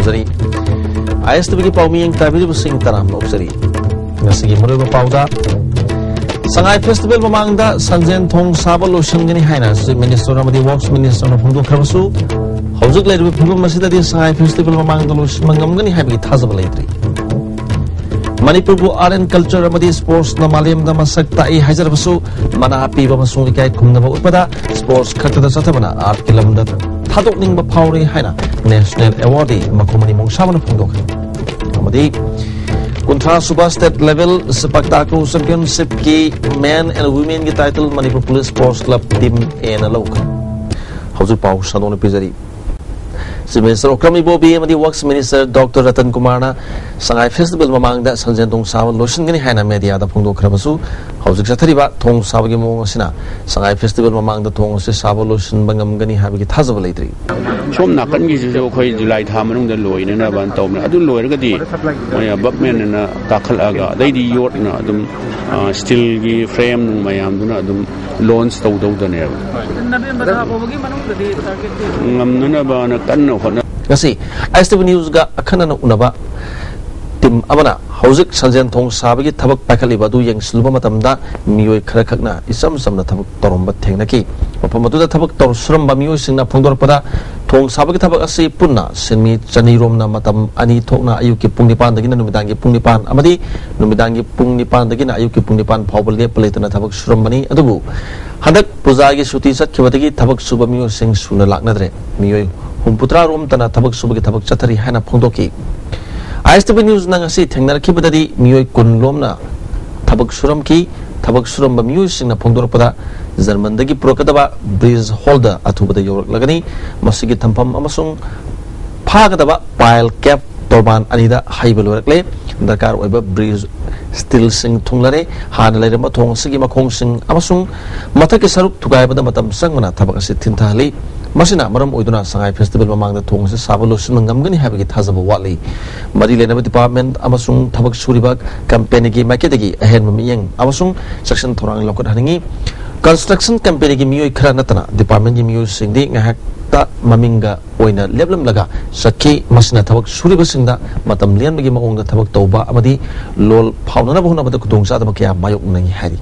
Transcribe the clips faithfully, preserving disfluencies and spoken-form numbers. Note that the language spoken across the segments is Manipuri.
ꯇꯧꯖꯔꯤ꯫ ꯑꯥꯏ ꯑꯦꯁ ꯇꯤ ꯚꯤꯒꯤ ꯄꯥꯎꯃꯤ ꯌꯦꯡ ꯇꯥꯕꯤꯔꯤꯕꯁꯤꯡ ꯇꯔꯥꯝꯅ ꯑꯣꯛꯆꯔꯤ꯫ ꯉꯁꯤꯒꯤ ꯃꯔꯨꯑꯣꯏꯕ ꯄꯥꯎꯗ, ꯁꯉꯥꯏ ꯐꯦꯁꯇꯤꯚꯦꯜ ꯃꯃꯥꯡꯗ ꯁꯟꯖꯦꯟ ꯊꯣꯡ ꯁꯥꯕ ꯂꯣꯏꯁꯤꯟꯒꯅꯤ ꯍꯥꯏꯅ ꯆꯤꯐ ꯃꯤꯅꯤꯁꯇꯔ ꯑꯃꯗꯤ ꯋꯔꯛꯁ ꯃꯤꯅꯤꯁꯇꯔꯅ ꯐꯣꯡꯗꯣꯛꯈ꯭ꯔꯕꯁꯨ, ꯍꯧꯖꯤꯛ ꯂꯩꯔꯤꯕ ꯐꯤꯕꯝ ꯑꯁꯤꯗꯗꯤ ꯁꯉꯥꯏ ꯐꯦꯁꯇꯤꯚꯦꯜ ꯃꯃꯥꯡꯗ ꯂꯣꯏꯁꯤꯟꯕ ꯉꯝꯒꯅꯤ ꯍꯥꯏꯕꯒꯤ ꯊꯥꯖꯕ ꯂꯩꯇ꯭ꯔꯤ꯫ ꯃꯅꯤꯄꯨꯔꯕꯨ ꯑꯥꯔꯠ ꯑꯦꯟ ꯀꯜꯆꯔ ꯑꯃꯗꯤ ꯁ꯭ꯄꯣꯔꯠꯁꯅ ꯃꯥꯂꯦꯝꯗ ꯃꯁꯛ ꯇꯥꯛꯏ ꯍꯥꯏꯖꯔꯕꯁꯨ, ꯃꯅꯥ ꯄꯤꯕ ꯑꯃꯁꯨꯡ ꯏꯀꯥꯏ ꯈꯨꯝꯅꯕ ꯎꯠꯄꯗ ꯁ꯭ꯄꯣꯔꯠꯁ ꯈꯛꯇꯗ ꯆꯠꯊꯕꯅ ꯑꯥꯔꯠꯀꯤ ꯂꯝꯗ ꯊꯥꯗꯣꯛꯅꯤꯡꯕ ꯐꯥꯎꯔꯤ ꯍꯥꯏꯅ ꯅꯦꯁꯅꯦꯜ ꯑꯦꯋꯥꯔꯗꯤ ꯃꯈꯨꯝ ꯑꯅꯤ ꯃꯣꯡꯁꯥꯕꯅ ꯐꯣꯡꯗꯣꯛꯈ꯭ꯔꯦ꯫ ꯑꯃꯗꯤ ꯀꯨꯟꯊ꯭ꯔꯥ ꯁꯨꯕ ꯁ꯭ꯇꯦꯠ ꯂꯦꯚꯦꯜ ꯁꯤꯄꯥꯛ ꯇꯥꯀ꯭ꯔꯨ ꯆꯦꯝꯄꯤꯌꯟꯁꯤꯞꯀꯤ ꯃꯦꯟ ꯑꯦꯟ ꯋꯨꯃꯦꯟꯒꯤ title Manipur police sports club team ꯑꯦꯅ ꯂꯧꯈ꯭ꯔꯦ꯫ ꯍꯧꯖꯤꯛ ꯄꯥꯎ ꯁꯟꯗꯣꯛꯅ ꯄꯤꯖꯔꯤ꯫ ꯆꯤꯐ ꯃꯤꯅꯤꯁꯇꯔ ꯑꯣꯀ꯭ꯔꯝ ꯏꯕꯣꯕꯤ ꯑꯃꯗꯤ ꯋꯔꯛꯁ ꯃꯤꯅꯤꯁꯇꯔ ꯗꯣꯛꯇꯔ ꯔꯇꯟ ꯀꯨꯃꯥꯔꯅ ꯁꯉꯥꯏ ꯐꯦꯁꯇꯤꯚꯦꯜ ꯃꯃꯥꯡꯗ ꯁꯟꯖꯦꯟ ꯊꯣꯡ ꯁꯥꯕ ꯂꯣꯏꯁꯤꯟꯒꯅꯤ ꯍꯥꯏꯅ ꯃꯦꯗꯤꯌꯥꯗ ꯐꯣꯡꯗꯣꯛꯈ꯭ꯔꯕꯁꯨ, ꯍꯧꯖꯤꯛ ꯆꯠꯊꯔꯤꯕ ꯊꯣꯡ ꯁꯥꯕꯒꯤ ꯃꯑꯣꯡ ꯑꯁꯤꯅ ꯁꯉꯥꯏ ꯐꯦꯁꯇꯤꯚꯦꯜ ꯃꯃꯥꯡꯗ ꯊꯣꯡ ꯑꯁꯤ ꯁꯥꯕ ꯂꯣꯏꯁꯤꯟꯕ ꯉꯝꯒꯅꯤ ꯍꯥꯏꯕꯒꯤ ꯊꯥꯖꯕ ꯂꯩꯇ꯭ꯔꯤ꯫ ꯁꯣꯝ ꯅꯥꯀꯟꯒꯤꯁꯤꯁꯨ ꯑꯩꯈꯣꯏ ꯖꯨꯂꯥꯏ ꯊꯥ ꯃꯅꯨꯡꯗ ꯂꯣꯏꯅꯅꯕꯅ ꯇꯧꯕꯅꯦ꯫ ꯑꯗꯨ ꯂꯣꯏꯔꯒꯗꯤ ꯃꯣꯏ ꯑꯕꯞꯃꯦꯟꯅ ꯀꯥꯈꯠꯂꯛꯑꯒ, ꯑꯗꯩꯗꯤ ꯌꯣꯠꯅ ꯑꯗꯨꯝ, ꯑ, ꯁ꯭ꯇꯤꯜꯒꯤ ꯐ꯭ꯔꯦꯝ ꯅꯨꯡ ꯃꯌꯥꯝꯗꯨꯅ ꯑꯗꯨꯝ ꯂꯣꯟꯆ ꯇꯧꯗꯧꯗꯅꯦꯕ꯫ ꯅꯕꯦꯝꯕꯔ ꯊꯥ ꯐꯥꯎꯕꯒꯤ ꯃꯅꯨꯡꯗꯗꯤ ꯇꯥꯔꯒꯦꯠꯇꯤ ꯉꯝꯅꯅꯕꯅ ꯀꯟꯅ ꯍꯣꯠꯅ- ꯉꯁꯤ ꯑꯥꯏ ꯑꯦꯁ ꯇꯤ ꯚꯤ ꯅ꯭ꯌꯨꯁꯒ ꯑꯈꯟꯅꯅ ꯎꯅꯕ ꯇꯤꯝ ꯑꯃꯅ ꯍꯧꯖꯤꯛ ꯁꯟꯖꯦꯟ ꯊꯣꯡ ꯁꯥꯕꯒꯤ ꯊꯕꯛ ꯄꯥꯏꯈꯠꯂꯤꯕ ꯑꯗꯨ ꯌꯦꯡꯁꯤꯜꯂꯨꯕ ꯃꯇꯝꯗ, ꯃꯤꯑꯣꯏ ꯈꯔꯈꯛꯅ ꯏꯆꯝ ꯆꯝꯅ ꯊꯕꯛ ꯇꯧꯔꯝꯕ ꯊꯦꯡꯅꯈꯤ꯫ ꯃꯐꯝ ꯑꯗꯨꯗ ꯊꯕꯛ ꯇꯧ-, ꯁꯨꯔꯝꯕ ꯃꯤꯑꯣꯏꯁꯤꯡꯅ ꯐꯣꯡꯗꯣꯔꯛꯄꯗ, ꯊꯣꯡ ꯁꯥꯕꯒꯤ ꯊꯕꯛ ꯑꯁꯤ ꯄꯨꯟꯅ ꯁꯤꯟꯃꯤ ꯆꯅꯤꯔꯣꯝꯅ ꯃꯇꯝ ꯑꯅꯤ ꯊꯣꯛꯅ ꯑꯌꯨꯛꯀꯤ ꯄꯨꯡ ꯅꯤꯄꯥꯟꯗꯒꯤꯅ ꯅꯨꯃꯤꯗꯥꯡꯒꯤ ꯄꯨꯡ ꯅꯤꯄꯥꯟ ꯑꯃꯗꯤ ꯅꯨꯃꯤꯗꯥꯡꯒꯤ ꯄꯨꯡ ꯅꯤꯄꯥꯟꯗꯒꯤꯅ ꯑꯌꯨꯛꯀꯤ ꯄꯨꯡ ꯅꯤꯄꯥꯟ ꯐꯥꯎꯕ ꯂꯦꯞꯄ ꯂꯩꯇꯅ ꯊꯕꯛ ꯁꯨꯔꯝꯕꯅꯤ꯫ ꯑꯗꯨꯕꯨ ꯍꯟꯗꯛ ꯄꯨꯖꯥꯒꯤ ꯁꯨꯇꯤ ꯆꯠꯈꯤꯕꯗꯒꯤ ꯊꯕꯛ ꯁꯨꯕ ꯃꯤꯑꯣꯏꯁꯤꯡ ꯁꯨꯅ ꯂꯥꯛꯅꯗ꯭ꯔꯦ꯫ ꯃꯤꯑꯣꯏ ꯍꯨꯝꯐꯨꯇꯔꯥ ꯔꯣꯝꯇꯅ ꯊꯕꯛ ꯁꯨꯕꯒꯤ ꯊꯕꯛ ꯆꯠꯊꯔꯤ ꯍꯥꯏꯅ ꯐꯣꯡꯗꯣꯛꯈꯤ꯫ ꯑꯥꯏ ꯑꯦꯁ ꯇꯤ ꯚꯤ ꯅ꯭ꯌꯨꯁꯅ ꯉꯁꯤ ꯊꯦꯡꯅꯔꯛꯈꯤꯕꯗꯗꯤ ꯃꯤꯑꯣꯏ ꯀꯨꯟ ꯂꯣꯝꯅ ꯊꯕꯛ ꯁꯨꯔꯝꯈꯤ꯫ ꯊꯕꯛ ꯁꯨꯔꯝꯕ ꯃꯤꯑꯣꯏꯁꯤꯡꯅ ꯐꯣꯡꯗꯣꯔꯛꯄꯗ, ꯖꯔꯃꯟꯗꯒꯤ ꯄꯨꯔꯛꯀꯗꯕ ꯕ꯭ꯔꯤꯖ ꯍꯣꯜꯗ ꯑꯊꯨꯕꯗ ꯌꯧꯔꯛꯂꯒꯅꯤ꯫ ꯃꯁꯤꯒꯤ ꯊꯝꯐꯝ ꯑꯃꯁꯨꯡ ꯐꯥꯒꯗꯕ ꯄꯥꯏꯜ ꯀꯦꯞ ꯇꯣꯔꯕꯥꯟ ꯑꯅꯤꯗ ꯍꯩꯕ ꯂꯣꯏꯔꯛꯂꯦ꯫ ꯗꯔꯀꯥꯔ ꯑꯣꯏꯕ ꯕ꯭ꯔꯤꯖ ꯁ꯭ꯇꯤꯜꯁꯤꯡ ꯊꯨꯡꯂꯔꯦ꯫ ꯍꯥꯟꯅ ꯂꯩꯔꯝꯕ ꯊꯣꯡ ꯑꯁꯤꯒꯤ ꯃꯈꯣꯡꯁꯤꯡ ꯑꯃꯁꯨꯡ ꯃꯊꯛꯀꯤ ꯁꯔꯨꯛ ꯊꯨꯒꯥꯏꯕꯗ ꯃꯇꯝ ꯆꯪꯕꯅ ꯊꯕꯛ ꯑꯁꯤ ꯊꯤꯟꯊꯍꯜꯂꯤ꯫ ꯃꯁꯤꯅ ꯃꯔꯝ ꯑꯣꯏꯗꯨꯅ ꯁꯉꯥꯏ ꯐꯦꯁꯇꯤꯚꯦꯜ ꯃꯃꯥꯡꯗ ꯊꯣꯡ ꯑꯁꯤ ꯁꯥꯕ ꯂꯣꯏꯁꯤꯟꯕ ꯉꯝꯒꯅꯤ ꯍꯥꯏꯕꯒꯤ ꯊꯥꯖꯕ ꯋꯥꯠꯂꯤ꯫ ꯃꯔꯤ ꯂꯩꯅꯕ ꯗꯤꯄꯥꯔꯠꯃꯦꯟꯠ ꯑꯃꯁꯨꯡ ꯊꯕꯛ ꯁꯨꯔꯤꯕ ꯀꯝꯄꯦꯅꯤꯒꯤ ꯃꯥꯏꯀꯩꯗꯒꯤ ꯑꯍꯦꯟꯕ ꯃꯤꯠꯌꯦꯡ ꯑꯃꯁꯨꯡ ꯆꯦꯛꯁꯤꯟ ꯊꯧꯔꯥꯡ ꯂꯧꯈꯠꯍꯟꯅꯤꯡꯏ꯫ ꯀꯟꯁꯇ꯭ꯔꯛꯁꯟ ꯀꯝꯄꯦꯅꯤꯒꯤ ꯃꯤꯑꯣꯏ ꯈꯔ ꯅꯠꯇꯅ ꯗꯤꯄꯥꯔꯠꯃꯦꯟꯠꯀꯤ ꯃꯤꯑꯣꯏꯁꯤꯡꯗꯤ ꯉꯥꯏꯍꯥꯛ ꯃꯃꯤꯡꯒ ꯑꯣꯏꯅ ꯂꯦꯞꯂꯝꯂꯒ ꯆꯠꯈꯤ꯫ ꯃꯁꯤꯅ ꯊꯕꯛ ꯁꯨꯔꯤꯕꯁꯤꯡꯗ ꯃꯇꯝ ꯂꯦꯟꯕꯒꯤ ꯃꯑꯣꯡꯗ ꯊꯕꯛ ꯇꯧꯕ ꯑꯃꯗꯤ ꯂꯣꯜ ꯐꯥꯎꯅꯅꯕ ꯍꯣꯠꯅꯕꯗ ꯈꯨꯗꯣꯡꯆꯥꯗꯕ ꯀꯌꯥ ꯃꯥꯌꯣꯛꯅꯩ ꯍꯥꯏꯔꯤ꯫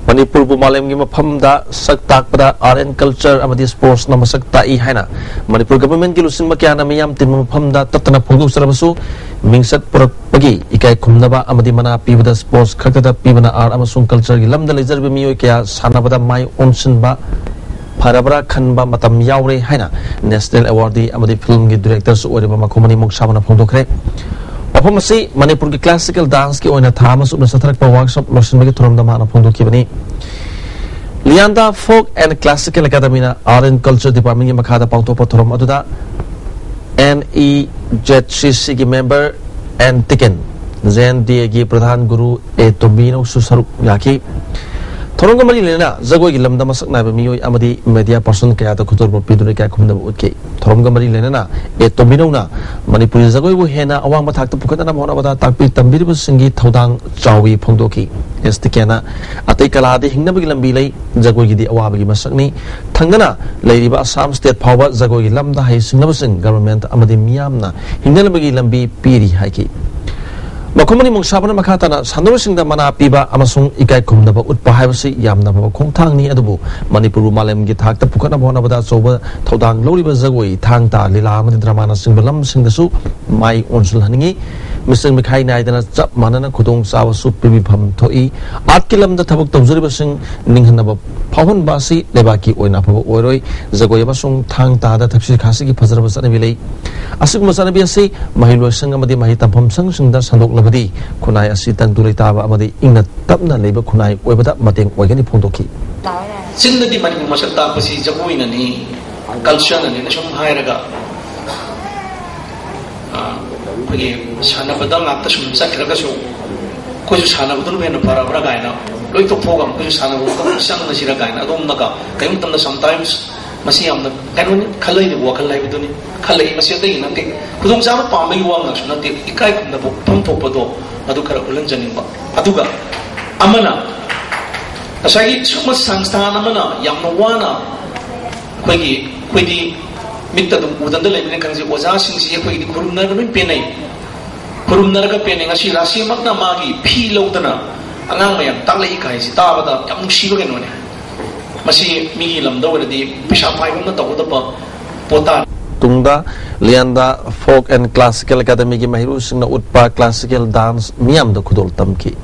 ꯃꯅꯤꯄꯨꯔꯕꯨ ꯃꯥꯂꯦꯝꯒꯤ ꯃꯐꯝꯗ ꯁꯛ ꯇꯥꯛꯄꯗ Art and Culture ꯑꯃꯗꯤ Sportsꯅ ꯃꯁꯛ ꯇꯥꯛꯏ ꯍꯥꯏꯅ ꯃꯅꯤꯄꯨꯔ governmentꯀꯤ ꯂꯨꯆꯤꯡꯕ ꯀꯌꯥꯅ ꯃꯤꯌꯥꯝ ꯇꯤꯟꯕ ꯃꯐꯝꯗ ꯇꯠꯇꯅ ꯐꯣꯡꯗꯣꯛꯆꯔꯕꯁꯨ, ꯃꯤꯡꯆꯠ ꯄꯨꯔꯛꯄꯒꯤ ꯏꯀꯥꯏ ꯈꯨꯝꯅꯕ ꯑꯃꯗꯤ ꯃꯅꯥ ꯄꯤꯕꯗ sports ꯈꯛꯇꯗ ꯄꯤꯕꯅ art ꯑꯃꯁꯨꯡ cultureꯒꯤ ꯂꯝꯗ ꯂꯩꯖꯔꯤꯕ ꯃꯤꯑꯣꯏ ꯀꯌꯥ ꯁꯥꯟꯅꯕꯗ ꯃꯥꯏ ꯑꯣꯟꯁꯤꯟꯕ ꯐꯔꯕ꯭ꯔꯥ ꯈꯟꯕ ꯃꯇꯝ ꯌꯥꯎꯔꯦ ꯍꯥꯏꯅ national awardee ꯑꯃꯗꯤ filmꯒꯤ directorꯁꯨ ꯑꯣꯏꯔꯤꯕ ꯃꯈꯣꯃꯅꯤ ꯃꯣꯡꯁꯥꯕꯅ ꯐꯣꯡꯗꯣꯛꯈ꯭ꯔꯦ꯫ ꯋꯥꯐꯝ ꯑꯁꯤ ꯃꯅꯤꯄꯨꯔꯒꯤ classical danceꯀꯤ ꯑꯣꯏꯅ ꯊꯥ ꯑꯃ ꯆꯨꯞꯅ ꯆꯠꯊꯔꯛꯄ workshop ꯂꯣꯏꯁꯤꯟꯕꯒꯤ ꯊꯧꯔꯝꯗ ꯃꯍꯥꯛꯅ ꯐꯣꯡꯗꯣꯛꯈꯤꯕꯅꯤ꯫ Lianda Folk and Classical Academyꯅ Art and Culture Departmentꯀꯤ ꯃꯈꯥꯗ ꯄꯥꯡꯊꯣꯛꯄ ꯊꯧꯔꯝ ꯑꯗꯨꯗ NEZCCꯒꯤ member N Tiken, JNDAꯒꯤ ꯄ꯭ꯔꯙꯥꯟ ꯒꯨꯔꯨ ꯑꯦ ꯇꯣꯝꯕꯤꯅꯧꯁꯨ ꯁꯔꯨꯛ ꯌꯥꯈꯤ꯫ ꯊꯧꯔꯝꯒ ꯃꯔꯤ ꯂꯩꯅꯅ ꯖꯒꯣꯏꯒꯤ ꯂꯝꯗ ꯃꯁꯛ ꯅꯥꯏꯕ ꯃꯤꯑꯣꯏ ꯑꯃꯗꯤ media person ꯀꯌꯥꯗ ꯈꯨꯗꯣꯜꯄꯣꯠ ꯄꯤꯗꯨꯅ ꯏꯀꯥꯏ ꯈꯨꯝꯅꯕ ꯎꯠꯈꯤ꯫ ꯊꯧꯔꯝꯒ ꯃꯔꯤ ꯂꯩꯅꯅ ꯑꯦ ꯇꯣꯝꯕꯤꯅꯧꯅ ꯃꯅꯤꯄꯨꯔꯤ ꯖꯒꯣꯏꯕꯨ ꯍꯦꯟꯅ ꯑꯋꯥꯡꯕ ꯊꯥꯛꯇ ꯄꯨꯈꯠꯅꯅꯕ ꯍꯣꯠꯅꯕꯗ ꯇꯥꯛꯄꯤ ꯇꯝꯕꯤꯔꯤꯕꯁꯤꯡꯒꯤ ꯊꯧꯗꯥꯡ ꯆꯥꯎꯏ ꯐꯣꯡꯗꯣꯛꯈꯤ꯫ ꯑꯦꯁ ꯇꯤꯀꯦꯅ ꯑꯇꯩ ꯀꯂꯥꯗꯤ ꯍꯤꯡꯅꯕꯒꯤ ꯂꯝꯕꯤ ꯂꯩ, ꯖꯒꯣꯏꯒꯤꯗꯤ ꯑꯋꯥꯕꯒꯤ ꯃꯁꯛꯅꯤ꯫ ꯊꯪꯅꯅ ꯂꯩꯔꯤꯕ ꯑꯁꯥꯝ state ꯐꯥꯎꯕ ꯖꯒꯣꯏꯒꯤ ꯂꯝꯗ ꯍꯩꯁꯤꯡꯂꯕꯁꯤꯡ government ꯑꯃꯗꯤ ꯃꯤꯌꯥꯝꯅ ꯍꯤꯡꯅꯅꯕꯒꯤ ꯂꯝꯕꯤ ꯄꯤꯔꯤ ꯍꯥꯏꯈꯤ꯫ ꯃꯈꯣꯃꯅꯤ ꯃꯣꯡꯁꯥꯕꯅ ꯃꯈꯥ ꯇꯥꯅ ꯁꯥꯟꯅꯔꯣꯏꯁꯤꯡꯗ ꯃꯅꯥ ꯄꯤꯕ ꯑꯃꯁꯨꯡ ꯏꯀꯥꯏ ꯈꯨꯝꯅꯕ ꯎꯠꯄ ꯍꯥꯏꯕꯁꯤ ꯌꯥꯝꯅ ꯐꯕ ꯈꯣꯡꯊꯥꯡꯅꯤ, ꯑꯗꯨꯕꯨ ꯃꯅꯤꯄꯨꯔꯕꯨ ꯃꯥꯂꯦꯝꯒꯤ ꯊꯥꯛꯇ ꯄꯨꯈꯠꯅꯕ ꯍꯣꯠꯅꯕꯗ ꯑꯆꯧꯕ ꯊꯧꯗꯥꯡ ꯂꯧꯔꯤꯕ ꯖꯒꯣꯏ, ꯊꯥꯡ ꯇꯥ, ꯂꯤꯂꯥ ꯑꯃꯗꯤ dramaꯅꯆꯤꯡꯕ ꯂꯝꯁꯤꯡꯗꯁꯨ ꯃꯥꯏ ꯑꯣꯟꯁꯤꯜꯍꯟꯅꯤꯡꯏ꯫ ꯃꯤꯆꯪ ꯃꯤꯈꯥꯏ ꯅꯥꯏꯗꯅ ꯆꯞ ꯃꯥꯟꯅꯅ ꯈꯨꯗꯣꯡꯆꯥꯕꯁꯨ ꯄꯤꯕꯤꯐꯝ ꯊꯣꯛꯏ꯫ Artꯀꯤ ꯂꯝꯗ ꯊꯕꯛ ꯇꯧꯖꯔꯤꯕꯁꯤꯡ ꯅꯤꯡꯍꯟꯅꯕ ꯐꯥꯎꯍꯟꯕ ꯑꯁꯤ ꯂꯩꯕꯥꯛꯀꯤ ꯑꯣꯏꯅ ꯑꯐꯕ ꯑꯣꯏꯔꯣꯏ꯫ ꯖꯒꯣꯏ ꯑꯃꯁꯨꯡ ꯊꯥꯡ ꯇꯥꯗ ꯊꯛꯁꯤ ꯈꯥꯁꯤꯒꯤ ꯐꯖꯔꯕ ꯆꯠꯅꯕꯤ ꯂꯩ꯫ ꯑꯁꯤꯒꯨꯝꯕ ꯆꯠꯅꯕꯤ ꯑꯁꯤ ꯃꯍꯩꯂꯣꯏꯁꯪ ꯑꯃꯗꯤ ꯃꯍꯩ ꯇꯝꯐꯝ ꯁꯪꯁꯤꯡꯗ ꯁꯟꯗꯣꯛꯂꯕꯗꯤ ꯈꯨꯟꯅꯥꯏ ꯑꯁꯤ ꯇꯪꯗꯨ ꯂꯩꯇꯥꯕ ꯑꯃꯗꯤ ꯏꯪꯅ ꯇꯞꯅ ꯂꯩꯕ ꯈꯨꯟꯅꯥꯏ ꯑꯣꯏꯕꯗ ꯃꯇꯦꯡ ꯑꯣꯏꯒꯅꯤ ꯐꯣꯡꯗꯣꯛꯈꯤ꯫ ꯆꯤꯟꯗꯗꯤ ꯃꯅꯤꯄꯨꯔ ꯃꯁꯛ ꯇꯥꯛꯄꯁꯤ ꯖꯒꯣꯏꯅꯅꯤ, cultureꯅꯅꯤꯅ ꯁꯨꯝ ꯍꯥꯏꯔꯒ, ꯑ, ꯑꯩꯈꯣꯏꯒꯤ ꯁꯥꯟꯅꯕꯗ ꯉꯥꯛꯇ ꯁꯨꯝ ꯆꯠꯈ꯭ꯔꯒꯁꯨ, ꯑꯩꯈꯣꯏꯁꯨ ꯁꯥꯟꯅꯕꯗꯨꯅ ꯍꯦꯟꯅ ꯐꯔꯕ꯭ꯔꯥ ꯀꯥꯏꯅ, ꯂꯣꯏ ꯇꯣꯛꯊꯣꯛꯑꯒ ꯑꯩꯈꯣꯏꯁꯨ ꯁꯥꯟꯅꯕꯗ ꯑꯃꯨꯛ ꯆꯪꯉꯁꯤꯔꯥ ꯀꯥꯏꯅ ꯑꯗꯣꯝꯅꯒ ꯀꯔꯤꯒꯨꯝꯕ ꯃꯇꯝꯗ sometimes ꯃꯁꯤ ꯌꯥꯝꯅ ꯀꯩꯅꯣꯅꯤ, ꯈꯜꯂꯛꯏꯕ ꯋꯥꯈꯜ ꯍꯥꯏꯕꯗꯨꯅꯤ꯫ ꯈꯜꯂꯛꯏ, ꯃꯁꯤ ꯑꯇꯩꯒꯤ ꯅꯠꯇꯦ, ꯈꯨꯗꯣꯡꯆꯥꯕ ꯄꯥꯝꯕꯒꯤ ꯋꯥ ꯉꯥꯛꯁꯨ ꯅꯠꯇꯦ, ꯏꯀꯥꯏ ꯈꯨꯝꯅꯕ ꯎꯠꯐꯝ ꯊꯣꯛꯄꯗꯣ ꯑꯗꯨ ꯈꯔ ꯎꯠꯍꯟꯖꯅꯤꯡꯕ꯫ ꯑꯗꯨꯒ ꯑꯃꯅ, ꯉꯁꯥꯏꯒꯤ ꯁꯨꯝꯕ ꯁꯪꯁꯊꯥꯟ ꯑꯃꯅ ꯌꯥꯝꯅ ꯋꯥꯅ ꯑꯩꯈꯣꯏꯒꯤ ꯑꯩꯈꯣꯏꯗꯤ ꯃꯤꯠꯇ ꯑꯗꯨꯝ ꯎꯗꯅ ꯂꯩꯕꯅꯤꯅ ꯈꯪꯖꯩ, ꯑꯣꯖꯥꯁꯤꯡꯁꯤ ꯑꯩꯈꯣꯏꯒꯤꯗꯤ ꯈꯨꯔꯨꯝꯅꯔꯒ ꯂꯣꯏ ꯄꯦꯟꯅꯩ꯫ ꯈꯨꯔꯨꯝꯅꯔꯒ ꯄꯦꯟꯅꯩ꯫ ꯉꯁꯤ ꯔꯥꯁꯤꯃꯛꯅ ꯃꯥꯒꯤ ꯐꯤ ꯂꯧꯗꯅ ꯑꯉꯥꯡ ꯃꯌꯥꯝ ꯇꯥꯛꯂꯛꯏ ꯀꯥꯏꯁꯤ ꯇꯥꯕꯗ ꯌꯥꯝ ꯅꯨꯡꯁꯤꯕ ꯀꯩꯅꯣꯅꯦ꯫ ꯃꯁꯤ ꯃꯤꯒꯤ ꯂꯝꯗ ꯑꯣꯏꯔꯗꯤ ꯄꯩꯁꯥ ꯄꯥꯏꯕꯅ ꯇꯧꯒꯗꯕ ꯄꯣꯠ ꯇꯥꯔꯦ꯫ ꯇꯨꯡꯗ ꯂꯤꯌꯥꯟꯗ Folk and Classical Academyꯒꯤ ꯃꯍꯩꯔꯣꯏꯁꯤꯡꯅ ꯎꯠꯄ classical dance ꯃꯤꯌꯥꯝꯗ ꯈꯨꯗꯣꯜ ꯇꯝꯈꯤ꯫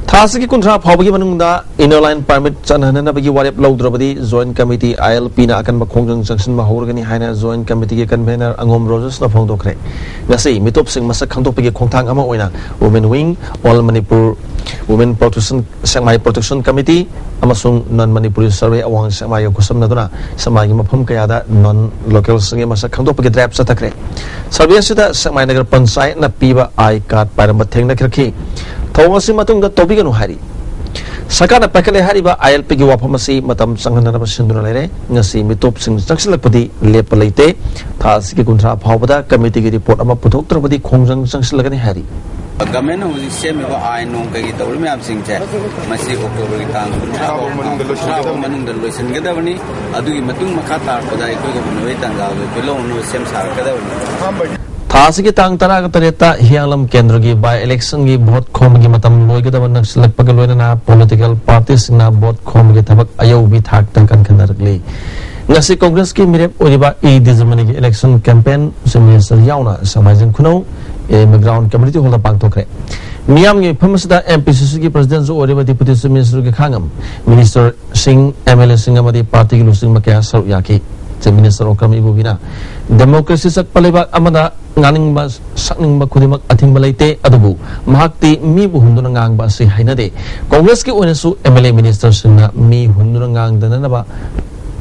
ꯊꯥ ꯑꯁꯤꯒꯤ ꯀꯨꯟꯊ꯭ꯔꯥ ꯐꯥꯎꯕꯒꯤ ꯃꯅꯨꯡꯗ Inner Line Permit ꯆꯠꯅꯍꯟꯅꯕꯒꯤ ꯋꯥꯔꯦꯞ ꯂꯧꯗ꯭ꯔꯕꯗꯤ Joint Committee, ILPꯅ ꯑꯀꯟꯕ ꯈꯣꯡꯖꯪ ꯆꯪꯁꯤꯟꯕ ꯍꯧꯔꯒꯅꯤ ꯍꯥꯏꯅ Joint Committeeꯒꯤ convener ꯑꯉꯣꯝ ꯔꯣꯖꯦꯁꯅ ꯐꯣꯡꯗꯣꯛꯈ꯭ꯔꯦ꯫ ꯉꯁꯤ ꯃꯤꯇꯣꯞꯁꯤꯡ ꯃꯁꯛ ꯈꯪꯗꯣꯛꯄꯒꯤ ꯈꯣꯡꯊꯥꯡ ꯑꯃ ꯑꯣꯏꯅ Women Wing, All Manipur Women Protection, ꯁꯦꯛꯃꯥꯏ Protection Committee ꯑꯃꯁꯨꯡ Non Manipuri Survey ꯑꯋꯥꯡ ꯁꯦꯛꯃꯥꯏꯒ ꯈꯨꯠꯁꯝꯅꯗꯨꯅ ꯁꯦꯛꯃꯥꯏꯒꯤ ꯃꯐꯝ ꯀꯌꯥꯗ non localꯁꯤꯡꯒꯤ ꯃꯁꯛ ꯈꯪꯗꯣꯛꯄꯒꯤ drive ꯆꯠꯊꯈ꯭ꯔꯦ꯫ Survey ꯑꯁꯤꯗ ꯁꯦꯛꯃꯥꯏ ꯅꯒꯔ ꯄꯟꯆꯥꯌꯠꯅ ꯄꯤꯕ I card ꯄꯥꯏꯔꯝꯕ ꯊꯦꯡꯅꯈ꯭ꯔꯛꯈꯤ꯫ ꯊꯧꯑꯣꯡ ꯑꯁꯤ ꯃꯇꯨꯡꯗ ꯇꯧꯕꯤꯒꯅꯨ ꯍꯥꯏꯔꯤ꯫ ꯁꯔꯀꯥꯔꯅ ꯄꯥꯏꯈꯠꯂꯦ ꯍꯥꯏꯔꯤꯕ ILPꯒꯤ ꯋꯥꯐꯝ ꯑꯁꯤ ꯃꯇꯝ ꯆꯪꯍꯟꯅꯅꯕ ꯁꯤꯟꯗꯨꯅ ꯂꯩꯔꯦ꯫ ꯉꯁꯤ ꯃꯤꯇꯣꯞꯁꯤꯡ ꯆꯪꯁꯤꯜꯂꯛꯄꯗꯤ ꯂꯦꯞꯄ ꯂꯩꯇꯦ꯫ ꯊꯥ ꯑꯁꯤꯒꯤ ꯀꯨꯟꯊ꯭ꯔꯥ ꯐꯥꯎꯕꯗ committeeꯒꯤ report ꯑꯃ ꯄꯨꯊꯣꯛꯇ꯭ꯔꯕꯗꯤ ꯈꯣꯡꯖꯪ ꯆꯪꯁꯤꯜꯂꯒꯅꯤ ꯍꯥꯏꯔꯤ꯫ ꯒꯃꯦꯟꯅ ꯍꯧꯖꯤꯛ ꯁꯦꯝꯃꯤꯕ ꯑꯥꯏꯟ ꯅꯨꯡ ꯀꯩꯒꯤ ꯇꯧꯔꯤ ꯃꯌꯥꯝꯁꯤꯡꯁꯦ, ꯃꯁꯤ ꯑꯣꯛꯇꯣꯕꯔꯒꯤ ꯇꯥꯡ ꯀꯨꯟꯊ꯭ꯔꯥ ꯐꯥꯎ, ꯀꯨꯟꯊ꯭ꯔꯥ ꯐꯥꯎ ꯃꯅꯨꯡꯗ ꯂꯣꯏꯁꯤꯟꯒꯗꯕꯅꯤ꯫ ꯑꯗꯨꯒꯤ ꯃꯇꯨꯡ ꯃꯈꯥ ꯇꯥꯔꯛꯄꯗ ꯑꯩꯈꯣꯏꯒ ꯎꯅꯕꯒꯤ ꯇꯥꯟꯖꯥꯗꯨ ꯑꯩꯈꯣꯏ ꯂꯧꯅꯅꯕ ꯁꯦꯝ ꯁꯥꯔꯛꯀꯗꯕꯅꯤ꯫ ꯊꯥ ꯑꯁꯤꯒꯤ ꯇꯥꯡ ꯇꯔꯥꯒ ꯇꯔꯦꯠꯇ ꯍꯤꯌꯥꯡꯂꯝ ꯀꯦꯟꯗ꯭ꯔꯒꯤ by electionꯒꯤ vote ꯈꯣꯝꯕꯒꯤ ꯃꯇꯝ ꯂꯣꯏꯒꯗꯕ ꯅꯛꯁꯤꯜꯂꯛꯄꯒ ꯂꯣꯏꯅꯅ political partyꯁꯤꯡꯅ vote ꯈꯣꯝꯕꯒꯤ ꯊꯕꯛ ꯑꯌꯧꯕꯤ ꯊꯥꯛꯇ ꯀꯟꯈꯠꯅꯔꯛꯂꯤ꯫ ꯉꯁꯤ Congressꯀꯤ ꯃꯤꯔꯦꯞ ꯑꯣꯏꯔꯤꯕ E ꯗꯤꯖꯃꯅꯤꯒꯤ election campaign Chief Minister ꯌꯥꯎꯅ ꯁꯦꯛꯃꯥꯏꯖꯤꯡ ꯈꯨꯅꯧ A M A Ground Community Hallꯗ ꯄꯥꯡꯊꯣꯛꯈ꯭ꯔꯦ꯫ ꯃꯤꯌꯥꯝꯒꯤ ꯃꯤꯐꯝ ꯑꯁꯤꯗ M P C Cꯒꯤ Presidentꯁꯨ ꯑꯣꯏꯔꯤꯕ Deputy Chief Ministerꯒꯤ ꯈꯥꯡꯉꯝ, Ministerꯁꯤꯡ, MLAꯁꯤꯡ ꯑꯃꯗꯤ partyꯒꯤ ꯂꯨꯆꯤꯡꯕ ꯀꯌꯥ ꯁꯔꯨꯛ ꯌꯥꯈꯤ꯫ Chief Minister ꯑꯣꯀ꯭ꯔꯝ ꯏꯕꯣꯕꯤꯅ democracy ꯆꯠꯄ ꯂꯩꯕꯥꯛ ꯑꯃꯗ ꯉꯥꯡꯅꯤꯡꯕ, ꯁꯛꯅꯤꯡꯕ ꯈꯨꯗꯤꯡꯃꯛ ꯑꯊꯤꯡꯕ ꯂꯩꯇꯦ, ꯑꯗꯨꯕꯨ ꯃꯍꯥꯛꯇꯤ ꯃꯤꯕꯨ ꯍꯨꯟꯗꯨꯅ ꯉꯥꯡꯕ ꯑꯁꯤ ꯍꯩꯅꯗꯦ꯫ Congressꯀꯤ ꯑꯣꯏꯅꯁꯨ MLA ministerꯁꯤꯡꯅ ꯃꯤ ꯍꯨꯟꯗꯨꯅ ꯉꯥꯡꯗꯅꯅꯕ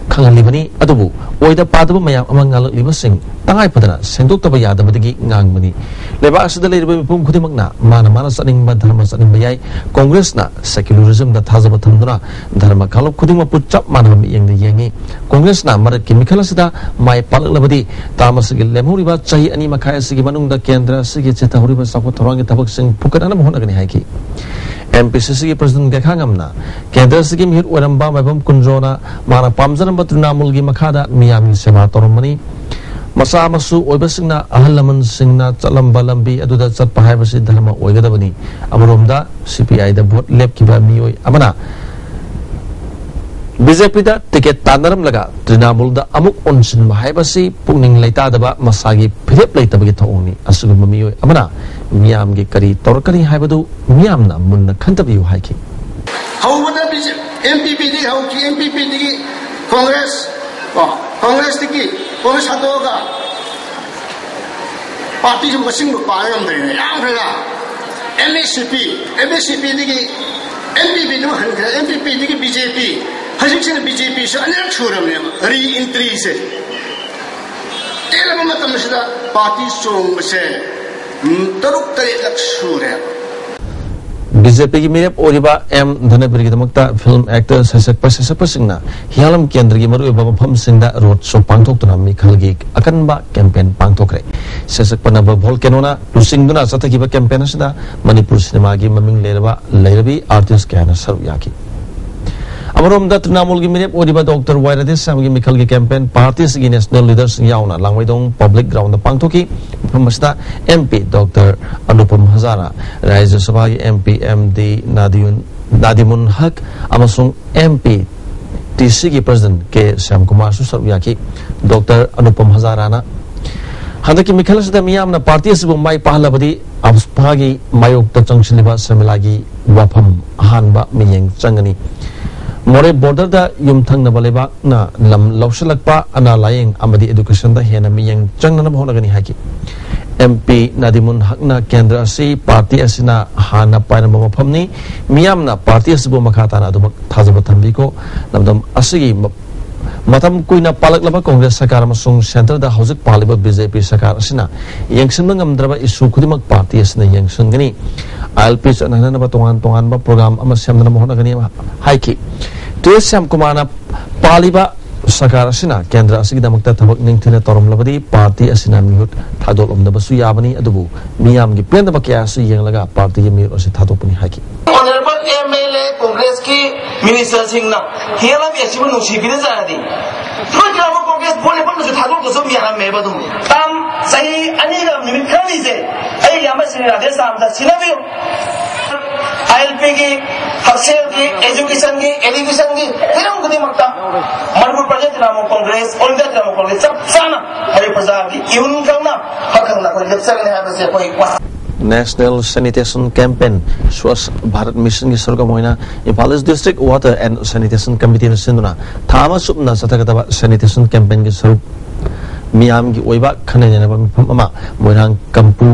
ꯈꯪꯍꯜꯂꯤꯕꯅꯤ, ꯑꯗꯨꯕꯨ ꯑꯣꯏꯗ ꯄꯥꯗꯕ ꯃꯌꯥꯝ ꯑꯃ ꯉꯥꯡꯂꯛꯂꯤꯕꯁꯤꯡ ꯇꯉꯥꯏ ꯐꯗꯅ ꯁꯦꯡꯗꯣꯛꯇꯕ ꯌꯥꯗꯕꯗꯒꯤ ꯉꯥꯡꯕꯅꯤ꯫ ꯂꯩꯕꯥꯛ ꯑꯁꯤꯗ ꯂꯩꯔꯤꯕ ꯃꯤꯄꯨꯝ ꯈꯨꯗꯤꯡꯃꯛꯅ ꯃꯥꯅ ꯃꯥꯅ ꯆꯠꯅꯤꯡꯕ ꯙꯔꯃ ꯆꯠꯅꯤꯡꯕ ꯌꯥꯏ꯫ Congressꯅ secularismꯗ ꯊꯥꯖꯕ ꯊꯝꯗꯨꯅ ꯙꯔꯃ ꯀꯥꯡꯂꯨꯞ ꯈꯨꯗꯤꯡꯃꯛꯄꯨ ꯆꯞ ꯃꯥꯟꯅꯕ ꯃꯤꯠꯌꯦꯡꯗ ꯌꯦꯡꯏ꯫ Congressꯅ ꯃꯔꯛꯀꯤ ꯃꯤꯈꯜ ꯑꯁꯤꯗ ꯃꯥꯏ ꯄꯥꯛꯂꯛꯂꯕꯗꯤ ꯇꯥꯝ ꯑꯁꯤꯒꯤ ꯂꯦꯝꯍꯧꯔꯤꯕ ꯆꯍꯤ ꯑꯅꯤ ꯃꯈꯥꯏ ꯑꯁꯤꯒꯤ ꯃꯅꯨꯡꯗ ꯀꯦꯟꯗ꯭ꯔ ꯑꯁꯤꯒꯤ ꯆꯤꯊꯍꯧꯔꯤꯕ ꯆꯥꯎꯈꯠ ꯊꯧꯔꯥꯡꯒꯤ ꯊꯕꯛꯁꯤꯡ ꯐꯨꯀꯠꯅꯅꯕ ꯍꯣꯠꯅꯒꯅꯤ ꯍꯥꯏꯈꯤ꯫ ꯑꯦꯝ ꯄꯤ ꯁꯤ ꯁꯤꯒꯤ ꯄ꯭ꯔꯁꯤꯗꯦꯟꯠ ꯒꯦꯈꯥꯉꯝꯅ ꯀꯦꯟꯗ꯭ꯔꯁꯤꯒꯤ ꯃꯤꯍꯨꯠ ꯑꯣꯏꯔꯝꯕ ꯃꯥꯏꯕꯝ ꯀꯨꯟꯖꯣꯅ ꯃꯥꯅ ꯄꯥꯝꯖꯔꯝꯕ ꯇ꯭ꯔꯤꯅꯥꯃꯨꯜꯒꯤ ꯃꯈꯥꯗ ꯃꯤꯌꯥꯝꯒꯤ ꯁꯦꯕꯥ ꯇꯧꯔꯝꯕꯅꯤ꯫ ꯃꯆꯥ ꯃꯁꯨ ꯑꯣꯏꯕꯁꯤꯡꯅ ꯑꯍꯜ ꯂꯃꯟꯁꯤꯡꯅ ꯆꯠꯂꯝꯕ ꯂꯝꯕꯤ ꯑꯗꯨꯗ ꯆꯠꯄ ꯍꯥꯏꯕꯁꯤ ꯙꯔꯃ ꯑꯣꯏꯒꯗꯕꯅꯤ꯫ ꯑꯃꯔꯣꯝꯗ ꯁꯤ ꯄꯤ ꯑꯥꯏꯗ ꯚꯣꯠ ꯂꯦꯞꯈꯤꯕ ꯃꯤꯑꯣꯏ ꯑꯃꯅ ꯕꯤ ꯖꯦ ꯄꯤꯗ ꯇꯤꯀꯦꯠ ꯇꯥꯟꯅꯔꯝꯂꯒ ꯇ꯭ꯔꯤꯅꯥꯃꯨꯜꯗ ꯑꯃꯨꯛ ꯑꯣꯟꯁꯤꯟꯕ ꯍꯥꯏꯕꯁꯤ ꯄꯨꯛꯅꯤꯡ ꯂꯩꯇꯥꯗꯕ, ꯃꯁꯥꯒꯤ ꯐꯤꯔꯦꯞ ꯂꯩꯇꯕꯒꯤ ꯊꯧꯑꯣꯡꯅꯤ꯫ ꯑꯁꯤꯒꯨꯝꯕ ꯃꯤꯑꯣꯏ ꯑꯃꯅ ꯃꯤꯌꯥꯝꯒꯤ ꯀꯔꯤ ꯇꯧꯔꯛꯀꯅꯤ ꯍꯥꯏꯕꯗꯨ ꯃꯤꯌꯥꯝꯅ ꯃꯨꯟꯅ ꯈꯟꯊꯕꯤꯌꯨ ꯍꯥꯏꯈꯤ꯫ ꯍꯧꯕꯗ ꯑꯦꯝ ꯄꯤ ꯄꯤꯗꯒꯤ ꯍꯧꯈꯤ, ꯑꯦꯝ ꯄꯤ ꯄꯤꯗꯒꯤ ꯀꯣꯡꯒ꯭ꯔꯦꯁ, ꯀꯣ, ꯀꯣꯡꯒ꯭ꯔꯦꯁꯇꯒꯤ, ꯀꯣꯡꯒ꯭ꯔꯦꯁ ꯍꯥꯠꯇꯣꯛꯑꯒ ꯄꯥꯔꯇꯤꯁꯨ ꯃꯁꯤꯡꯕꯨ ꯄꯥ ꯉꯝꯗ꯭ꯔꯦꯅꯦ, ꯌꯥꯝꯈ꯭ꯔꯦꯗ꯫ ꯑꯦꯝ ꯑꯦꯁ ꯁꯤ ꯄꯤ, ꯑꯦꯝ ꯑꯦꯁ ꯁꯤ ꯄꯤꯗꯒꯤ ꯑꯦꯝ ꯄꯤ ꯄꯤꯗꯨ ꯍꯟꯈ꯭ꯔꯦ, ꯑꯦꯝ ꯄꯤ ꯄꯤꯗꯒꯤ ꯕꯤ ꯖꯦ ꯄꯤ, ꯍꯧꯖꯤꯛꯁꯤꯅ ꯕꯤ ꯖꯦ ꯄꯤꯁꯨ ꯑꯅꯤꯔꯛ ꯁꯨꯔꯕꯅꯦꯕ ꯔꯤ ꯏꯟꯇ꯭ꯔꯤꯁꯦ꯫ ꯇꯦꯜꯂꯕ ꯃꯇꯝ ꯑꯁꯤꯗ ꯄꯥꯔꯇꯤ ꯆꯣꯡꯕꯁꯦ, ꯎꯝ, ꯇꯔꯨꯛ ꯇꯔꯦꯠꯂꯛ ꯁꯨꯔꯦ꯫ ꯕꯤ ꯖꯦ ꯄꯤꯒꯤ ꯃꯤꯔꯦꯞ ꯑꯣꯏꯔꯤꯕ ꯑꯦꯝ ꯙꯅꯕꯤꯔꯒꯤꯗꯃꯛꯇ ꯐꯤꯜꯝ ꯑꯦꯛꯇꯔ, ꯁꯩꯁꯛꯄ, ꯁꯩꯁꯛꯄꯁꯤꯡꯅ ꯍꯤꯌꯥꯂꯝ ꯀꯦꯟꯗ꯭ꯔꯒꯤ ꯃꯔꯨꯑꯣꯏꯕ ꯃꯐꯝꯁꯤꯡꯗ ꯔꯣꯗ ꯁꯣ ꯄꯥꯡꯊꯣꯛꯇꯨꯅ ꯃꯤꯈꯜꯒꯤ ꯑꯀꯟꯕ ꯀꯦꯝꯄꯦꯟ ꯄꯥꯡꯊꯣꯛꯈ꯭ꯔꯦ꯫ ꯁꯩꯁꯛꯄ ꯅꯕ ꯚꯣꯜꯀꯦꯅꯣꯅ ꯂꯨꯆꯤꯡꯗꯨꯅ ꯆꯠꯊꯈꯤꯕ ꯀꯦꯝꯄꯦꯟ ꯑꯁꯤꯗ ꯃꯅꯤꯄꯨꯔ ꯁꯤꯅꯦꯃꯥꯒꯤ ꯃꯃꯤꯡ ꯂꯩꯔꯕ ꯂꯩꯔꯕꯤ ꯑꯥꯔꯇꯤꯁ ꯀꯌꯥꯅ ꯁꯔꯨꯛ ꯌꯥꯈꯤ꯫ ꯑꯃꯔꯣꯝꯗ ꯇ꯭ꯔꯤꯅꯥꯃꯨꯜꯒꯤ ꯃꯤꯔꯦꯞ ꯑꯣꯏꯔꯤꯕ ꯗꯣꯛꯇꯔ ꯋꯥꯏ ꯔꯥꯙꯦꯁ꯭ꯌꯥꯝꯒꯤ ꯃꯤꯈꯜꯒꯤ ꯀꯦꯝꯄꯦꯟ ꯄꯥꯔꯇꯤ ꯑꯁꯤꯒꯤ ꯅꯦꯁꯅꯦꯜ ꯂꯤꯗꯔꯁꯤꯡ ꯌꯥꯎꯅ ꯂꯥꯡꯃꯩꯗꯣꯡ ꯄꯕ꯭ꯂꯤꯛ ꯒ꯭ꯔꯥꯎꯟꯗ ꯄꯥꯡꯊꯣꯛꯈꯤ꯫ ꯃꯐꯝ ꯑꯁꯤꯗ ꯑꯦꯝ ꯄꯤ ꯗꯣꯛꯇꯔ ꯑꯅꯨꯄꯝ ꯍꯖꯥꯔꯥ, ꯔꯥꯖ꯭ꯌ ꯁꯚꯥꯒꯤ ꯑꯦꯝ ꯄꯤ ꯑꯦꯝ ꯗꯤ ꯅꯥꯗꯤꯌꯨꯟ-, ꯅꯥꯗꯤꯃꯨꯟ ꯍꯛ ꯑꯃꯁꯨꯡ ꯑꯦꯝ ꯄꯤ ꯇꯤ ꯁꯤꯒꯤ ꯄ꯭ꯔꯁꯤꯗꯦꯟꯠ ꯀꯦ ꯁ꯭ꯌꯥꯝꯀꯨꯃꯥꯔꯁꯨ ꯁꯔꯨꯛ ꯌꯥꯈꯤ꯫ ꯗꯣꯛꯇꯔ ꯑꯅꯨꯄꯝ ꯍꯖꯥꯔꯥꯅ ꯍꯟꯗꯛꯀꯤ ꯃꯤꯈꯜ ꯑꯁꯤꯗ ꯃꯤꯌꯥꯝꯅ ꯄꯥꯔꯇꯤ ꯑꯁꯤꯕꯨ ꯃꯥꯏ ꯄꯥꯛꯍꯜꯂꯕꯗꯤ ꯑꯞꯁꯄꯥꯒꯤ ꯃꯥꯌꯣꯛꯇ ꯆꯪꯁꯤꯜꯂꯤꯕ ꯁꯦꯃꯤꯂꯥꯒꯤ ꯋꯥꯐꯝ ꯑꯍꯥꯟꯕ ꯃꯤꯠꯌꯦꯡ ꯆꯪꯒꯅꯤ꯫ ꯃꯣꯔꯦ ꯕꯣꯔꯗꯔꯗ ꯌꯨꯝꯊꯪꯅꯕ ꯂꯩꯕꯥꯛꯅ ꯂꯝ ꯂꯧꯁꯤꯜꯂꯛꯄ, ꯑꯅꯥ ꯂꯥꯌꯦꯡ ꯑꯃꯗꯤ ꯑꯦꯗꯨꯀꯦꯁꯟꯗ ꯍꯦꯟꯅ ꯃꯤꯠꯌꯦꯡ ꯆꯪꯅꯅꯕ ꯍꯣꯠꯅꯒꯅꯤ ꯍꯥꯏꯈꯤ꯫ ꯑꯦꯝ ꯄꯤ ꯅꯥꯗꯤꯃꯨꯟ ꯍꯛꯅ ꯀꯦꯟꯗ꯭ꯔ ꯑꯁꯤ ꯄꯥꯔꯇꯤ ꯑꯁꯤꯅ ꯍꯥꯟꯅ ꯄꯥꯏꯔꯝꯕ ꯃꯐꯝꯅꯤ꯫ ꯃꯤꯌꯥꯝꯅ ꯄꯥꯔꯇꯤ ꯑꯁꯤꯕꯨ ꯃꯈꯥ ꯇꯥꯅ ꯑꯗꯨꯃꯛ ꯊꯥꯖꯕ ꯊꯝꯕꯤꯀꯣ꯫ ꯂꯝꯗꯝ ꯑꯁꯤꯒꯤ ꯃ-, ꯃꯇꯝ ꯀꯨꯏꯅ ꯄꯥꯜꯂꯛꯂꯕ ꯀꯣꯡꯒ꯭ꯔꯦꯁ ꯁꯔꯀꯥꯔ ꯑꯃꯁꯨꯡ ꯁꯦꯟꯇꯔꯗ ꯍꯧꯖꯤꯛ ꯄꯥꯜꯂꯤꯕ ꯕꯤ ꯖꯦ ꯄꯤ ꯁꯔꯀꯥꯔ ꯑꯁꯤꯅ ꯌꯦꯡꯁꯤꯟꯕ ꯉꯝꯗ꯭ꯔꯕ ꯏꯁꯨ ꯈꯨꯗꯤꯡꯃꯛ ꯄꯥꯔꯇꯤ ꯑꯁꯤꯅ ꯌꯦꯡꯁꯤꯟꯒꯅꯤ꯫ ꯑꯥꯏ ꯑꯦꯜ ꯄꯤ ꯆꯠꯅꯍꯟꯅꯕ ꯇꯣꯉꯥꯟ ꯇꯣꯉꯥꯟꯕ ꯄ꯭ꯔꯣꯒ꯭ꯔꯥꯝ ꯑꯃ ꯁꯦꯝꯅꯅꯕ ꯍꯣꯠꯅꯒꯅꯤ ꯍꯥꯏꯈꯤ꯫ ꯇꯨ ꯑꯦꯁ ꯁ꯭ꯌꯥꯝꯀꯨꯃꯥꯔꯅ ꯄꯥꯜꯂꯤꯕ ꯁꯔꯀꯥꯔ ꯑꯁꯤꯅ ꯀꯦꯟꯗ꯭ꯔ ꯑꯁꯤꯒꯤꯗꯃꯛꯇ ꯊꯕꯛ ꯅꯤꯡꯊꯤꯅ ꯇꯧꯔꯝꯂꯕꯗꯤ ꯄꯥꯔꯇꯤ ꯑꯁꯤꯅ ꯃꯤꯍꯨꯠ ꯊꯥꯗꯣꯛꯂꯝꯗꯕꯁꯨ ꯌꯥꯕꯅꯤ, ꯑꯗꯨꯕꯨ ꯃꯤꯌꯥꯝꯒꯤ ꯄꯦꯟꯗꯕ ꯀꯌꯥ ꯑꯁꯤ ꯌꯦꯡꯂꯒ ꯄꯥꯔꯇꯤꯒꯤ ꯃꯤꯍꯨꯠ ꯑꯁꯤ ꯊꯥꯗꯣꯛꯄꯅꯤ ꯍꯥꯏꯈꯤ꯫ ꯃꯤꯅꯤꯁꯇꯔꯁꯤꯡꯅ ꯍꯦꯜꯂꯝꯃꯤ ꯑꯁꯤꯕꯨ ꯅꯨꯡꯁꯤꯕꯤꯔꯖꯔꯗꯤ, ꯍꯣꯏ, ꯇ꯭ꯔꯥꯏꯕꯦꯜ ꯀꯣꯡꯒ꯭ꯔꯦꯁ ꯚꯣꯠ ꯂꯦꯞꯄꯗꯁꯨ ꯊꯥꯗꯣꯛꯄꯁꯨ ꯌꯥꯔꯝꯃꯦꯕ꯫ ꯑꯗꯨꯝ ꯇꯥꯝ ꯆꯍꯤ ꯑꯅꯤꯒ ꯅꯨꯃꯤꯠ ꯈꯔꯅꯤꯁꯦ ꯑꯩ ꯏꯌꯥꯝꯕ ꯁ꯭ꯔꯤ ꯔꯥꯙꯦꯁ꯭ꯌꯥꯝꯗ ꯁꯤꯟꯅꯕꯤꯌꯨ꯫ ꯑꯥꯏ ꯑꯦꯜ ꯄꯤꯒꯤ, ꯍꯛꯁꯦꯜꯒꯤ, ꯑꯦꯖꯨꯀꯦꯁꯟꯒꯤ, ꯑꯦꯗꯨꯀꯦꯁꯟꯒꯤ ꯍꯤꯔꯝ ꯈꯨꯗꯤꯡꯃꯛꯇ Manipur Praja tribal congress, all India tribal congress ꯆꯞ ꯆꯥꯅ ꯃꯅꯤꯄꯨꯔ ꯄ꯭ꯔꯖꯥꯒꯤ ꯏꯍꯨꯟ ꯈꯪꯅ ꯍꯛ ꯈꯪꯅ ꯑꯩꯈꯣꯏ ꯂꯦꯞꯆꯒꯅꯤ ꯍꯥꯏꯕꯁꯦ ꯑꯩꯈꯣꯏ ꯋꯥ- National Sanitation Campaign, Swachh Bharat Mission ꯒꯤ ꯁꯔꯨꯛ ꯑꯃ ꯑꯣꯏꯅ ꯏꯝꯐꯥꯜ ꯏꯁ ꯗꯤꯁꯇ꯭ꯔꯤꯛ ꯋꯥꯇꯔ ꯑꯦꯟ ꯁꯦꯅꯤꯇꯦꯁꯟ ꯀꯃꯤꯇꯤꯅ ꯁꯤꯟꯗꯨꯅ ꯊꯥ ꯑꯃ ꯆꯨꯞꯅ ꯆꯠꯊꯒꯗꯕ ꯁꯦꯅꯤꯇꯦꯁꯟ ꯀꯦꯝꯄꯦꯟꯒꯤ ꯁꯔꯨꯛ ꯃꯤꯌꯥꯝꯒꯤ ꯑꯣꯏꯕ ꯈꯟꯅ ꯅꯩꯅꯕ ꯃꯤꯐꯝ ꯑꯃ ꯃꯣꯏꯔꯥꯡ ꯀꯝꯄꯨ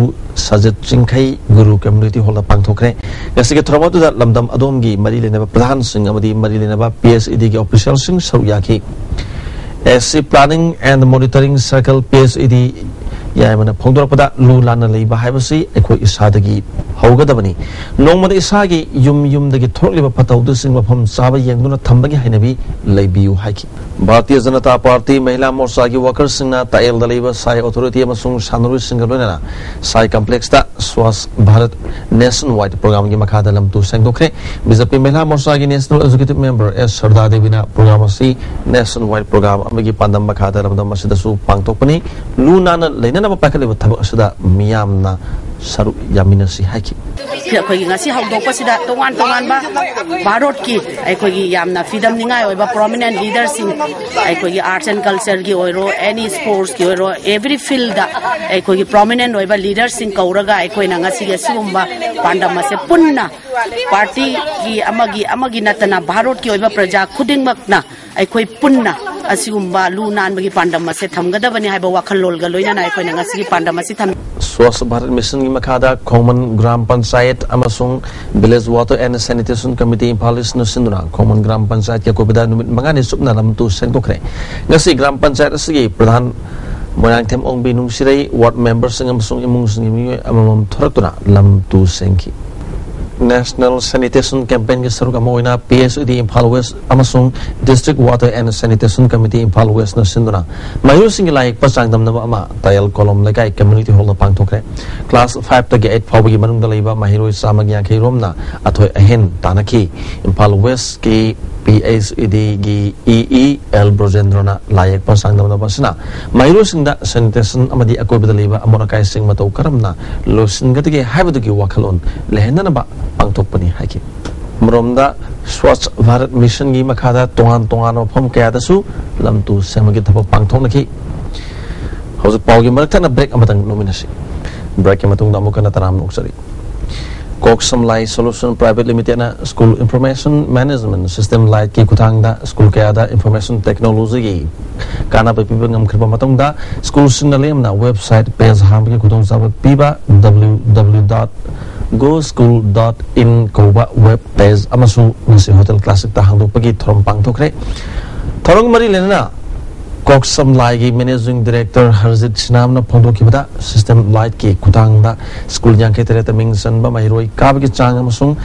ꯁꯖꯤꯠ ꯆꯤꯡꯈꯩ ꯒꯨꯔꯨ ꯀꯝꯃ꯭ꯌꯨꯅꯤꯇꯤ ꯍꯣꯜꯗ ꯄꯥꯡꯊꯣꯛꯈ꯭ꯔꯦ꯫ ꯉꯁꯤꯒꯤ ꯊꯧꯔꯝ ꯑꯗꯨꯗ ꯂꯝꯗꯝ ꯑꯗꯣꯝꯒꯤ ꯃꯔꯤ ꯂꯩꯅꯕ ꯄ꯭ꯔꯙꯥꯟꯁꯤꯡ ꯑꯃꯗꯤ ꯃꯔꯤ ꯂꯩꯅꯕ ꯄꯤ ꯑꯩꯆ ꯏ ꯗꯤꯒꯤ ꯑꯣꯐꯤꯁꯤꯌꯦꯜꯁꯤꯡ ꯁꯔꯨꯛ ꯌꯥꯈꯤ꯫ S C Planning and Monitoring Circle, P H E D, ꯌꯥꯏꯃꯅ ꯐꯣꯡꯗꯣꯔꯛꯄꯗ, ꯂꯨ ꯅꯥꯟꯅ ꯂꯩꯕ ꯍꯥꯏꯕꯁꯤ ꯑꯩꯈꯣꯏ ꯏꯁꯥꯗꯒꯤ ꯍꯧꯒꯗꯕꯅꯤ꯫ ꯅꯣꯡꯃꯗ ꯏꯁꯥꯒꯤ ꯌꯨꯝ ꯌꯨꯝꯗꯒꯤ ꯊꯣꯛꯂꯛꯂꯤꯕ ꯐꯠꯇ ꯍꯥꯎꯗꯤꯁꯤꯡ ꯃꯐꯝ ꯆꯥꯕ ꯌꯦꯡꯗꯨꯅ ꯊꯝꯕꯒꯤ ꯍꯩꯅꯕꯤ ꯂꯩꯕꯤꯌꯨ ꯍꯥꯏꯈꯤ꯫ ꯚꯥꯔꯇꯤꯌ ꯖꯅꯇꯥ ꯄꯥꯔꯇꯤ ꯃꯍꯤꯂꯥ ꯃꯣꯔꯆꯥꯒꯤ ꯋꯥꯀꯔꯁꯤꯡꯅ ꯇꯥꯛꯌꯦꯜꯗ ꯂꯩꯕ ꯁꯥꯏ ꯑꯣꯊꯣꯔꯤꯇꯤ ꯑꯃꯁꯨꯡ ꯁꯥꯟꯅꯔꯣꯏꯁꯤꯡꯒ ꯂꯣꯏꯅꯅ ꯁꯥꯏ ꯀꯝꯄ꯭ꯂꯦꯛꯁꯇ ꯁ꯭ꯋꯥꯁ ꯚꯥꯔꯠ ꯅꯦꯁꯟ ꯋꯥꯏꯗ ꯄ꯭ꯔꯣꯒ꯭ꯔꯥꯝꯒꯤ ꯃꯈꯥꯗ ꯂꯝ ꯇꯨ ꯁꯦꯡꯗꯣꯛꯈ꯭ꯔꯦ꯫ ꯕꯤ ꯖꯦ ꯄꯤ ꯃꯍꯤꯂꯥ ꯃꯣꯔꯆꯥꯒꯤ ꯅꯦꯁꯅꯦꯜ ꯑꯦꯛꯖꯤꯀ꯭ꯌꯨꯇꯤꯚ ꯃꯦꯝꯕꯔ ꯑꯦꯁ ꯁꯔꯗꯥ ꯗꯦꯕꯤꯅ ꯄ꯭ꯔꯣꯒ꯭ꯔꯥꯝ ꯑꯁꯤ ꯅꯦꯁꯟ ꯋꯥꯏꯗ ꯄ꯭ꯔꯣꯒ꯭ꯔꯥꯝ ꯑꯃꯒꯤ ꯄꯥꯟꯗꯝ ꯃꯈꯥꯗ ꯂꯝꯗꯝ ꯑꯁꯤꯗꯁꯨ ꯄꯥꯡꯊꯣꯛꯄꯅꯤ꯫ ꯂꯨ ꯅꯥꯟꯅ ꯂꯩꯅꯅꯕ ꯄꯥꯏꯈꯠꯂꯤꯕ ꯊꯕꯛ ꯑꯁꯤꯗ ꯃꯤꯌꯥꯝꯅ ꯁꯔꯨꯛ ꯌꯥꯃꯤꯟꯅꯁꯤ ꯍꯥꯏꯈꯤ꯫ ꯑꯩꯈꯣꯏꯒꯤ ꯉꯁꯤ ꯍꯧꯗꯣꯛꯄꯁꯤꯗ ꯇꯣꯉꯥꯟ ꯇꯣꯉꯥꯟꯕ ꯚꯥꯔꯠꯀꯤ ꯑꯩꯈꯣꯏꯒꯤ ꯌꯥꯝꯅ ꯐꯤꯗꯝꯅꯤꯡꯉꯥꯏ ꯑꯣꯏꯕ ꯄ꯭ꯔꯣꯃꯤꯅꯦꯟ ꯂꯤꯗꯔꯁꯤꯡ, ꯑꯩꯈꯣꯏꯒꯤ ꯑꯥꯔꯠꯁ ꯑꯦꯟ ꯀꯜꯆꯔꯒꯤ ꯑꯣꯏꯔꯣ, ꯑꯦꯅꯤ ꯁ꯭ꯄꯣꯔꯠꯁꯀꯤ ꯑꯣꯏꯔꯣ, ꯑꯦꯚ꯭ꯔꯤ ꯐꯤꯜꯗ ꯑꯩꯈꯣꯏꯒꯤ ꯄ꯭ꯔꯣꯃꯤꯅꯦꯟ ꯑꯣꯏꯕ ꯂꯤꯗꯔꯁꯤꯡ ꯀꯧꯔꯒ ꯑꯩꯈꯣꯏꯅ ꯉꯁꯤꯒꯤ ꯑꯁꯤꯒꯨꯝꯕ ꯄꯥꯟꯗꯝ ꯑꯁꯦ ꯄꯨꯟꯅ ꯄꯥꯔꯇꯤꯒꯤ ꯑꯃꯒꯤ ꯑꯃꯒꯤ ꯅꯠꯇꯅ ꯚꯥꯔꯠꯀꯤ ꯑꯣꯏꯕ ꯄ꯭ꯔꯖꯥ ꯈꯨꯗꯤꯡꯃꯛꯅ ꯑꯩꯈꯣꯏ ꯄꯨꯟꯅ ꯑꯁꯤꯒꯨꯝꯕ ꯂꯨ ꯅꯥꯟꯕꯒꯤ ꯄꯥꯟꯗꯝ ꯑꯁꯦ ꯊꯝꯒꯗꯕꯅꯤ ꯍꯥꯏꯕ ꯋꯥꯈꯜꯂꯣꯟꯒ ꯂꯣꯏꯅꯅ ꯑꯩꯈꯣꯏꯅ ꯉꯁꯤꯒꯤ ꯄꯥꯟꯗꯝ ꯑꯁꯤ ꯊꯝꯃꯤ꯫ ꯁ꯭ꯋꯥꯁ ꯚꯥꯔꯠ ꯃꯤꯁꯟꯒꯤ ꯃꯈꯥꯗ ꯈꯣꯡꯃꯟ ꯒ꯭ꯔꯥꯝ ꯄꯟꯆꯥꯌꯠ ꯑꯃꯁꯨꯡ village water and sanitation committee Imphal ꯏꯁꯅ ꯁꯤꯟꯗꯨꯅ ꯈꯣꯡꯃꯟ ꯒ꯭ꯔꯥꯝ ꯄꯟꯆꯥꯌꯠꯀꯤ ꯑꯀꯣꯏꯕꯗ ꯅꯨꯃꯤꯠ ꯃꯉꯥꯅꯤ ꯆꯨꯞꯅ ꯂꯝ ꯇꯨ ꯁꯦꯡꯗꯣꯛꯈ꯭ꯔꯦ꯫ ꯉꯁꯤ ꯒ꯭ꯔꯥꯝ ꯄꯟꯆꯥꯌꯠ ꯑꯁꯤꯒꯤ ꯄ꯭ꯔꯙꯥꯟ ꯃꯣꯏꯔꯥꯡꯊꯦꯝ ꯑꯣꯡꯕꯤ ꯅꯨꯡꯁꯤꯔꯩ, ꯋꯥꯔꯗ ꯃꯦꯝꯕꯔꯁꯤꯡ ꯑꯃꯁꯨꯡ ꯏꯃꯨꯡꯁꯤꯡꯒꯤ ꯃꯤꯑꯣꯏ ꯑꯃꯃꯝ ꯊꯣꯔꯛꯇꯨꯅ ꯂꯝ ꯇꯨ ꯁꯦꯡꯈꯤ꯫ National Sanitation Campaignꯒꯤ ꯁꯔꯨꯛ ꯑꯃ ꯑꯣꯏꯅ P H E D Imphal West ꯑꯃꯁꯨꯡ District Water and Sanitation Committee Imphal Westꯅ ꯁꯤꯟꯗꯨꯅ ꯃꯍꯩꯔꯣꯏꯁꯤꯡꯒꯤ ꯂꯥꯏ ꯌꯦꯛꯄ ꯆꯥꯡꯗꯝꯅꯕ ꯑꯃ ꯇꯥꯌꯦꯜ ꯀꯣꯂꯣꯝ ꯂꯩꯀꯥꯏ Community Hallꯗ ꯄꯥꯡꯊꯣꯛꯈ꯭ꯔꯦ꯫ Class five ꯇꯒꯤ eight ꯐꯥꯎꯕꯒꯤ ꯃꯅꯨꯡꯗ ꯂꯩꯕ ꯃꯍꯩꯔꯣꯏ ꯆꯥꯝꯃꯒ ꯌꯥꯡꯈꯩ ꯔꯣꯝꯅ ꯑꯊꯣꯏ ꯑꯍꯦꯟ ꯇꯥꯟꯅꯈꯤ꯫ Imphal Westꯀꯤ P H E Dꯒꯤ E E L ꯕ꯭ꯔꯣꯖꯦꯟꯗ꯭ꯔꯣꯅ ꯂꯥꯏ ꯌꯦꯛꯄ ꯆꯥꯡꯗꯝꯅꯕ ꯑꯁꯤꯅ ꯃꯍꯩꯔꯣꯏꯁꯤꯡꯗ sanitation ꯑꯃꯗꯤ ꯑꯀꯣꯏꯕꯗ ꯂꯩꯕ ꯑꯃꯣꯠ ꯑꯀꯥꯏꯁꯤꯡ ꯃꯇꯧ ꯀꯔꯝꯅ ꯂꯣꯏꯁꯤꯟꯒꯗꯒꯦ ꯍꯥꯏꯕꯗꯨꯒꯤ ꯋꯥꯈꯜꯂꯣꯟ ꯂꯩꯍꯟꯅꯅꯕ ꯄꯥꯡꯊꯣꯛꯄꯅꯤ ꯍꯥꯏꯈꯤ꯫ ꯑꯃꯔꯣꯝꯗ Swachh Bharat Missionꯒꯤ ꯃꯈꯥꯗ ꯇꯣꯉꯥꯟ ꯇꯣꯉꯥꯟꯕ ꯃꯐꯝ ꯀꯌꯥꯗꯁꯨ ꯂꯝ ꯇꯨ ꯁꯦꯝꯕꯒꯤ ꯊꯕꯛ ꯄꯥꯡꯊꯣꯛꯅꯈꯤ꯫ ꯍꯧꯖꯤꯛ ꯄꯥꯎꯒꯤ ꯃꯔꯛ ꯊꯠꯅ break ꯑꯃꯇꯪ ꯂꯧꯃꯤꯟꯅꯁꯤ꯫ Breakꯀꯤ ꯃꯇꯨꯡꯗ ꯑꯃꯨꯛ ꯍꯟꯅ ꯇꯔꯥꯝꯅ ꯑꯣꯛꯆꯔꯤ꯫ ꯀꯣꯛ ꯁꯝ ꯂꯥꯏ Solution Private Limitedꯅ school information management system Lightꯀꯤ ꯈꯨꯠꯊꯥꯡꯗ school ꯀꯌꯥꯗ information technologyꯒꯤ ꯀꯥꯟꯅꯕ ꯄꯤꯕ ꯉꯝꯈ꯭ꯔꯕ ꯃꯇꯨꯡꯗ, schoolꯁꯤꯡꯅ ꯂꯦꯝꯅ website page ꯍꯥꯡꯕꯒꯤ ꯈꯨꯗꯣꯡꯆꯥꯕ ꯄꯤꯕ W W W dot go school dot in ꯀꯧꯕ web page ꯑꯃꯁꯨ ꯉꯁꯤ Hotel Classicꯇ ꯍꯥꯡꯗꯣꯛꯄꯒꯤ ꯊꯧꯔꯝ ꯄꯥꯡꯊꯣꯛꯈ꯭ꯔꯦ꯫ ꯊꯧꯔꯝ ꯃꯔꯤ ꯂꯩꯅꯅ ꯀꯣꯛ ꯁꯝ ꯂꯥꯏꯒꯤ Managing Director ꯍꯔꯖꯤꯠ ꯁꯤꯅꯥꯝꯅ ꯐꯣꯡꯗꯣꯛꯈꯤꯕꯗ, system Lightꯀꯤ ꯈꯨꯠꯊꯥꯡꯗ school ꯌꯥꯡꯈꯩ ꯇꯔꯦꯠꯇ ꯃꯤꯡ ꯆꯟꯕ ꯃꯍꯩꯔꯣꯏ ꯀꯥꯕꯒꯤ ꯆꯥꯡ ꯑꯃꯁꯨꯡ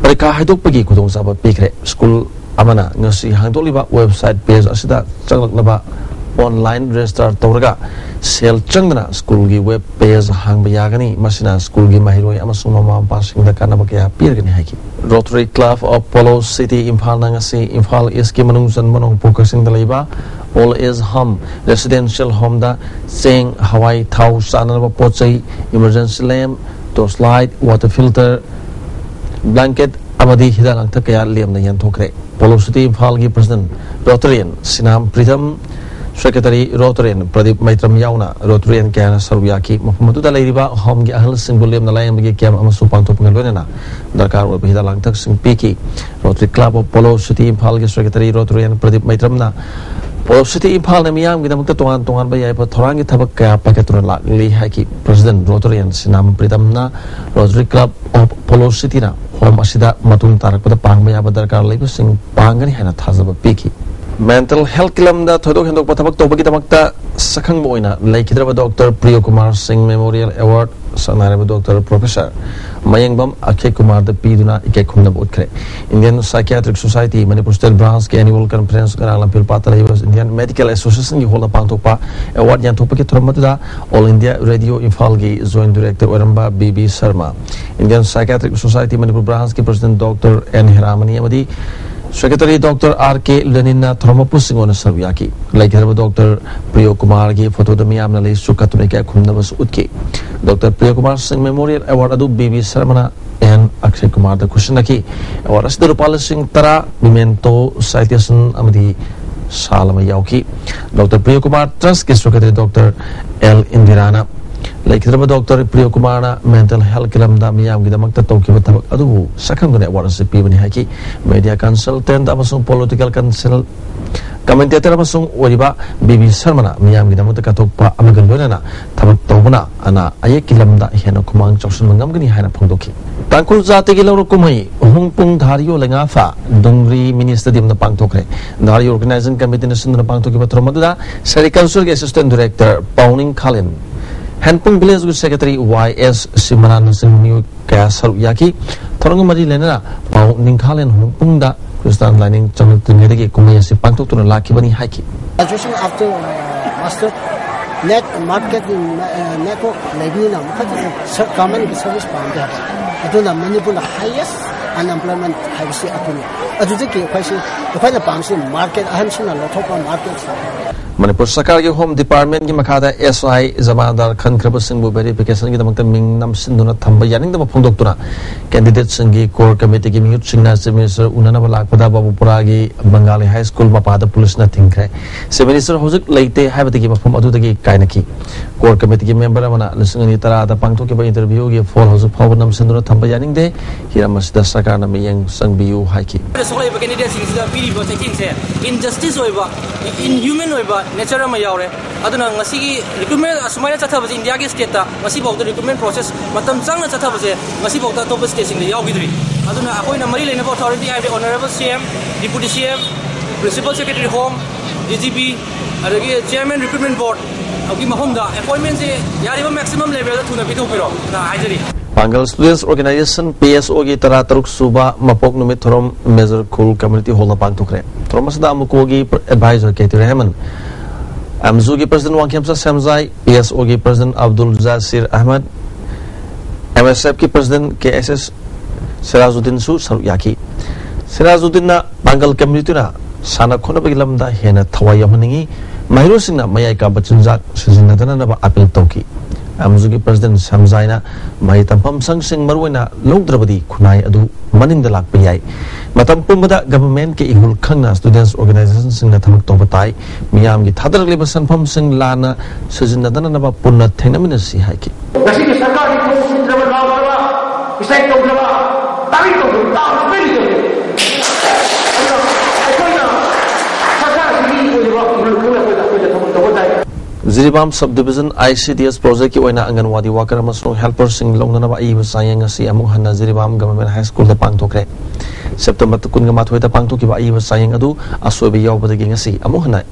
ꯄꯔꯤꯈꯥ ꯍꯥꯏꯗꯣꯛꯄꯒꯤ ꯈꯨꯗꯣꯡꯆꯥꯕ ꯄꯤꯈ꯭ꯔꯦ꯫ School ꯑꯃꯅ ꯉꯁꯤ ꯍꯥꯡꯗꯣꯛꯂꯤꯕ website page ꯑꯁꯤꯗ ꯆꯪꯂꯛꯅꯕ online register ꯇꯧꯔꯒ ꯁꯦꯜ ꯆꯪꯗꯅ schoolꯒꯤ web page ꯍꯥꯡꯕ ꯌꯥꯒꯅꯤ꯫ ꯃꯁꯤꯅ schoolꯒꯤ ꯃꯍꯩꯔꯣꯏ ꯑꯃꯁꯨꯡ ꯃꯃꯥ ꯃꯄꯥꯁꯤꯡꯗ ꯀꯥꯟꯅꯕ ꯀꯌꯥ ꯄꯤꯔꯒꯅꯤ ꯍꯥꯏꯈꯤ꯫ Rotary Club of Polo City Imphalꯅ ꯉꯁꯤ ꯏꯝꯐꯥꯜ Eastꯀꯤ ꯃꯅꯨꯡ ꯆꯟꯕ ꯅꯣꯡꯄꯣꯛ ꯀꯛꯆꯤꯡꯗ ꯂꯩꯕ Old Age Home Residential Homeꯗ ꯆꯦꯡ, ꯍꯋꯥꯏ, ꯊꯥꯎ, ꯆꯥꯅꯅꯕ ꯄꯣꯠ ꯆꯩ, emergency lamp, torch light, water filter, blanket ꯑꯃꯗꯤ ꯍꯤꯗꯥꯛ ꯂꯥꯡꯊꯛ ꯀꯌꯥ ꯂꯦꯝꯅ ꯌꯦꯟꯊꯣꯛꯈ꯭ꯔꯦ꯫ Polo City ꯏꯝꯐꯥꯜꯒꯤ President Rotarian ꯁꯤꯅꯥꯝ ꯄ꯭ꯔꯤꯊꯝ, Secretary Rotarian Pradeep ꯃꯩꯇ꯭ꯔꯝ ꯌꯥꯎꯅ Rotarian ꯀꯌꯥꯅ ꯁꯔꯨꯛ ꯌꯥꯈꯤ꯫ ꯃꯐꯝ ꯑꯗꯨꯗ ꯂꯩꯔꯤꯕ homeꯒꯤ ꯑꯍꯜꯁꯤꯡꯕꯨ ꯂꯦꯝꯅ ꯂꯥꯌꯦꯡꯕꯒꯤ camp ꯑꯃꯁꯨ ꯄꯥꯡꯊꯣꯛꯄꯒ ꯂꯣꯏꯅꯅ ꯗꯔꯀꯥꯔ ꯑꯣꯏꯕ ꯍꯤꯗꯥꯛ ꯂꯥꯡꯊꯛꯁꯤꯡ ꯄꯤꯈꯤ꯫ Rotary Club of Polo City ꯏꯝꯐꯥꯜꯒꯤ Secretary Rotarian Pradeep ꯃꯩꯇ꯭ꯔꯝꯅ Polo City ꯏꯝꯐꯥꯜꯅ ꯃꯤꯌꯥꯝꯒꯤꯗꯃꯛꯇ ꯇꯣꯉꯥꯟ ꯇꯣꯉꯥꯟꯕ ꯌꯥꯏꯐ ꯊꯧꯔꯥꯡꯒꯤ ꯊꯕꯛ ꯀꯌꯥ ꯄꯥꯏꯈꯠꯇꯨꯅ ꯂꯥꯛꯂꯤ ꯍꯥꯏꯈꯤ꯫ President Rotarian ꯁꯤꯅꯥꯝ ꯄ꯭ꯔꯤꯇꯝꯅ Rotary Club of Polo Cityꯅ home ꯑꯁꯤꯗ ꯃꯇꯨꯡ ꯇꯥꯔꯛꯄꯗ ꯄꯥꯡꯕ ꯌꯥꯕ ꯗꯔꯀꯥꯔ ꯂꯩꯕꯁꯤꯡ ꯄꯥꯡꯒꯅꯤ ꯍꯥꯏꯅ ꯊꯥꯖꯕ ꯄꯤꯈꯤ꯫ Mental healthꯀꯤ ꯂꯝꯗ ꯊꯣꯏꯗꯣꯛ ꯍꯦꯟꯗꯣꯛꯄ ꯊꯕꯛ ꯇꯧꯕꯒꯤꯗꯃꯛꯇ ꯁꯛꯈꯪꯕ ꯑꯣꯏꯅ ꯂꯩꯈꯤꯗ꯭ꯔꯕ Doctor Priyo Kumar Singh Memorial Award ꯁꯛꯅꯥꯏꯔꯕ ꯗꯣꯛꯇꯔ ꯄ꯭ꯔꯣꯐꯦꯁꯔ ꯃꯌꯦꯡꯕꯝ ꯑꯛꯁꯌ ꯀꯨꯃꯥꯔꯗ ꯄꯤꯗꯨꯅ ꯏꯀꯥꯏ ꯈꯨꯝꯅꯕ ꯎꯠꯈ꯭ꯔꯦ꯫ Indian Psychiatric Society Manipur State Branch ꯀꯤ annual conference ꯉꯔꯥꯡ ꯂꯝꯐꯦꯜꯄꯥꯠꯇ ꯂꯩꯕ Indian Medical Association ꯒꯤ hall ꯗ ꯄꯥꯡꯊꯣꯛꯄ award ꯌꯦꯟꯊꯣꯛꯄꯒꯤ ꯊꯧꯔꯝ ꯑꯗꯨꯗ All India Radio ꯏꯝꯐꯥꯜꯒꯤ Joint Director ꯑꯣꯏꯔꯝꯕ B B Sharma, Indian Psychiatric Society Manipur Branch ꯀꯤ President ꯗꯣꯛꯇꯔ ꯑꯦꯟ ꯍꯦꯔꯥꯃꯅꯤ ꯑꯃꯗꯤ Secretary ꯗꯣꯛꯇꯔ ꯑꯥꯔ ꯀꯦ ꯂꯦꯅꯤꯟꯅ ꯊꯧꯔꯝ ꯃꯄꯨꯁꯤꯡ ꯑꯣꯏꯅ ꯁꯔꯨꯛ ꯌꯥꯈꯤ꯫ ꯂꯩꯈꯤꯗ꯭ꯔꯕ ꯗꯣꯛꯇꯔ ꯄ꯭ꯔꯤꯌꯣ ꯀꯨꯃꯥꯔꯒꯤ photo ꯗ ꯃꯤꯌꯥꯝꯅ ꯂꯩꯁꯨ ꯀꯠꯇꯨꯅ ꯏꯀꯥꯏ ꯈꯨꯝꯅꯕꯁꯨ ꯎꯠꯈꯤ꯫ ꯗꯣꯛꯇꯔ ꯄ꯭ꯔꯤꯌꯣ ꯀꯨꯃꯥꯔ ꯁꯤꯡ Memorial Award ꯑꯗꯨ B B ꯁꯔꯃꯅ and Akshay ꯀꯨꯃꯥꯔꯗ ꯈꯨꯠꯁꯤꯟꯅꯈꯤ꯫ Award ꯑꯁꯤꯗ ꯂꯨꯄꯥ ꯂꯤꯁꯤꯡ ꯇꯔꯥ, memento, citation ꯑꯃꯗꯤ ꯁꯥꯜ ꯑꯃ ꯌꯥꯎꯈꯤ꯫ ꯗꯣꯛꯇꯔ ꯄ꯭ꯔꯤꯌꯣ ꯀꯨꯃꯥꯔ Trust ꯀꯤ Secretary ꯗꯣꯛꯇꯔ ꯑꯦꯜ ꯏꯟꯗꯤꯔꯥꯅ ꯂꯩꯈꯤꯗ꯭ꯔꯕ ꯗꯣꯛꯇꯔ ꯄ꯭ꯔꯤꯌꯣ ꯀꯨꯃꯥꯔꯅ mental health ꯀꯤ ꯂꯝꯗ ꯃꯤꯌꯥꯝꯒꯤꯗꯃꯛꯇ ꯇꯧꯈꯤꯕ ꯊꯕꯛ ꯑꯗꯨꯕꯨ ꯁꯛꯈꯪꯗꯨꯅ award ꯑꯁꯤ ꯄꯤꯕꯅꯤ ꯍꯥꯏꯈꯤ꯫ Media consultant ꯑꯃꯁꯨꯡ political consult commentator ꯑꯃꯁꯨꯡ ꯑꯣꯏꯔꯤꯕ ꯕꯤ ꯕꯤ ꯁꯔꯃꯅ ꯃꯤꯌꯥꯝꯒꯤꯗꯃꯛꯇ ꯀꯠꯊꯣꯛꯄ ꯑꯃꯒ ꯂꯣꯏꯅꯅ ꯊꯕꯛ ꯇꯧꯕꯅ ꯑꯅꯥ ꯑꯌꯦꯛꯀꯤ ꯂꯝꯗ ꯍꯦꯟꯅ ꯈꯨꯃꯥꯡ ꯆꯥꯎꯁꯤꯟꯕ ꯉꯝꯒꯅꯤ ꯍꯥꯏꯅ ꯐꯣꯡꯗꯣꯛꯈꯤ꯫ ꯇꯥꯡꯈꯨꯜ ꯖꯥꯇꯤꯒꯤ ꯂꯧꯔꯛ ꯀꯨꯝꯍꯩ ꯍꯣꯡꯄꯨꯡ ꯙꯥꯔꯤꯌꯣ ꯂꯩꯉꯥꯐ ꯗꯨꯡꯒ꯭ꯔꯤ mini stadium ꯗ ꯄꯥꯡꯊꯣꯛꯈ꯭ꯔꯦ꯫ ꯙꯥꯔꯤ organizing committee ꯅ ꯁꯤꯟꯗꯨꯅ ꯄꯥꯡꯊꯣꯛꯈꯤꯕ ꯊꯧꯔꯝ ꯑꯗꯨꯗ Sericulture ꯒꯤ Assistant Director ꯄꯥꯎꯅꯤꯡ ꯈꯥꯂꯦꯟ, ꯍꯦꯟꯄꯨꯡ village ꯒꯤ Secretary ꯋꯥꯏ ꯑꯦꯁ ꯁꯤꯃꯔꯥꯟꯅꯆꯤꯡꯕ ꯃꯤꯑꯣꯏ ꯀꯌꯥ ꯁꯔꯨꯛ ꯌꯥꯈꯤ꯫ ꯊꯧꯔꯝꯒ ꯃꯔꯤ ꯂꯩꯅꯅ ꯄꯥꯎꯅꯤꯡ ꯈꯥꯂꯦꯟ ꯍꯣꯡꯄꯨꯡꯗ ꯈ꯭ꯔꯤꯁꯇꯥꯟ ꯂꯥꯏꯅꯤꯡ ꯆꯪꯂꯛꯇ꯭ꯔꯤꯉꯩꯗꯒꯤ ꯀꯨꯝꯍꯩ ꯑꯁꯤ ꯄꯥꯡꯊꯣꯛꯇꯨꯅ ꯂꯥꯛꯈꯤꯕꯅꯤ ꯍꯥꯏꯈꯤ꯫ Graduation after, uh, master net market, uh, network ꯂꯩꯕꯅꯤꯅ ꯃꯈꯣꯏꯗꯤ ꯁꯔ-, government ꯒꯤ service ꯄꯥꯝꯗꯦ ꯍꯥꯏꯕ꯫ ꯑꯗꯨꯅ ꯃꯅꯤꯄꯨꯔꯗ highest unemployment ꯍꯥꯏꯕꯁꯤ ꯑꯗꯨꯅꯤ꯫ ꯑꯗꯨꯗꯒꯤ ꯑꯩꯈꯣꯏꯁꯤ, ꯑꯩꯈꯣꯏꯅ ꯄꯥꯝꯕꯁꯤ market, ꯑꯍꯟꯁꯤꯡꯅ ꯂꯧꯊꯣꯛꯄ market꯫ ꯃꯅꯤꯄꯨꯔ ꯁꯔꯀꯥꯔꯒꯤ Home Department ꯀꯤ ꯃꯈꯥꯗ ꯑꯦꯁ ꯑꯥꯏ ꯖꯃꯥꯗꯥꯔ ꯈꯟꯈ꯭ꯔꯕꯁꯤꯡꯕꯨ verification ꯒꯤꯗꯃꯛꯇ ꯃꯤꯡ ꯅꯝꯁꯤꯟꯗꯨꯅ ꯊꯝꯕ ꯌꯥꯅꯤꯡꯗꯕ ꯐꯣꯡꯗꯣꯛꯇꯨꯅ candidate ꯁꯤꯡꯒꯤ core committee ꯒꯤ ꯃꯤꯍꯨꯠꯁꯤꯡꯅ Chief Minister ꯎꯅꯅꯕ ꯂꯥꯛꯄꯗ ꯕꯥꯕꯨꯄꯨꯔꯥꯒꯤ ꯕꯪꯒꯥꯂꯤ High School ꯃꯄꯥꯗ ꯄꯨꯂꯤꯁꯅ ꯊꯤꯡꯈ꯭ꯔꯦ꯫ Chief Minister ꯍꯧꯖꯤꯛ ꯂꯩꯇꯦ ꯍꯥꯏꯕꯗꯒꯤ ꯃꯐꯝ ꯑꯗꯨꯗꯒꯤ ꯀꯥꯏꯅꯈꯤ꯫ Core committee ꯒꯤ member ꯑꯃꯅ ꯂꯤꯁꯤꯡ ꯑꯅꯤ ꯇꯔꯥꯗ ꯄꯥꯡꯊꯣꯛꯈꯤꯕ interview ꯒꯤ ꯐꯣꯜ ꯍꯧꯖꯤꯛ ꯐꯥꯎꯕ ꯅꯝꯁꯤꯟꯗꯨꯅ ꯊꯝꯕ ꯌꯥꯅꯤꯡꯗꯦ꯫ ꯍꯤꯔꯝ ꯑꯁꯤꯗ ꯁꯔꯀꯥꯔꯅ ꯃꯤꯠꯌꯦꯡ ꯆꯪꯕꯤꯌꯨ ꯍꯥꯏꯈꯤ꯫ ꯁꯣꯛꯂꯛꯏꯕ candidate ꯁꯤꯡꯁꯤꯗ ꯄꯤꯔꯤꯕ ꯆꯩꯊꯦꯡꯁꯦ injustice ꯑꯣꯏꯕ, inhuman ꯑꯣꯏꯕ nature ꯑꯃ ꯌꯥꯎꯔꯦ꯫ ꯑꯗꯨꯅ ꯉꯁꯤꯒꯤ recruitment ꯑꯁꯨꯃꯥꯏꯅ ꯆꯠꯊꯕꯁꯦ India ꯒꯤ state ꯇ ꯉꯁꯤꯐꯥꯎꯗ recruitment process ꯃꯇꯝ ꯆꯪꯅ ꯆꯠꯊꯕꯁꯦ ꯉꯁꯤꯐꯥꯎꯗ ꯑꯇꯣꯞꯄ state ꯁꯤꯡꯗ ꯌꯥꯎꯈꯤꯗ꯭ꯔꯤ꯫ ꯑꯗꯨꯅ ꯑꯩꯈꯣꯏꯅ ꯃꯔꯤ ꯂꯩꯅꯕ authority ꯍꯥꯏꯕꯗꯤ Honourable C M, Deputy C M, Principal Secretary Home, D G P, ꯑꯗꯒꯤ Chairman Recruitment Board, ꯍꯧꯖꯤꯛ ꯃꯐꯝꯗ ꯑꯦꯄꯣꯏꯟꯃꯦꯟꯁꯦ ꯌꯥꯔꯤꯕ ꯃꯦꯛꯁꯤꯃꯝ ꯂꯦꯚꯦꯜꯗ ꯊꯨꯅ ꯄꯤꯊꯣꯛꯄꯤꯔꯣ ꯅ ꯍꯥꯏꯖꯔꯤ꯫ ꯄꯥꯡꯒꯜ Students Organization, P S O ꯒꯤ ꯇꯔꯥ ꯇꯔꯨꯛ ꯁꯨꯕ ꯃꯄꯣꯛ ꯅꯨꯃꯤꯠ ꯊꯧꯔꯝ ꯃꯦꯖꯔ ꯈꯨꯜ ꯀꯝꯃ꯭ꯌꯨꯅꯤꯇꯤ ꯍꯣꯜꯗ ꯄꯥꯡꯊꯣꯛꯈ꯭ꯔꯦ꯫ ꯊꯧꯔꯝ ꯑꯁꯤꯗ ꯑꯃꯨꯀꯣꯒꯤ ꯑꯦꯗꯚꯥꯏꯖꯔ ꯀꯦ ꯇꯤ ꯔꯦꯍꯃꯟ, ꯑꯦꯝꯖꯨꯒꯤ president Wangkhemcha Semjai, P S O ꯒꯤ ꯄ꯭ꯔꯁꯤꯗꯦꯟ ꯑꯕꯗꯨꯜ ꯖꯥꯁꯤꯔ ꯑꯍꯃꯗ, MSF ꯀꯤ ꯄ꯭ꯔꯁꯤꯗꯦꯟ ꯀꯦ ꯑꯦꯁ ꯑꯦꯁ ꯁꯤꯔꯥꯖꯨꯗꯤꯟꯁꯨ ꯁꯔꯨꯛ ꯌꯥꯈꯤ꯫ ꯁꯤꯔꯥꯖꯨꯗꯤꯟꯅ ꯄꯥꯡꯒꯜ ꯀꯝꯃ꯭ꯌꯨꯅꯤꯇꯤꯅ ꯁꯥꯟꯅ ꯈꯣꯠꯅꯕꯒꯤ ꯂꯝꯗ ꯍꯦꯟꯅ ꯊꯋꯥꯏ ꯌꯥꯎꯍꯟꯅꯤꯡꯏ, ꯃꯍꯩꯔꯣꯏꯁꯤꯡꯅ ꯃꯌꯥꯏ ꯀꯥꯕ ꯆꯤꯟꯖꯥꯛ ꯁꯤꯖꯤꯟꯅꯗꯅꯕ ꯑꯥꯄꯤꯜ ꯇꯧꯈꯤ꯫ ꯑꯦꯝꯖꯨꯒꯤ ꯄ꯭ꯔꯁꯤꯗꯦꯟ ꯁꯦꯝꯖꯥꯏꯅ ꯃꯍꯩ ꯇꯝꯐꯝ ꯁꯪꯁꯤꯡ ꯃꯔꯨꯑꯣꯏꯅ ꯂꯧꯗ꯭ꯔꯕꯗꯤ ꯈꯨꯟꯅꯥꯏ ꯑꯗꯨ ꯃꯅꯤꯡꯗ ꯂꯥꯛꯄ ꯌꯥꯏ꯫ ꯃꯇꯝ ꯄꯨꯝꯕꯗ ꯒꯚꯔꯟꯃꯦꯟꯠꯀꯤ ꯏꯍꯨꯜ ꯈꯪꯅ Students Organization ꯁꯤꯡꯅ ꯊꯕꯛ ꯇꯧꯕ ꯇꯥꯏ꯫ ꯃꯤꯌꯥꯝꯒꯤ ꯊꯥꯗꯔꯛꯂꯤꯕ ꯁꯦꯟꯐꯝꯁꯤꯡ ꯂꯥꯟꯅ ꯁꯤꯖꯤꯟꯅꯗꯅꯕ ꯄꯨꯟꯅ ꯊꯦꯡꯅꯃꯤꯟꯅꯁꯤ ꯍꯥꯏꯈꯤ꯫ ꯉꯁꯤꯒꯤ ꯁꯔꯀꯥꯔꯒꯤ ꯊꯕꯛ ꯁꯨꯗ꯭ꯔꯕ ꯂꯥꯎꯗ꯭ꯔꯕ ꯏꯁꯩ ꯇꯧꯗ꯭ꯔꯕ ꯇꯥꯔꯤ ꯇꯧꯗ꯭ꯔꯕ ꯇꯥꯕ ꯁꯨꯡꯂꯩ ꯂꯩꯇꯦ꯫ ꯑꯗꯨꯅ ꯑꯩꯈꯣꯏꯅ ꯁꯔꯀꯥꯔꯁꯤꯒꯤ ꯑꯣꯏꯔꯤꯕ ꯏꯍꯨꯜ ꯈꯪꯅ ꯑꯩꯈꯣꯏꯅ ꯑꯩꯈꯣꯏꯅ ꯊꯕꯛ ꯇꯧꯕ ꯇꯥꯏ꯫ Jiribam Sub Division I C D S project ꯀꯤ ꯑꯣꯏꯅ ꯑꯪꯒꯟꯋꯥꯗꯤ worker ꯑꯃꯁꯨꯡ helper ꯁꯤꯡ ꯂꯧꯅꯅꯕ ꯑꯏꯕ ꯆꯥꯡꯌꯦꯡ ꯉꯁꯤ ꯑꯃꯨꯛ ꯍꯟꯅ ꯖꯤꯔꯤꯕꯥꯝ Government High School ꯗ ꯄꯥꯡꯊꯣꯛꯈ꯭ꯔꯦ꯫ ꯁꯦꯞꯇꯦꯝꯕꯔ ꯀꯨꯟꯒ ꯃꯥꯊꯣꯏꯗ ꯄꯥꯡꯊꯣꯛꯈꯤꯕ ꯑꯏꯕ ꯆꯥꯡꯌꯦꯡ ꯑꯗꯨ ꯑꯁꯣꯏꯕ ꯌꯥꯎꯕꯗꯒꯤ ꯉꯁꯤ ꯑꯃꯨꯛ ꯍꯟꯅ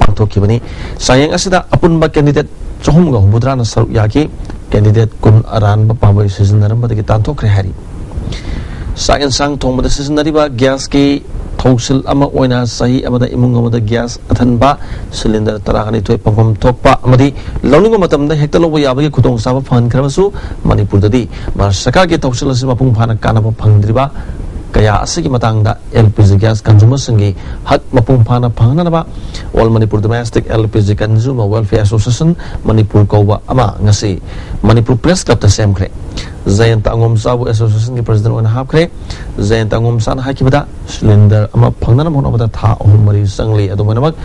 ꯄꯥꯡꯊꯣꯛꯈꯤꯕꯅꯤ꯫ ꯆꯥꯡꯌꯦꯡ ꯑꯁꯤꯗ ꯑꯄꯨꯟꯕ candidate ꯆꯍꯨꯝꯒ ꯍꯨꯝꯐꯨꯇꯔꯥꯅ ꯁꯔꯨꯛ ꯌꯥꯈꯤ꯫ Candidate ꯀꯨꯟ ꯑꯔꯥꯟꯕ ꯄꯥꯝꯕꯩ ꯁꯤꯖꯤꯟꯅꯔꯝꯕꯗꯒꯤ ꯇꯥꯟꯊꯣꯛꯈ꯭ꯔꯦ ꯍꯥꯏꯔꯤ꯫ ꯆꯥꯛ ꯌꯦꯟꯁꯥꯡ ꯊꯣꯡꯕꯗ ꯁꯤꯖꯤꯟꯅꯔꯤꯕ gas ꯀꯤ ꯊꯧꯁꯤꯜ ꯑꯃ ꯑꯣꯏꯅ ꯆꯍꯤ ꯑꯃꯗ ꯏꯃꯨꯡ ꯑꯃꯗ gas ꯑꯊꯟꯕ cylinder ꯇꯔꯥꯅꯤꯊꯣꯏ ꯐꯪꯐꯝ ꯊꯣꯛꯄ ꯑꯃꯗꯤ ꯂꯧꯅꯤꯡꯕ ꯃꯇꯝꯗ ꯍꯦꯛꯇ ꯂꯧꯕ ꯌꯥꯕꯒꯤ ꯈꯨꯗꯣꯡꯆꯥꯕ ꯐꯪꯍꯟꯈ꯭ꯔꯕꯁꯨ, ꯃꯅꯤꯄꯨꯔꯗꯗꯤ ꯚꯥꯔꯠ ꯁꯔꯀꯥꯔꯒꯤ ꯊꯧꯁꯤꯜ ꯑꯁꯤ ꯃꯄꯨꯡ ꯐꯥꯅ ꯀꯥꯟꯅꯕ ꯐꯪꯗ꯭ꯔꯤꯕ ꯀꯌꯥ ꯑꯁꯤꯒꯤ ꯃꯇꯥꯡꯗ L P G gas consumer ꯁꯤꯡꯒꯤ ꯍꯛ ꯃꯄꯨꯡ ꯐꯥꯅ ꯐꯪꯍꯟꯅꯕ All Manipur Domestic L P G Consumer Welfare Association Manipur ꯀꯧꯕ ꯑꯃ ꯉꯁꯤ ꯃꯅꯤꯄꯨꯔ Press Club ꯇ ꯁꯦꯝꯈ꯭ꯔꯦ꯫ ꯖꯌꯟꯇ ꯑꯉꯣꯝꯆꯥꯕꯨ association ꯒꯤ president ꯑꯣꯏꯅ ꯍꯥꯞꯈ꯭ꯔꯦ꯫ ꯖꯌꯟꯇ ꯑꯉꯣꯝꯆꯥꯅ ꯍꯥꯏꯈꯤꯕꯗ, cylinder ꯑꯃ ꯐꯪꯅꯅꯕ ꯍꯣꯠꯅꯕꯗ ꯊꯥ ꯑꯍꯨꯝ ꯃꯔꯤ ꯆꯪꯂꯤ꯫ ꯑꯗꯨꯃꯥꯏꯅꯃꯛ,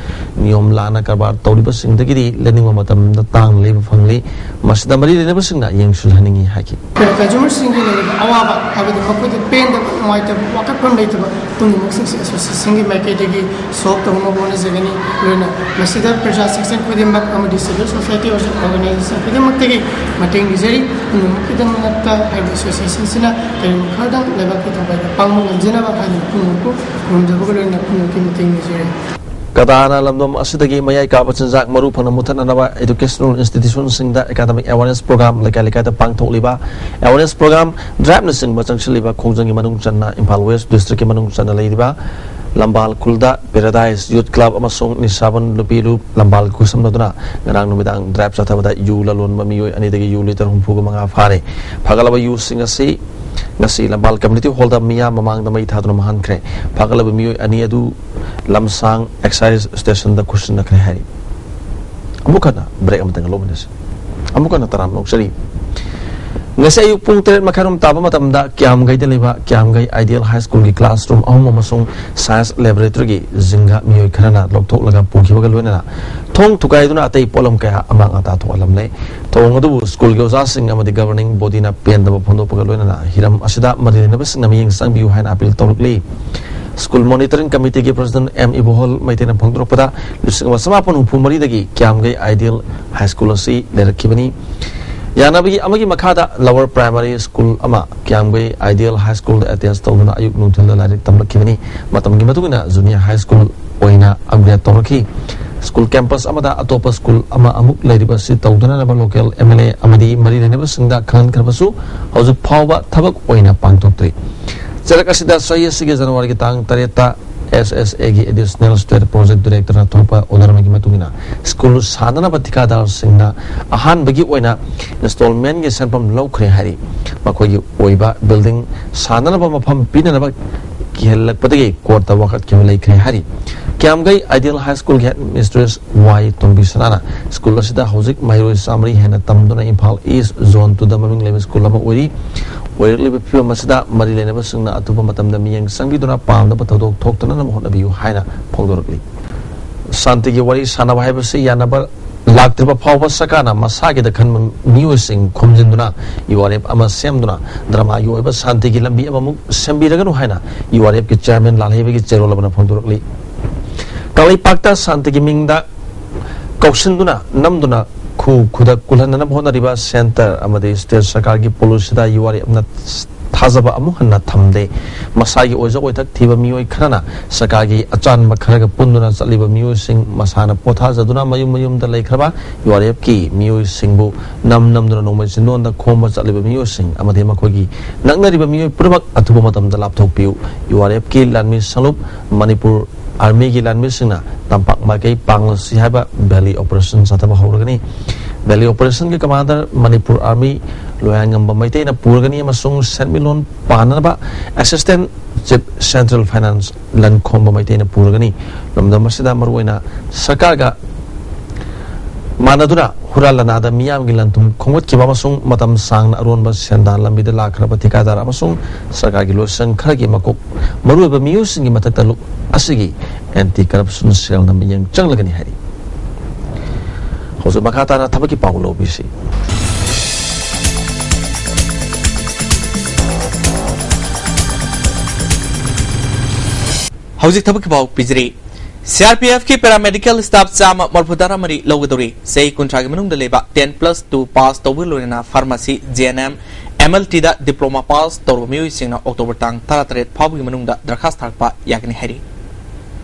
ꯅꯤꯌꯣꯝ ꯂꯥꯟꯅ ꯀꯔꯕꯥꯔ ꯇꯧꯔꯤꯕꯁꯤꯡꯗꯒꯤꯗꯤ ꯂꯩꯅꯤꯡꯕ ꯃꯇꯝꯗ ꯇꯥꯡꯅ ꯂꯩꯕ ꯐꯪꯂꯤ꯫ ꯃꯁꯤꯗ ꯃꯔꯤ ꯂꯩꯅꯕꯁꯤꯡꯅ ꯌꯦꯡꯁꯤꯜꯍꯟꯅꯤꯡꯏ ꯍꯥꯏꯈꯤ꯫ Consumer ꯁꯤꯡꯒꯤ ꯂꯩꯔꯤꯕ ꯑꯋꯥꯕ, ꯍꯥꯏꯕꯗꯤ ꯃꯈꯣꯏꯗ ꯄꯦꯟꯗꯕ, ꯅꯨꯡꯉꯥꯏꯇꯕ, ꯋꯥꯀꯠꯐꯝ ꯂꯩꯇꯕ ꯄꯨꯝꯅꯃꯛꯁꯤꯡꯁꯦ association ꯒꯤ ꯃꯥꯏꯀꯩꯗꯒꯤ solve ꯇꯧꯅꯕ ꯍꯣꯠꯅꯖꯒꯅꯤ꯫ ꯂꯣꯏꯅ ꯃꯁꯤꯗ ꯄ꯭ꯔꯖꯥ section ꯈꯨꯗꯤꯡꯃꯛ ꯑꯃꯗꯤ civil society organization ꯈꯨꯗꯤꯡꯃꯛꯇꯒꯤ ꯃꯇꯦꯡ ꯅꯤꯖꯔꯤ꯫ ꯄꯨꯝꯅꯃꯛꯀꯤꯗꯃꯛꯇ ꯍꯥꯏꯔꯤꯕ association ꯁꯤꯅ ꯀꯔꯤꯒꯨꯝꯕ ꯈꯔꯗꯪ ꯂꯩꯕꯥꯛꯀꯤ ꯊꯧꯒꯜꯗ ꯄꯥꯡꯕ ꯉꯝꯖꯅꯕ ꯍꯥꯏꯗꯨꯅ ꯄꯨꯝꯅꯃꯛꯄꯨ ꯈꯨꯔꯨꯝꯖꯕꯒ ꯂꯣꯏꯅꯅ ꯄꯨꯝꯅꯃꯛꯀꯤ ꯃꯇꯦꯡ ꯅꯤꯖꯔꯤ꯫ ꯀꯗꯥꯅ ꯂꯝꯗꯝ ꯑꯁꯤꯗꯒꯤ ꯃꯌꯥꯏ ꯀꯥꯕ ꯆꯤꯟꯖꯥꯛ ꯃꯔꯨ ꯐꯪꯅ ꯃꯨꯊꯠꯅꯅꯕ educational institutionꯁꯤꯡꯗ academic awareness program ꯂꯩꯀꯥꯏ ꯂꯩꯀꯥꯏꯗ ꯄꯥꯡꯊꯣꯛꯂꯤꯕ awareness program driveꯅꯆꯤꯡꯕ ꯆꯪꯁꯤꯜꯂꯤꯕ ꯈꯣꯡꯖꯪꯒꯤ ꯃꯅꯨꯡ ꯆꯟꯅ ꯏꯝꯐꯥꯜ West districtꯀꯤ ꯃꯅꯨꯡ ꯆꯟꯅ ꯂꯩꯔꯤꯕ ꯂꯝꯕꯥꯜ ꯈꯨꯜꯗ Paradise Youth Club ꯑꯃꯁꯨꯡ ꯅꯤꯁꯥꯕꯟ ꯅꯨꯄꯤ ꯂꯨꯞ ꯂꯝꯕꯥꯜ ꯈꯨꯠꯁꯝꯅꯗꯨꯅ ꯉꯔꯥꯡ ꯅꯨꯃꯤꯗꯥꯡ drive ꯆꯠꯊꯕꯗ ꯌꯨ ꯂꯂꯣꯟꯕ ꯃꯤꯑꯣꯏ ꯑꯅꯤꯗꯒꯤ ꯌꯨ litre ꯍꯨꯝꯐꯨꯒ ꯃꯉꯥ ꯐꯥꯔꯦ꯫ ꯐꯥꯒꯠꯂꯕ ꯌꯨꯁꯤꯡ ꯑꯁꯤ ꯉꯁꯤ ꯂꯝꯕꯥꯜ community hallꯗ ꯃꯤꯌꯥꯝ ꯃꯃꯥꯡꯗ ꯃꯩ ꯊꯥꯗꯨꯅ ꯃꯥꯡꯍꯟꯈ꯭ꯔꯦ꯫ ꯐꯥꯒꯠꯂꯕ ꯃꯤꯑꯣꯏ ꯑꯅꯤ ꯑꯗꯨ ꯂꯝꯁꯥꯡ excise stationꯗ ꯈꯨꯠꯁꯤꯟꯅꯈ꯭ꯔꯦ ꯍꯥꯏꯔꯤ꯫ ꯑꯃꯨꯛ ꯍꯟꯅ break ꯑꯃꯇꯪ ꯂꯧꯃꯤꯟꯅꯁꯤ꯫ ꯑꯃꯨꯛ ꯍꯟꯅ ꯇꯔꯥꯝꯅ ꯑꯣꯛꯆꯔꯤ꯫ ꯉꯁꯤ ꯑꯌꯨꯛ ꯄꯨꯡ ꯇꯔꯦꯠ ꯃꯈꯥꯏꯔꯣꯝ ꯇꯥꯕ ꯃꯇꯝꯗ ꯀ꯭ꯌꯥꯝꯒꯩꯗ ꯂꯩꯕ ꯀ꯭ꯌꯥꯝꯒꯩ Ideal High Schoolꯒꯤ classroom ꯑꯍꯨꯝ ꯑꯃꯁꯨꯡ science laboratoryꯒꯤ ꯖꯤꯡꯒ ꯃꯤꯑꯣꯏ ꯈꯔꯅ ꯂꯧꯊꯣꯛꯂꯒ ꯄꯨꯈꯤꯕꯒ ꯂꯣꯏꯅꯅ ꯊꯣꯡ ꯊꯨꯒꯥꯏꯗꯨꯅ ꯑꯇꯩ ꯄꯣꯠꯂꯝ ꯀꯌꯥ ꯑꯃꯥꯡ ꯑꯇꯥ ꯊꯣꯛꯍꯜꯂꯝꯂꯦ꯫ ꯊꯧꯑꯣꯡ ꯑꯗꯨꯕꯨ schoolꯒꯤ ꯑꯣꯖꯥꯁꯤꯡ ꯑꯃꯗꯤ governing bodyꯅ ꯄꯦꯟꯗꯕ ꯐꯣꯡꯗꯣꯛꯄꯒ ꯂꯣꯏꯅꯅ ꯍꯤꯔꯝ ꯑꯁꯤꯗ ꯃꯔꯤ ꯂꯩꯅꯕꯁꯤꯡꯅ ꯃꯤꯠꯌꯦꯡ ꯆꯪꯕꯤꯌꯨ ꯍꯥꯏꯅ appeal ꯇꯧꯔꯛꯂꯤ꯫ School Monitoring Committeeꯒꯤ President ꯑꯦꯝ ꯏꯕꯣꯍꯜ ꯃꯩꯇꯩꯅ ꯐꯣꯡꯗꯣꯔꯛꯄꯗ, ꯂꯤꯁꯤꯡ ꯑꯃ ꯆꯃꯥꯄꯟ ꯍꯨꯝꯐꯨ ꯃꯔꯤꯗꯒꯤ ꯀ꯭ꯌꯥꯝꯒꯩ Ideal High School ꯑꯁꯤ ꯂꯩꯔꯛꯈꯤꯕꯅꯤ꯫ ꯌꯥꯅꯕꯒꯤ ꯑꯃꯒꯤ ꯃꯈꯥꯗ lower primary school ꯑꯃ ꯀ꯭ꯌꯥꯝꯒꯩ Ideal High Schoolꯗ attach ꯇꯧꯗꯨꯅ ꯑꯌꯨꯛ ꯅꯨꯡꯊꯤꯜꯗ ꯂꯥꯏꯔꯤꯛ ꯇꯝꯂꯛꯈꯤꯕꯅꯤ꯫ ꯃꯇꯝꯒꯤ ꯃꯇꯨꯡ ꯏꯟꯅ junior high school ꯑꯣꯏꯅ upgrade ꯇꯧꯔꯛꯈꯤ꯫ School campus ꯑꯃꯗ ꯑꯇꯣꯞꯄ school ꯑꯃ ꯑꯃꯨꯛ ꯂꯩꯔꯤꯕ ꯑꯁꯤ ꯇꯧꯗꯅꯅꯕ local M L A ꯑꯃꯗꯤ ꯃꯔꯤ ꯂꯩꯅꯕꯁꯤꯡꯗ ꯈꯪꯍꯟꯈ꯭ꯔꯕꯁꯨ ꯍꯧꯖꯤꯛ ꯐꯥꯎꯕ ꯊꯕꯛ ꯑꯣꯏꯅ ꯄꯥꯡꯊꯣꯛꯇ꯭ꯔꯤ꯫ ꯆꯔꯛ ꯑꯁꯤꯗ ꯆꯍꯤ ꯑꯁꯤꯒꯤ Januaryꯒꯤ ꯇꯥꯡ ꯇꯔꯦꯠꯇ S S Aꯒꯤ Additional State Project Directorꯅ ꯊꯣꯛꯄ order ꯑꯃꯒꯤ ꯃꯇꯨꯡ ꯏꯟꯅ school ꯁꯥꯅꯅꯕ ꯊꯤꯀꯥꯗꯥꯔꯁꯤꯡꯅ ꯑꯍꯥꯟꯕꯒꯤ ꯑꯣꯏꯅ installmentꯒꯤ ꯁꯦꯟꯐꯝ ꯂꯧꯈ꯭ꯔꯦ ꯍꯥꯏꯔꯤ꯫ ꯃꯈꯣꯏꯒꯤ ꯑꯣꯏꯕ building ꯁꯥꯅꯅꯕ ꯃꯐꯝ ꯄꯤꯅꯅꯕ ꯀꯤꯍꯜꯂꯛꯄꯗꯒꯤ courtꯇ ꯋꯥꯀꯠꯈꯤꯕ ꯂꯩꯈ꯭ꯔꯦ ꯍꯥꯏꯔꯤ꯫ ꯀ꯭ꯌꯥꯝꯒꯩ Ideal High Schoolꯒꯤ headmistress ꯋꯥꯏ ꯇꯣꯝꯕꯤ ꯁꯅꯥꯅ school ꯑꯁꯤꯗ ꯍꯧꯖꯤꯛ ꯃꯍꯩꯔꯣꯏ ꯆꯥꯃꯔꯤ ꯍꯦꯟꯅ ꯇꯝꯗꯨꯅ ꯏꯝꯐꯥꯜ East Zone twoꯗ ꯃꯃꯤꯡ ꯂꯩꯕ school ꯑꯃ ꯑꯣꯏꯔꯤ꯫ ꯑꯣꯏꯔꯛꯂꯤꯕ ꯐꯤꯕꯝ ꯑꯁꯤꯗ ꯃꯔꯤ ꯂꯩꯅꯕꯁꯤꯡꯅ ꯑꯊꯨꯕ ꯃꯇꯝꯗ ꯃꯤꯠꯌꯦꯡ ꯆꯪꯕꯤꯗꯨꯅ ꯄꯥꯝꯅꯕ ꯊꯧꯗꯣꯛ ꯊꯣꯛꯇꯅꯅꯕ ꯍꯣꯠꯅꯕꯤꯌꯨ ꯍꯥꯏꯅ ꯐꯣꯡꯗꯣꯔꯛꯂꯤ꯫ ꯁꯥꯟꯇꯤꯒꯤ ꯋꯥꯔꯤ ꯁꯥꯟꯅꯕ ꯍꯥꯏꯕꯁꯤ ꯌꯥꯅꯕ ꯂꯥꯛꯇ꯭ꯔꯤꯕ ꯐꯥꯎꯕ ꯁꯔꯀꯥꯔꯅ ꯃꯁꯥꯒꯤꯗ ꯈꯟꯕ ꯃꯤꯑꯣꯏꯁꯤꯡ ꯈꯣꯝꯖꯤꯟꯗꯨꯅ U R F ꯑꯃ ꯁꯦꯝꯗꯨꯅ dramaꯒꯤ ꯑꯣꯏꯕ ꯁꯥꯟꯇꯤꯒꯤ ꯂꯝꯕꯤ ꯑꯃꯃꯨꯛ ꯁꯦꯝꯕꯤꯔꯒꯅꯨ ꯍꯥꯏꯅ U R Fꯀꯤ chairman ꯂꯥꯜꯍꯩꯕꯒꯤ ꯆꯦꯔꯣꯜ ꯑꯃꯅ ꯐꯣꯡꯗꯣꯔꯛꯂꯤ꯫ ꯀꯪꯂꯩꯄꯥꯛꯇ ꯁꯥꯟꯇꯤꯒꯤ ꯃꯤꯡꯗ ꯀꯧꯁꯤꯟꯗꯨꯅ ꯅꯝꯗꯨꯅ ꯈꯨ ꯈꯨꯗꯛ ꯀꯨꯜꯍꯟꯅꯅꯕ ꯍꯣꯠꯅꯔꯤꯕ centre ꯑꯃꯗꯤ state ꯁꯔꯀꯥꯔꯒꯤ policyꯗ U R Fꯅ ꯊꯥꯖꯕ ꯑꯃꯨꯛ ꯍꯟꯅ ꯊꯝꯗꯦ꯫ ꯃꯁꯥꯒꯤ ꯑꯣꯏꯖ ꯑꯣꯏꯊꯛ ꯊꯤꯕ ꯃꯤꯑꯣꯏ ꯈꯔꯅ ꯁꯔꯀꯥꯔꯒꯤ ꯑꯆꯥꯟꯕ ꯈꯔꯒ ꯄꯨꯟꯗꯨꯅ ꯆꯠꯂꯤꯕ ꯃꯤꯑꯣꯏꯁꯤꯡ ꯃꯁꯥꯅ ꯄꯣꯊꯥꯖꯗꯨꯅ ꯃꯌꯨꯝ ꯃꯌꯨꯝꯗ ꯂꯩꯈ꯭ꯔꯕ ꯌꯨ ꯑꯥꯔ ꯑꯦꯐꯀꯤ ꯃꯤꯑꯣꯏꯁꯤꯡꯕꯨ ꯅꯝ ꯅꯝꯗꯨꯅ ꯅꯣꯡꯃꯩ ꯆꯤꯟꯗꯣꯟꯗ ꯈꯣꯝꯕ ꯆꯠꯂꯤꯕ ꯃꯤꯑꯣꯏꯁꯤꯡ ꯑꯃꯗꯤ ꯃꯈꯣꯏꯒꯤ ꯅꯛꯅꯔꯤꯕ ꯃꯤꯑꯣꯏ ꯄꯨꯝꯅꯃꯛ ꯑꯊꯨꯕ ꯃꯇꯝꯗ ꯂꯥꯞꯊꯣꯛꯄꯤꯌꯨ꯫ ꯌꯨ ꯑꯥꯔ ꯑꯦꯐꯀꯤ ꯂꯥꯟꯃꯤ ꯁꯪꯂꯨꯞ ꯃꯅꯤꯄꯨꯔ ꯑꯥꯔꯃꯤꯒꯤ ꯂꯥꯟꯃꯤꯁꯤꯡꯅ ꯇꯝꯄꯥꯛ ꯃꯥꯏꯀꯩ ꯄꯥꯡꯂꯁꯤ ꯍꯥꯏꯕ ꯚꯦꯂꯤ ꯑꯣꯄꯔꯦꯁꯟ ꯆꯠꯊꯕ ꯍꯧꯔꯒꯅꯤ꯫ ꯚꯦꯂꯤ ꯑꯣꯄꯔꯦꯁꯟꯒꯤ ꯀꯃꯥꯟꯗꯔ ꯃꯅꯤꯄꯨꯔ ꯑꯥꯔꯃꯤ ꯂꯣꯌꯥꯉꯝꯕ ꯃꯩꯇꯩꯅ ꯄꯨꯔꯒꯅꯤ ꯑꯃꯁꯨꯡ ꯁꯦꯟꯃꯤꯠꯂꯣꯟ ꯄꯥꯟꯅꯅꯕ ꯑꯦꯁꯤꯁꯇꯦꯟ ꯆꯤꯐ ꯁꯦꯟꯇ꯭ꯔꯦꯜ ꯐꯥꯏꯅꯥꯟꯁ ꯂꯟꯈꯣꯝꯕ ꯃꯩꯇꯩꯅ ꯄꯨꯔꯒꯅꯤ꯫ ꯂꯝꯗꯝ ꯑꯁꯤꯗ ꯃꯔꯨꯑꯣꯏꯅ ꯁꯔꯀꯥꯔꯒ ꯃꯥꯟꯅꯗꯨꯅ ꯍꯨꯔꯥꯟ ꯂꯅꯥꯗ ꯃꯤꯌꯥꯝꯒꯤ ꯂꯟ ꯊꯨꯝ ꯈꯣꯝꯒꯠꯈꯤꯕ ꯑꯃꯁꯨꯡ ꯃꯇꯝ ꯁꯥꯡꯅ ꯑꯔꯣꯟꯕ ꯁꯦꯟꯗꯥꯟ ꯂꯝꯕꯤꯗ ꯂꯥꯛꯈ꯭ꯔꯕ ꯊꯤꯀꯥꯗꯥꯔ ꯑꯃꯁꯨꯡ ꯁꯔꯀꯥꯔꯒꯤ ꯂꯣꯏꯁꯪ ꯈꯔꯒꯤ ꯃꯀꯣꯛ ꯃꯔꯨꯑꯣꯏꯕ ꯃꯤꯑꯣꯏꯁꯤꯡꯒꯤ ꯃꯊꯛꯇ ꯂꯨꯞ ꯑꯁꯤꯒꯤ ꯑꯦꯟꯇꯤ ꯀꯔꯞꯁꯟ ꯁꯦꯜꯅ ꯃꯤꯠꯌꯦꯡ ꯆꯪꯂꯒꯅꯤ ꯍꯥꯏꯔꯤ꯫ ꯍꯧꯖꯤꯛ ꯃꯈꯥ ꯇꯥꯅ ꯊꯕꯛꯀꯤ ꯄꯥꯎ ꯂꯧꯕꯤꯁꯤ꯫ ꯍꯧꯖꯤꯛ ꯊꯕꯛꯀꯤ ꯄꯥꯎ ꯄꯤꯖꯔꯤ꯫ ꯁꯤ ꯑꯥꯔ ꯄꯤ ꯑꯦꯐꯀꯤ ꯄꯦꯔꯥꯃꯦꯗꯤꯀꯦꯜ ꯁ꯭ꯇꯥꯐ ꯆꯥꯝꯃ ꯃꯔꯤꯐꯨ ꯇꯔꯥ ꯃꯔꯤ ꯂꯧꯒꯗꯧꯔꯤ꯫ ꯆꯍꯤ ꯀꯨꯟꯊ꯭ꯔꯥꯒꯤ ꯃꯅꯨꯡꯗ ꯂꯩꯕ ten plus two ꯄꯥꯁ ꯇꯧꯕꯒ ꯂꯣꯏꯅꯅ pharmacy, G N M, M L ꯇꯤꯗ ꯗꯤꯄ꯭ꯂꯣꯃꯥ ꯄꯥꯁ ꯇꯧꯔꯕ ꯃꯤꯑꯣꯏꯁꯤꯡꯅ ꯑꯣꯛꯇꯣꯕꯔ ꯇꯥꯡ ꯇꯔꯥꯇꯔꯦꯠ ꯐꯥꯎꯕꯒꯤ ꯃꯅꯨꯡꯗ ꯗꯔꯈꯥꯁ ꯊꯥꯔꯛꯄ ꯌꯥꯒꯅꯤ ꯍꯥꯏꯔꯤ꯫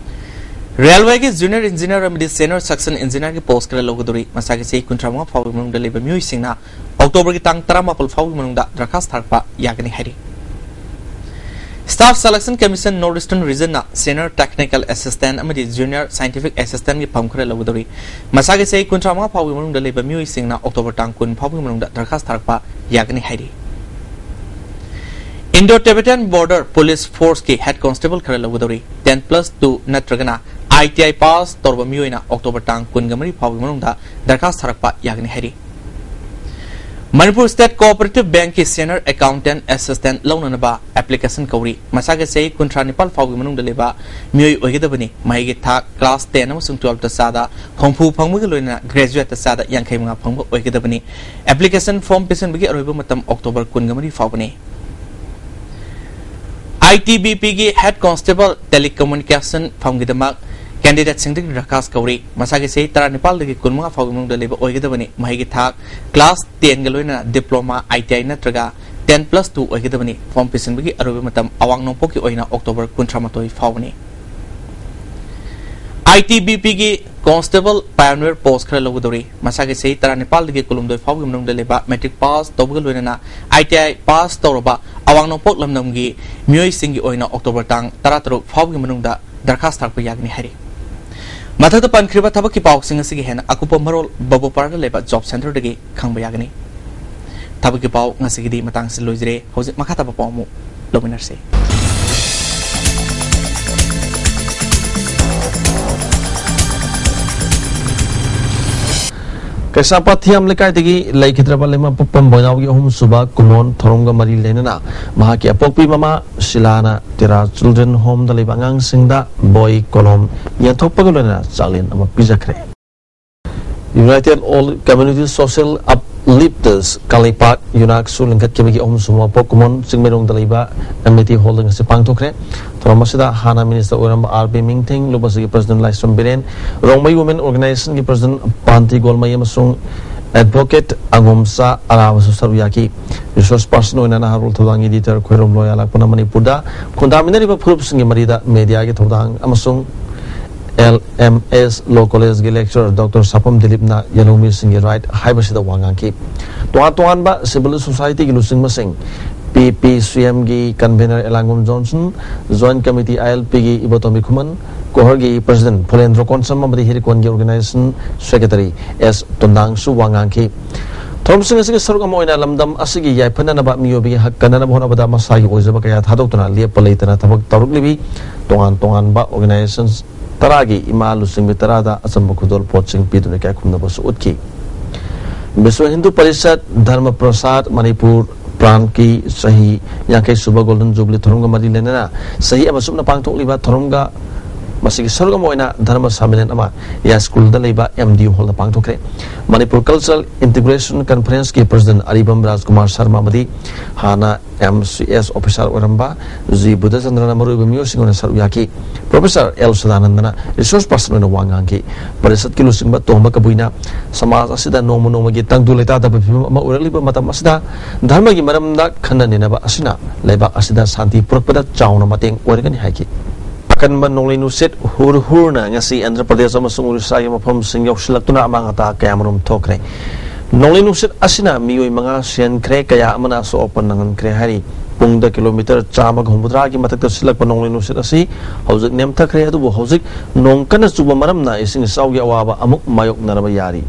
ꯔꯦꯜꯋꯦꯒꯤ ꯖꯨꯅꯤꯌꯔ ꯏꯟꯖꯤꯅꯤꯌꯔ ꯑꯃꯗꯤ ꯁꯦꯅꯤꯌꯔ ꯁꯦꯛꯁꯟ ꯏꯟꯖꯤꯅꯤꯌꯔꯒꯤ ꯄꯣꯁ ꯈꯔ ꯂꯧꯒꯗꯧꯔꯤ꯫ ꯃꯁꯥꯒꯤ ꯆꯍꯤ ꯀꯨꯟꯊ꯭ꯔꯥ ꯃꯉꯥ ꯐꯥꯎꯕꯒꯤ ꯃꯅꯨꯡꯗ ꯂꯩꯕ ꯃꯤꯑꯣꯏꯁꯤꯡꯅ ꯑꯣꯛꯇꯣꯕꯔꯒꯤ ꯇꯥꯡ ꯇꯔꯥꯃꯥꯄꯜ ꯐꯥꯎꯕꯒꯤ ꯃꯅꯨꯡꯗ ꯗꯔꯈꯥꯁ ꯊꯥꯔꯛꯄ ꯌꯥꯒꯅꯤ ꯍꯥꯏꯔꯤ꯫ Staff Selection Commission North Eastern Region ꯅ Senior Technical Assistant ꯑꯃꯗꯤ Junior Scientific Assistant ꯒꯤ ꯐꯝ ꯈꯔ ꯂꯧꯒꯗꯧꯔꯤ꯫ ꯃꯁꯥꯒꯤ ꯆꯍꯤ ꯀꯨꯟꯊ꯭ꯔꯥ ꯃꯉꯥ ꯐꯥꯎꯕꯒꯤ ꯃꯅꯨꯡꯗ ꯂꯩꯕ ꯃꯤꯑꯣꯏꯁꯤꯡꯅ ꯑꯣꯛꯇꯣꯕꯔ ꯇꯥꯡ ꯀꯨꯟ ꯐꯥꯎꯕꯒꯤ ꯃꯅꯨꯡꯗ ꯗꯔꯈꯥꯁ ꯊꯥꯔꯛꯄ ꯌꯥꯒꯅꯤ ꯍꯥꯏꯔꯤ꯫ Indo Tibetan Border Police Force ꯀꯤ Head Constable ꯈꯔ ꯂꯧꯒꯗꯧꯔꯤ꯫ Ten plus two ꯅꯠꯇ꯭ꯔꯒꯅ ꯑꯥꯏ ꯇꯤ ꯑꯥꯏ ꯄꯥꯁ ꯇꯧꯔꯕ ꯃꯤꯑꯣꯏꯅ ꯑꯣꯛꯇꯣꯕꯔ ꯇꯥꯡ ꯀꯨꯟꯒ ꯃꯔꯤ ꯐꯥꯎꯕꯒꯤ ꯃꯅꯨꯡꯗ ꯗꯔꯈꯥꯁ ꯊꯥꯔꯛꯄ ꯌꯥꯒꯅꯤ ꯍꯥꯏꯔꯤ꯫ ꯃꯅꯤꯄꯨꯔ ꯁ꯭ꯇꯦꯠ ꯀꯣꯑꯣꯄꯔꯦꯇꯤꯚ ꯕꯦꯡꯛꯀꯤ Senior Accountant Assistant ꯂꯧꯅꯅꯕ ꯑꯦꯄ꯭ꯂꯤꯀꯦꯁꯟ ꯀꯧꯔꯤ꯫ ꯃꯁꯥꯒꯤ ꯆꯍꯤ ꯀꯨꯟꯊ꯭ꯔꯥ ꯅꯤꯄꯥꯜ ꯐꯥꯎꯒꯤ ꯃꯅꯨꯡꯗ ꯂꯩꯕ ꯃꯤꯑꯣꯏ ꯑꯣꯏꯒꯗꯕꯅꯤ꯫ ꯃꯍꯩꯒꯤ ꯊꯥꯛ ꯀ꯭ꯂꯥꯁ ꯇꯦꯟ ꯑꯃꯁꯨꯡ ꯇꯨꯋꯦꯜꯐꯇ ꯆꯥꯗ ꯍꯨꯝꯐꯨ ꯐꯪꯕꯒ ꯂꯣꯏꯅꯅ ꯒ꯭ꯔꯦꯖꯨꯋꯦꯠꯇ ꯆꯥꯗ ꯌꯥꯡꯈꯩ ꯃꯉꯥ ꯐꯪꯕ ꯑꯣꯏꯒꯗꯕꯅꯤ꯫ ꯑꯦꯄ꯭ꯂꯤꯀꯦꯁꯟ ꯐꯣꯔꯝ ꯄꯤꯁꯤꯟꯕꯒꯤ ꯑꯔꯣꯏꯕ ꯃꯇꯝ ꯑꯣꯛꯇꯣꯕꯔ ꯀꯨꯟꯒ ꯃꯔꯤ ꯐꯥꯎꯕꯅꯤ꯫ ꯑꯥꯏ ꯇꯤ ꯕꯤ ꯄꯤꯒꯤ Head Constable Telecommunication ꯐꯝꯒꯤꯗꯃꯛ ꯀꯦꯟꯗꯤꯗꯦꯠꯁꯤꯡꯗꯒꯤ ꯗꯔꯈꯥꯁ ꯀꯧꯔꯤ꯫ ꯃꯁꯥꯒꯤ ꯆꯍꯤ ꯇꯔꯥꯅꯤꯄꯥꯜꯗꯒꯤ ꯀꯨꯟꯃꯉꯥ ꯐꯥꯎꯒꯤ ꯃꯅꯨꯡꯗ ꯂꯩꯕ ꯑꯣꯏꯒꯗꯕꯅꯤ꯫ ꯃꯍꯩꯒꯤ ꯊꯥꯛ ꯀ꯭ꯂꯥꯁ ꯇꯦꯟꯒ ꯂꯣꯏꯅꯅ ꯗꯤꯄ꯭ꯂꯣꯃꯥ, ꯑꯥꯏ ꯇꯤ ꯑꯥꯏ ꯅꯠꯇ꯭ꯔꯒ ten plus two ꯑꯣꯏꯒꯗꯕꯅꯤ꯫ ꯐꯣꯝ ꯄꯤꯁꯤꯟꯕꯒꯤ ꯑꯔꯣꯏꯕ ꯃꯇꯝ ꯑꯋꯥꯡ ꯅꯣꯡꯄꯣꯛꯀꯤ ꯑꯣꯏꯅ October ꯀꯨꯟꯊ꯭ꯔꯥ ꯃꯥꯊꯣꯏ ꯐꯥꯎꯕꯅꯤ꯫ ITBP ꯒꯤ constable pioneer post ꯈꯔ ꯂꯧꯒꯗꯧꯔꯤ꯫ ꯃꯁꯥꯒꯤ ꯆꯍꯤ ꯇꯔꯥꯅꯤꯄꯥꯜꯗꯒꯤ ꯀꯨꯟꯍꯨꯝꯗꯣꯏ ꯐꯥꯎꯕꯒꯤ ꯃꯅꯨꯡꯗ ꯂꯩꯕ matric pass ꯇꯧꯕꯒ ꯂꯣꯏꯅꯅ ITI pass ꯇꯧꯔꯕ ꯑꯋꯥꯡ ꯅꯣꯡꯄꯣꯛ ꯂꯝꯗꯝꯒꯤ ꯃꯤꯑꯣꯏꯁꯤꯡꯒꯤ ꯑꯣꯏꯅ October ꯇꯥꯡ ꯇꯔꯥꯇꯔꯨꯛ ꯐꯥꯎꯕꯒꯤ ꯃꯅꯨꯡꯗ ꯗꯔꯈꯥꯁ ꯊꯥꯔꯛꯄ ꯌꯥꯒꯅꯤ ꯍꯥꯏꯔꯤ꯫ ꯃꯊꯛꯇ ꯄꯟꯈ꯭ꯔꯤꯕ ꯊꯕꯛꯀꯤ ꯄꯥꯎꯁꯤꯡ ꯑꯁꯤꯒꯤ ꯍꯦꯟꯅ ꯑꯀꯨꯞꯄ ꯃꯔꯣꯜ ꯕꯕꯣꯄꯥꯔꯗ ꯂꯩꯕ job centre ꯗꯒꯤ ꯈꯪꯕ ꯌꯥꯒꯅꯤ꯫ ꯊꯕꯛꯀꯤ ꯄꯥꯎ ꯉꯁꯤꯒꯤꯗꯤ ꯃꯇꯥꯡꯁꯤꯗ ꯂꯣꯏꯖꯔꯦ꯫ ꯍꯧꯖꯤꯛ ꯃꯈꯥ ꯇꯥꯕ ꯄꯥꯎ ꯑꯃꯨꯛ ꯂꯧꯃꯤꯟꯅꯔꯁꯤ꯫ ꯀꯩꯁꯥꯝꯄꯥꯠ ꯊꯤꯌꯥꯝ ꯂꯩꯀꯥꯏꯗꯒꯤ ꯂꯩꯈꯤꯗ꯭ꯔꯕ ꯂꯩꯃꯄꯣꯛꯄꯝ ꯕꯣꯏꯅꯥꯎꯒꯤ ꯑꯍꯨꯝꯁꯨꯕ ꯀꯨꯃꯣꯟ ꯊꯧꯔꯝꯒ ꯃꯔꯤ ꯂꯩꯅꯅ ꯃꯍꯥꯛꯀꯤ ꯑꯄꯣꯛꯄꯤ ꯃꯃꯥ ꯁꯤꯂꯥꯅ ꯇꯦꯔꯥ Children Home ꯗ ꯂꯩꯕ ꯑꯉꯥꯡꯁꯤꯡꯗ ꯕꯣꯏ, ꯀꯣꯂꯣꯝ ꯌꯦꯟꯊꯣꯛꯄꯒ ꯂꯣꯏꯅꯅ ꯆꯥꯛꯂꯦꯟ ꯑꯃ ꯄꯤꯖꯈ꯭ꯔꯦ꯫ United All Community Social Uplifters Kangleipak, ꯌꯨꯅꯥꯛꯁꯨ ꯂꯤꯡꯈꯠꯈꯤꯕꯒꯤ ꯑꯍꯨꯝꯁꯨꯕ ꯃꯄꯣꯛ ꯀꯨꯃꯣꯟ ꯆꯤꯡꯃꯩꯔꯣꯡꯗ ꯂꯩꯕ ꯑꯦꯝ ꯑꯦ ꯇꯤ ꯍꯣꯜꯗ ꯉꯁꯤ ꯄꯥꯡꯊꯣꯛꯈ꯭ꯔꯦ꯫ ꯊꯧꯔꯝ ꯑꯁꯤꯗ ꯍꯥꯟꯅ ꯃꯤꯅꯤꯁꯇꯔ ꯑꯣꯏꯔꯝꯕ ꯑꯥꯔ ꯕꯤ ꯃꯤꯡꯊꯦꯡ, ꯂꯨꯕꯁꯤꯒꯤ ꯄ꯭ꯔꯁꯤꯗꯦꯟ ꯂꯥꯏꯁ꯭ꯔꯝ ꯕꯤꯔꯦꯟ, ꯔꯣꯡꯃꯩ ꯋꯨꯃꯦꯟ ꯑꯣꯔꯒꯅꯥꯏꯖꯦꯁꯟꯒꯤ ꯄ꯭ꯔꯁꯤꯗꯦꯟ ꯄꯥꯟꯇꯤ ꯒꯣꯜꯃꯩ ꯑꯃꯁꯨꯡ ꯑꯦꯗꯚꯣꯀꯦꯠ ꯑꯉꯣꯝꯆꯥ ꯑꯔꯥꯕꯁꯨ ꯁꯔꯨꯛ ꯌꯥꯈꯤ꯫ ꯔꯤꯁꯣꯔꯁ ꯄꯥꯔꯁꯟ ꯑꯣꯏꯅ ꯅꯍꯥꯔꯣꯜ ꯊꯧꯗꯥꯡ ꯏꯗꯤꯇꯔ ꯈꯣꯏꯔꯣꯝ ꯂꯣꯌꯥꯂꯥꯛꯄꯅ ꯃꯅꯤꯄꯨꯔꯗ ꯈꯨꯟꯗꯥꯃꯤꯟꯅꯔꯤꯕ ꯐꯨꯔꯨꯞꯁꯤꯡꯒꯤ ꯃꯔꯤꯗ ꯃꯦꯗꯤꯌꯥꯒꯤ ꯊꯧꯗꯥꯡ ꯑꯃꯁꯨꯡ ꯑꯦꯜ ꯑꯦꯝ ꯑꯦꯁ ꯂꯣ ꯀꯣꯂꯦꯖꯒꯤ ꯂꯦꯛꯆꯔꯔ ꯗꯣꯛꯇꯔ ꯁꯥꯄꯝ ꯗꯤꯂꯤꯞꯅ ꯌꯦꯜꯍꯧꯃꯤꯁꯤꯡꯒꯤ ꯔꯥꯏꯠ ꯍꯥꯏꯕꯁꯤꯗ ꯋꯥ ꯉꯥꯡꯈꯤ꯫ ꯇꯣꯉꯥꯟ ꯇꯣꯉꯥꯟꯕ ꯁꯤꯚꯤꯜ ꯁꯣꯁꯥꯏꯇꯤꯒꯤ ꯂꯨꯆꯤꯡꯕꯁꯤꯡ, ꯄꯤ ꯄꯤ ꯁꯤ ꯑꯦꯝꯒꯤ ꯀꯟꯚꯦꯅꯔ ꯑꯦꯂꯥꯡꯒꯣꯝ ꯖꯣꯟꯁꯟ, ꯖꯣꯏꯟꯠ ꯀꯃꯤꯇꯤ ꯑꯥꯏ ꯑꯦꯜ ꯄꯤꯒꯤ ꯏꯕꯣꯇꯣꯝꯕꯤ ꯈꯨꯃꯟ, ꯀꯣꯍꯔꯒꯤ ꯄ꯭ꯔꯁꯤꯗꯦꯟꯠ ꯐꯨꯂꯦꯟꯗ꯭ꯔꯣ ꯀꯣꯟꯁꯝ ꯑꯃꯗꯤ ꯍꯤꯔꯤꯀꯣꯟꯒꯤ ꯑꯣꯔꯒꯅꯥꯏꯖꯦꯁꯟ ꯁꯦꯀ꯭ꯔꯦꯇꯔꯤ ꯑꯦꯁ ꯇꯣꯟꯗꯥꯡꯁꯨ ꯋꯥ ꯉꯥꯡꯈꯤ꯫ ꯊꯧꯔꯝꯁꯤꯡ ꯑꯁꯤꯒꯤ ꯁꯔꯨꯛ ꯑꯃ ꯑꯣꯏꯅ ꯂꯝꯗꯝ ꯑꯁꯤꯒꯤ ꯌꯥꯏꯐꯅꯅꯕ ꯃꯤꯑꯣꯏꯕꯒꯤ ꯍꯛ ꯀꯟꯅꯅꯕ ꯍꯣꯠꯅꯕꯗ ꯃꯁꯥꯒꯤ ꯑꯣꯏꯖꯕ ꯀꯌꯥ ꯊꯥꯗꯣꯛꯇꯨꯅ ꯂꯦꯞꯄ ꯂꯩꯇꯅ ꯊꯕꯛ ꯇꯧꯔꯛꯂꯤꯕꯤ ꯇꯣꯉꯥꯟ ꯇꯣꯉꯥꯟꯕ ꯑꯣꯔꯒꯅꯥꯏꯖꯦꯁꯟ ꯇꯔꯥꯒꯤ ꯏꯃꯥ ꯂꯨꯆꯤꯡꯕꯤ ꯇꯔꯥꯗ ꯑꯆꯝꯕ ꯈꯨꯗꯣꯜ ꯄꯣꯠꯁꯤꯡ ꯄꯤꯗꯨꯅ ꯏꯀꯥꯏ ꯈꯨꯝꯅꯕꯁꯨ ꯎꯠꯈꯤ꯫ ꯕꯤꯁ꯭ꯋ ꯍꯤꯟꯗꯨ ꯄꯔꯤꯁꯠ, ꯙꯔꯃ ꯄ꯭ꯔꯁꯥꯗ ꯃꯅꯤꯄꯨꯔ, ꯄ꯭ꯔꯥꯟꯀꯤ ꯆꯍꯤ ꯌꯥꯡꯈꯩ ꯁꯨꯕ ꯒꯣꯜꯗꯟ ꯖꯨꯕꯤꯂꯤ ꯊꯧꯔꯝꯒ ꯃꯔꯤ ꯂꯩꯅꯅ ꯆꯍꯤ ꯑꯃ ꯆꯨꯞꯅ ꯄꯥꯡꯊꯣꯛꯂꯤꯕ ꯊꯧꯔꯝꯒ ꯃꯁꯤꯒꯤ ꯁꯔꯨꯛ ꯑꯃ ꯑꯣꯏꯅ ꯙꯔꯃ ꯁꯝꯃꯦꯂꯟ ꯑꯃ ꯌꯥꯏꯁ꯭ꯀꯨꯜꯗ ꯂꯩꯕ M D U hall ꯗ ꯄꯥꯡꯊꯣꯛꯈ꯭ꯔꯦ꯫ ꯃꯅꯤꯄꯨꯔ Cultural Integration Conference ꯀꯤ president ꯑꯔꯤꯕꯝ ꯔꯥꯖꯀꯨꯃꯥꯔ ꯁꯔꯃ ꯑꯃꯗꯤ ꯍꯥꯟꯅ M C S officer ꯑꯣꯏꯔꯝꯕ G ꯕꯨꯙꯆꯟꯗ꯭ꯔꯅ ꯃꯔꯨꯑꯣꯏꯕ ꯃꯤꯑꯣꯏꯁꯤꯡ ꯑꯣꯏꯅ ꯁꯔꯨꯛ ꯌꯥꯈꯤ꯫ Professor L ꯁꯗꯥꯅꯟꯗꯅ resource person ꯑꯣꯏꯅ ꯋꯥ ꯉꯥꯡꯈꯤ꯫ ꯄꯔꯤꯁꯠꯀꯤ ꯂꯨꯆꯤꯡꯕ ꯇꯣꯝꯕ ꯀꯕꯨꯏꯅ ꯁꯃꯥꯖ ꯑꯁꯤꯗ ꯅꯣꯡꯃ ꯅꯣꯡꯃꯒꯤ ꯇꯪꯗꯨ ꯂꯩꯇꯥꯗꯕ ꯐꯤꯕꯝ ꯑꯃ ꯑꯣꯏꯔꯛꯂꯤꯕ ꯃꯇꯝ ꯑꯁꯤꯗ ꯙꯔꯃꯒꯤ ꯃꯔꯝꯗ ꯈꯟꯅ ꯅꯩꯅꯕ ꯑꯁꯤꯅ ꯂꯩꯕꯥꯛ ꯑꯁꯤꯗ ꯁꯥꯟꯇꯤ ꯄꯨꯔꯛꯄꯗ ꯆꯥꯎꯅ ꯃꯇꯦꯡ ꯑꯣꯏꯔꯒꯅꯤ ꯍꯥꯏꯈꯤ꯫ ꯑꯀꯟꯕ ꯅꯣꯡꯂꯩ ꯅꯨꯡꯁꯤꯠ ꯍꯨꯔ ꯍꯨꯔꯅ ꯉꯁꯤ ꯑꯟꯙ꯭ꯔ ꯄ꯭ꯔꯗꯦꯁ ꯑꯃꯁꯨꯡ ꯑꯣꯔꯤꯁꯥꯒꯤ ꯃꯐꯝꯁꯤꯡ ꯌꯧꯁꯤꯜꯂꯛꯇꯨꯅ ꯑꯃꯥꯡ ꯑꯇꯥ ꯀꯌꯥꯃꯔꯨꯝ ꯊꯣꯛꯈ꯭ꯔꯦ꯫ ꯅꯣꯡꯂꯩ ꯅꯨꯡꯁꯤꯠ ꯑꯁꯤꯅ ꯃꯤꯑꯣꯏ ꯃꯉꯥ ꯁꯤꯍꯟꯈ꯭ꯔꯦ, ꯀꯌꯥ ꯑꯃꯅ ꯑꯁꯣꯛ ꯑꯄꯟ ꯅꯪꯍꯟꯈ꯭ꯔꯦ ꯍꯥꯏꯔꯤ꯫ ꯄꯨꯡꯗ ꯀꯤꯂꯣꯃꯤꯇꯔ ꯆꯥꯝꯃꯒ ꯍꯨꯝꯐꯨꯇꯔꯥꯒꯤ ꯃꯊꯛꯇ ꯁꯤꯜꯂꯛꯄ ꯅꯣꯡꯂꯩ ꯅꯨꯡꯁꯤꯠ ꯑꯁꯤ ꯍꯧꯖꯤꯛ ꯅꯦꯝꯊꯈ꯭ꯔꯦ, ꯑꯗꯨꯕꯨ ꯍꯧꯖꯤꯛ ꯅꯣꯡ ꯀꯟꯅ ꯆꯨꯕ ꯃꯔꯝꯅ ꯏꯁꯤꯡ ꯏꯆꯥꯎꯒꯤ ꯑꯋꯥꯕ ꯑꯃꯨꯛ ꯃꯥꯌꯣꯛꯅꯔꯕ ꯌꯥꯔꯤ꯫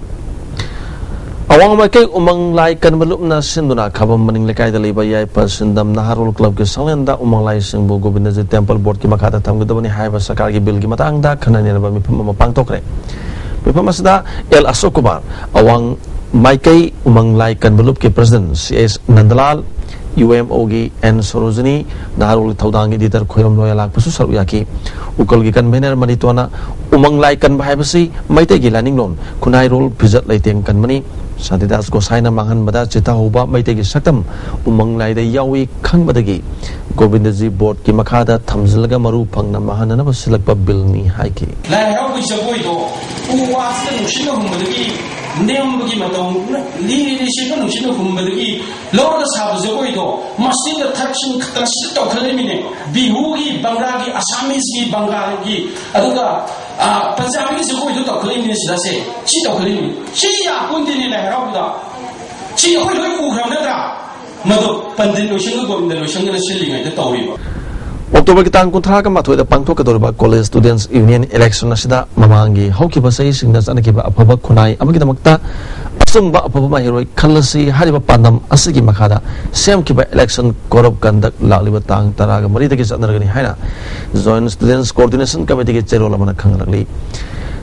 ꯑꯋꯥꯡ ꯃꯥꯏꯀꯩ ꯎꯃꯪ ꯂꯥꯏ ꯀꯟꯕ ꯂꯨꯞꯅ ꯁꯤꯟꯗꯨꯅ ꯈꯥꯕꯝ ꯃꯅꯤꯡ ꯂꯩꯀꯥꯏꯗ ꯂꯩꯕ ꯌꯥꯏꯐ ꯁꯤꯟꯗꯝ ꯅꯍꯥꯔꯣꯜ ꯀ꯭ꯂꯕꯀꯤ ꯁꯪꯂꯦꯟꯗ ꯎꯃꯪ ꯂꯥꯏꯁꯤꯡꯕꯨ ꯒꯣꯕꯤꯟꯗꯖꯤ ꯇꯦꯝꯄꯜ ꯕꯣꯔꯗꯀꯤ ꯃꯈꯥꯗ ꯊꯝꯒꯗꯕꯅꯤ ꯍꯥꯏꯕ ꯁꯔꯀꯥꯔꯒꯤ ꯕꯤꯜꯒꯤ ꯃꯇꯥꯡꯗ ꯈꯟꯅ ꯅꯩꯅꯕ ꯃꯤꯐꯝ ꯑꯃ ꯄꯥꯡꯊꯣꯛꯈ꯭ꯔꯦ꯫ ꯃꯤꯐꯝ ꯑꯁꯤꯗ L ꯑꯁꯣꯛ ꯀꯨꯃꯥꯔ, ꯑꯋꯥꯡ ꯃꯥꯏꯀꯩ ꯎꯃꯪ ꯂꯥꯏ ꯀꯟꯕ ꯂꯨꯞꯀꯤ president C H ꯅꯟꯗꯂꯥꯜ, U M O ꯒꯤ N ꯁꯣꯔꯣꯖꯤꯅꯤ, ꯅꯍꯥꯔꯣꯜꯒꯤ ꯊꯧꯗꯥꯡꯒꯤ editor ꯈꯣꯏꯔꯝ ꯂꯣꯌꯥ ꯂꯥꯛꯄꯁꯨ ꯁꯔꯨꯛ ꯌꯥꯈꯤ꯫ ꯎꯀꯜꯒꯤ convener ꯃꯅꯤꯇꯣꯟꯅ ꯎꯃꯪ ꯂꯥꯏ ꯀꯟꯕ ꯍꯥꯏꯕꯁꯤ ꯃꯩꯇꯩꯒꯤ ꯂꯥꯏꯅꯤꯡꯂꯣꯟ, ꯈꯨꯟꯅꯥꯏꯔꯣꯜ, ꯐꯤꯖꯦꯠ ꯂꯩꯇꯦꯡ ꯀꯟꯕꯅꯤ꯫ ꯁꯥꯟꯇꯤꯗꯥꯁ ꯒꯣꯁꯥꯏꯅ ꯃꯥꯡꯍꯟꯕꯗ ꯆꯤꯊꯍꯧꯕ ꯃꯩꯇꯩꯒꯤ ꯁꯛꯇꯝ ꯎꯃꯪ ꯂꯥꯏꯗ ꯌꯥꯎꯏ ꯈꯪꯕꯗꯒꯤ ꯒꯣꯕꯤꯟꯗꯖꯤ ꯕꯣꯔꯗꯀꯤ ꯃꯈꯥꯗ ꯊꯝꯖꯤꯜꯂꯒ ꯃꯔꯨ ꯐꯪꯅ ꯃꯥꯡꯍꯟꯅꯅꯕ ꯁꯤꯜꯂꯛꯄ ꯕꯤꯜꯅꯤ ꯍꯥꯏꯈꯤ꯫ ꯂꯥꯏ ꯍꯔꯥꯎꯕꯒꯤ ꯖꯒꯣꯏꯗꯣ ꯎ ꯋꯥꯁꯤꯗ ꯅꯨꯡꯁꯤꯠꯅ ꯍꯨꯝꯕꯗꯒꯤ, ꯅꯦꯝꯕꯒꯤ ꯃꯇꯧ, ꯂꯤꯔꯤ ꯂꯤꯔꯤ ꯁꯤꯠꯄ ꯅꯨꯡꯁꯤꯠꯅ ꯍꯨꯝꯕꯗꯒꯤ ꯂꯧꯔꯒ ꯁꯥꯕ ꯖꯒꯣꯏꯗꯣ ꯃꯁꯤꯗ ꯊꯛꯁꯤꯡ ꯈꯛꯇꯅ ꯁꯤꯗ ꯇꯧꯈꯠꯂꯛꯏꯃꯤꯅꯦ꯫ ꯕꯤꯍꯨꯒꯤ, ꯕꯪꯒꯥꯒꯤ, ꯑꯁꯥꯃꯤꯁꯀꯤ, ꯕꯪꯒꯥꯜꯒꯤ, ꯑꯗꯨꯒ, ꯑ, ꯄꯟꯖꯥꯕꯤꯒꯤ ꯖꯒꯣꯏꯗꯣ ꯇꯧꯈꯠꯂꯛꯏꯃꯤꯅꯦ ꯁꯤꯗꯁꯦ꯫ ꯁꯤ ꯇꯧꯈꯠꯂꯛꯏꯃꯤ꯫ ꯁꯤ ꯌꯥꯄꯣꯟꯇꯦꯅꯦ ꯂꯥꯏ ꯍꯔꯥꯎꯕꯗ꯫ ꯁꯤ ꯑꯩꯈꯣꯏ ꯂꯣꯏ ꯎꯈ꯭ꯔꯕ ꯅꯠꯇ꯭ꯔꯥ? ꯃꯗꯨ ꯄꯟꯗꯤꯠ ꯂꯣꯏꯁꯪꯒ ꯒꯣꯕꯤꯟꯗ ꯂꯣꯏꯁꯪꯒꯅ ꯁꯤꯜꯂꯤꯉꯩꯗ ꯇꯧꯔꯤꯕ꯫ ꯑꯣꯛꯇꯣꯕꯔꯒꯤ ꯇꯥꯡ ꯀꯨꯟꯊ꯭ꯔꯥꯒ ꯃꯥꯊꯣꯏꯗ ꯄꯥꯡꯊꯣꯛꯀꯗꯧꯔꯤꯕ College Students Union election ꯑꯁꯤꯗ ꯃꯃꯥꯡꯒꯤ ꯍꯧꯈꯤꯕ ꯆꯍꯤꯁꯤꯡꯗ ꯆꯠꯅꯈꯤꯕ ꯑꯐꯕ ꯈꯨꯟꯅꯥꯏ ꯑꯃꯒꯤꯗꯃꯛꯇ ꯑꯆꯨꯝꯕ ꯑꯐꯕ ꯃꯍꯩꯔꯣꯏ ꯈꯜꯂꯁꯤ ꯍꯥꯏꯔꯤꯕ ꯄꯥꯟꯗꯝ ꯑꯁꯤꯒꯤ ꯃꯈꯥꯗ ꯁꯦꯝꯈꯤꯕ election code of conduct ꯂꯥꯛꯂꯤꯕ ꯇꯥꯡ ꯇꯔꯥꯒ ꯃꯔꯤꯗꯒꯤ ꯆꯠꯅꯔꯒꯅꯤ ꯍꯥꯏꯅ Joint Students Coordination Committeeꯒꯤ ꯆꯦꯔꯣꯜ ꯑꯃꯅ ꯈꯪꯍꯜꯂꯛꯂꯤ꯫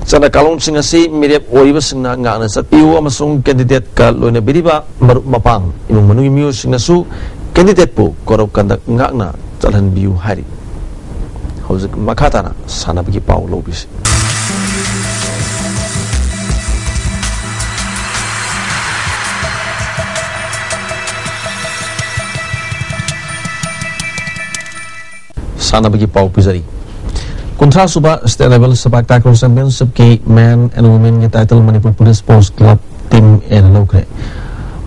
ꯆꯠꯅ ꯀꯥꯡꯂꯣꯟꯁꯤꯡ ꯑꯁꯤ ꯃꯤꯔꯦꯞ ꯑꯣꯏꯔꯤꯕꯁꯤꯡꯅ ꯉꯥꯛꯅ ꯆꯠꯄꯤꯌꯨ ꯑꯃꯁꯨꯡ candidateꯀ ꯂꯣꯏꯅꯕꯤꯔꯤꯕ ꯃꯔꯨꯞ ꯃꯄꯥꯡ, ꯏꯃꯨꯡ ꯃꯅꯨꯡꯒꯤ ꯃꯤꯑꯣꯏꯁꯤꯡꯅꯁꯨ candidateꯄꯨ code of conduct ꯉꯥꯛꯅ ꯆꯠꯍꯟꯕꯤꯌꯨ ꯍꯥꯏꯔꯤ꯫ ꯍꯧꯖꯤꯛ ꯃꯈꯥ ꯇꯥꯅ ꯁꯥꯟꯅꯕꯒꯤ ꯄꯥꯎ ꯂꯧꯕꯤꯁꯤ꯫ ꯁꯥꯟꯅꯕꯒꯤ ꯄꯥꯎ ꯄꯤꯖꯔꯤ꯫ ꯀꯨꯟꯊ꯭ꯔꯥ ꯁꯨꯕ State Level ꯁꯦꯄꯥꯛ ꯇꯥꯀ꯭ꯔꯣ Championship ꯀꯤ Men and Women ꯒꯤ title Manipur Police Sports Club Team A ꯅ ꯂꯧꯈ꯭ꯔꯦ꯫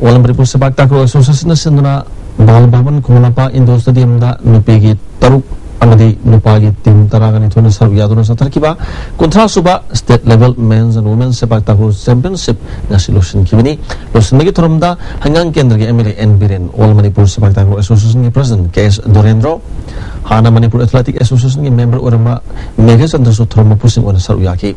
All Manipur ꯁꯦꯄꯥꯛ ꯇꯥꯀ꯭ꯔꯣ Association ꯅ ꯁꯤꯟꯗꯨꯅ ꯕꯥꯜ ꯚꯕꯟ ꯈꯣꯡꯅꯥꯄꯥ indoor stadium ꯗ ꯅꯨꯄꯤꯒꯤ ꯇꯔꯨꯛ ꯑꯃꯗꯤ ꯅꯨꯄꯥꯒꯤ team ꯇꯔꯥꯒ ꯅꯤꯊꯣꯏꯅ ꯁꯔꯨꯛ ꯌꯥꯗꯨꯅ ꯆꯠꯊꯈꯤꯕ ꯀꯨꯟꯊ꯭ꯔꯥ ꯁꯨꯕ State Level Men's and Women's ꯁꯦꯄꯥꯛ takraw Championship ꯉꯁꯤ ꯂꯣꯏꯁꯤꯟꯈꯤꯕꯅꯤ꯫ ꯂꯣꯏꯁꯤꯟꯕꯒꯤ ꯊꯧꯔꯝꯗ ꯍꯩꯉꯥꯡ ꯀꯦꯟꯗ꯭ꯔꯒꯤ M L A N Biren, All Manipur ꯁꯦꯄꯥꯛ takraw Association ꯒꯤ President K S ꯗꯣꯔꯦꯟꯗ꯭ꯔꯣ, ꯍꯥꯟꯅ Manipur Athletic Association ꯒꯤ member ꯑꯣꯏꯔꯝꯕ ꯃꯦꯘꯆꯟꯗ꯭ꯔꯁꯨ ꯊꯧꯔꯝ ꯃꯄꯨꯁꯤꯡ ꯑꯣꯏꯅ ꯁꯔꯨꯛ ꯌꯥꯈꯤ꯫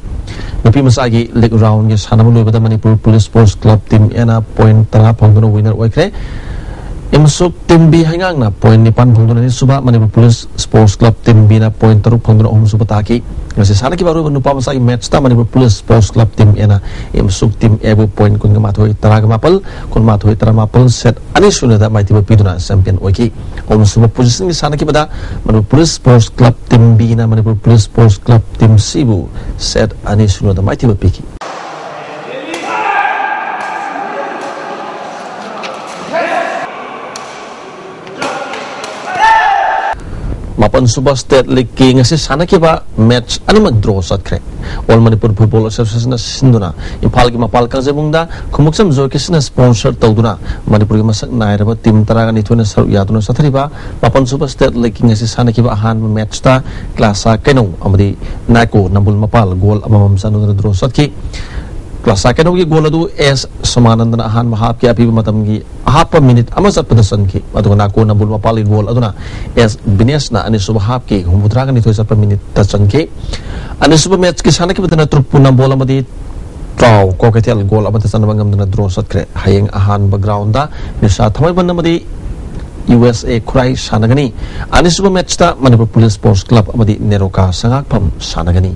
ꯅꯨꯄꯤ ꯃꯆꯥꯒꯤ league round ꯒꯤ ꯁꯥꯟꯅꯕ ꯂꯣꯏꯕꯗ Manipur Police Sports Club Team A ꯅ point ꯇꯔꯥ ꯐꯪꯗꯨꯅ winner ꯑꯣꯏꯈ꯭ꯔꯦ꯫ ꯏꯝꯁꯨꯛ Team B ꯍꯩꯉꯥꯡꯅ point ꯅꯤꯄꯥꯟ ꯐꯪꯗꯨꯅ ꯑꯅꯤꯁꯨꯕ, Manipur Police Sports Club Team B ꯅ point ꯇꯔꯨꯛ ꯐꯪꯗꯨꯅ ꯑꯍꯨꯝꯁꯨꯕ ꯇꯥꯈꯤ꯫ ꯉꯁꯤ ꯁꯥꯟꯅꯈꯤꯕ ꯑꯔꯣꯏꯕ ꯅꯨꯄꯥ ꯃꯆꯥꯒꯤ match ꯇ Manipur Police Sports Club Team A ꯅ ꯏꯝꯁꯨꯛ Team A ꯕꯨ point ꯀꯨꯟꯒ ꯃꯥꯊꯣꯏ, ꯇꯔꯥꯒ ꯃꯥꯄꯜ, ꯀꯨꯟꯃꯥꯊꯣꯏ, ꯇꯔꯥꯃꯥꯄꯜ, set ꯑꯅꯤ ꯁꯨꯅꯗ ꯃꯥꯏꯊꯤꯕ ꯄꯤꯗꯨꯅ champion ꯑꯣꯏꯈꯤ꯫ ꯑꯍꯨꯝꯁꯨꯕ position ꯒꯤ ꯁꯥꯟꯅꯈꯤꯕꯗ Manipur Police Sports Club Team B ꯅ Manipur Police Sports Club Team C ꯕꯨ set ꯑꯅꯤ ꯁꯨꯅꯗ ꯃꯥꯏꯊꯤꯕ ꯄꯤꯈꯤ꯫ ꯃꯥꯄꯟ ꯁꯨꯕ State League ꯀꯤ ꯉꯁꯤ ꯁꯥꯟꯅꯈꯤꯕ match ꯑꯅꯤꯃꯛ draw ꯆꯠꯈ꯭ꯔꯦ꯫ All Manipur Football Association ꯅ ꯁꯤꯟꯗꯨꯅ ꯏꯝꯐꯥꯜꯒꯤ ꯃꯄꯥꯜ ꯀꯥꯡꯖꯩꯕꯨꯡꯗ ꯈꯨꯃꯨꯛꯆꯝ ꯖꯣꯏꯀꯤꯁꯟꯅ sponsor ꯇꯧꯗꯨꯅ ꯃꯅꯤꯄꯨꯔꯒꯤ ꯃꯁꯛ ꯅꯥꯏꯔꯕ team ꯇꯔꯥꯒ ꯅꯤꯊꯣꯏꯅ ꯁꯔꯨꯛ ꯌꯥꯗꯨꯅ ꯆꯠꯊꯔꯤꯕ ꯃꯥꯄꯟ ꯁꯨꯕ State League ꯀꯤ ꯉꯁꯤ ꯁꯥꯟꯅꯈꯤꯕ ꯑꯍꯥꯟꯕ match ꯇ ꯀ꯭ꯂꯥꯁꯥ ꯀꯩꯅꯧ ꯑꯃꯗꯤ ꯅꯥꯏꯀꯣ ꯅꯝꯕꯨꯜ ꯃꯄꯥꯜ goal ꯑꯃꯃꯝ ꯆꯟꯅꯗꯨꯅ draw ꯆꯠꯈꯤ꯫ ꯀ꯭ꯂꯥꯁꯥ ꯀꯩꯅꯧꯒꯤ goal ꯑꯗꯨ ꯑꯦꯁ ꯁꯣꯃꯥꯅꯟꯗꯅ ꯑꯍꯥꯟꯕ half ꯀꯤ ꯑꯄꯤꯕ ꯃꯇꯝꯒꯤ ꯑꯍꯥꯞꯄ minute ꯑꯃ ꯆꯠꯄꯗ ꯆꯟꯈꯤ꯫ ꯑꯗꯨꯒ ꯅꯥꯏꯀꯣ ꯅꯝꯕꯨꯜ ꯃꯄꯥꯜꯒꯤ goal ꯑꯗꯨꯅ ꯑꯦꯁ ꯕꯤꯅꯦꯁꯅ ꯑꯅꯤꯁꯨꯕ half ꯀꯤ ꯍꯨꯝꯐꯨꯇꯔꯥꯒ ꯅꯤꯊꯣꯏ ꯆꯠꯄ minute ꯇ ꯆꯟꯈꯤ꯫ ꯑꯅꯤꯁꯨꯕ match ꯀꯤ ꯁꯥꯟꯅꯈꯤꯕꯗꯅ ꯇ꯭ꯔꯨꯛꯄꯨ ꯅꯝꯕꯣꯜ ꯑꯃꯗꯤ ꯇ꯭ꯔꯥꯎ ꯀ꯭ꯋꯥꯀꯩꯊꯦꯜ goal ꯑꯃꯠꯇ ꯆꯟꯕ ꯉꯝꯗꯅ draw ꯆꯠꯈ꯭ꯔꯦ꯫ ꯍꯌꯦꯡ ꯑꯍꯥꯟꯕ ground ꯗ ꯅꯤꯁꯥ ꯊꯥꯡꯃꯩꯕꯟ ꯑꯃꯗꯤ U S A ꯈꯨꯔꯥꯏ ꯁꯥꯟꯅꯒꯅꯤ꯫ ꯑꯅꯤꯁꯨꯕ match ꯇ ꯃꯅꯤꯄꯨꯔ Police Sports Club ꯑꯃꯗꯤ ꯅꯦꯔꯣꯀꯥ ꯁꯉꯥꯛꯐꯝ ꯁꯥꯟꯅꯒꯅꯤ꯫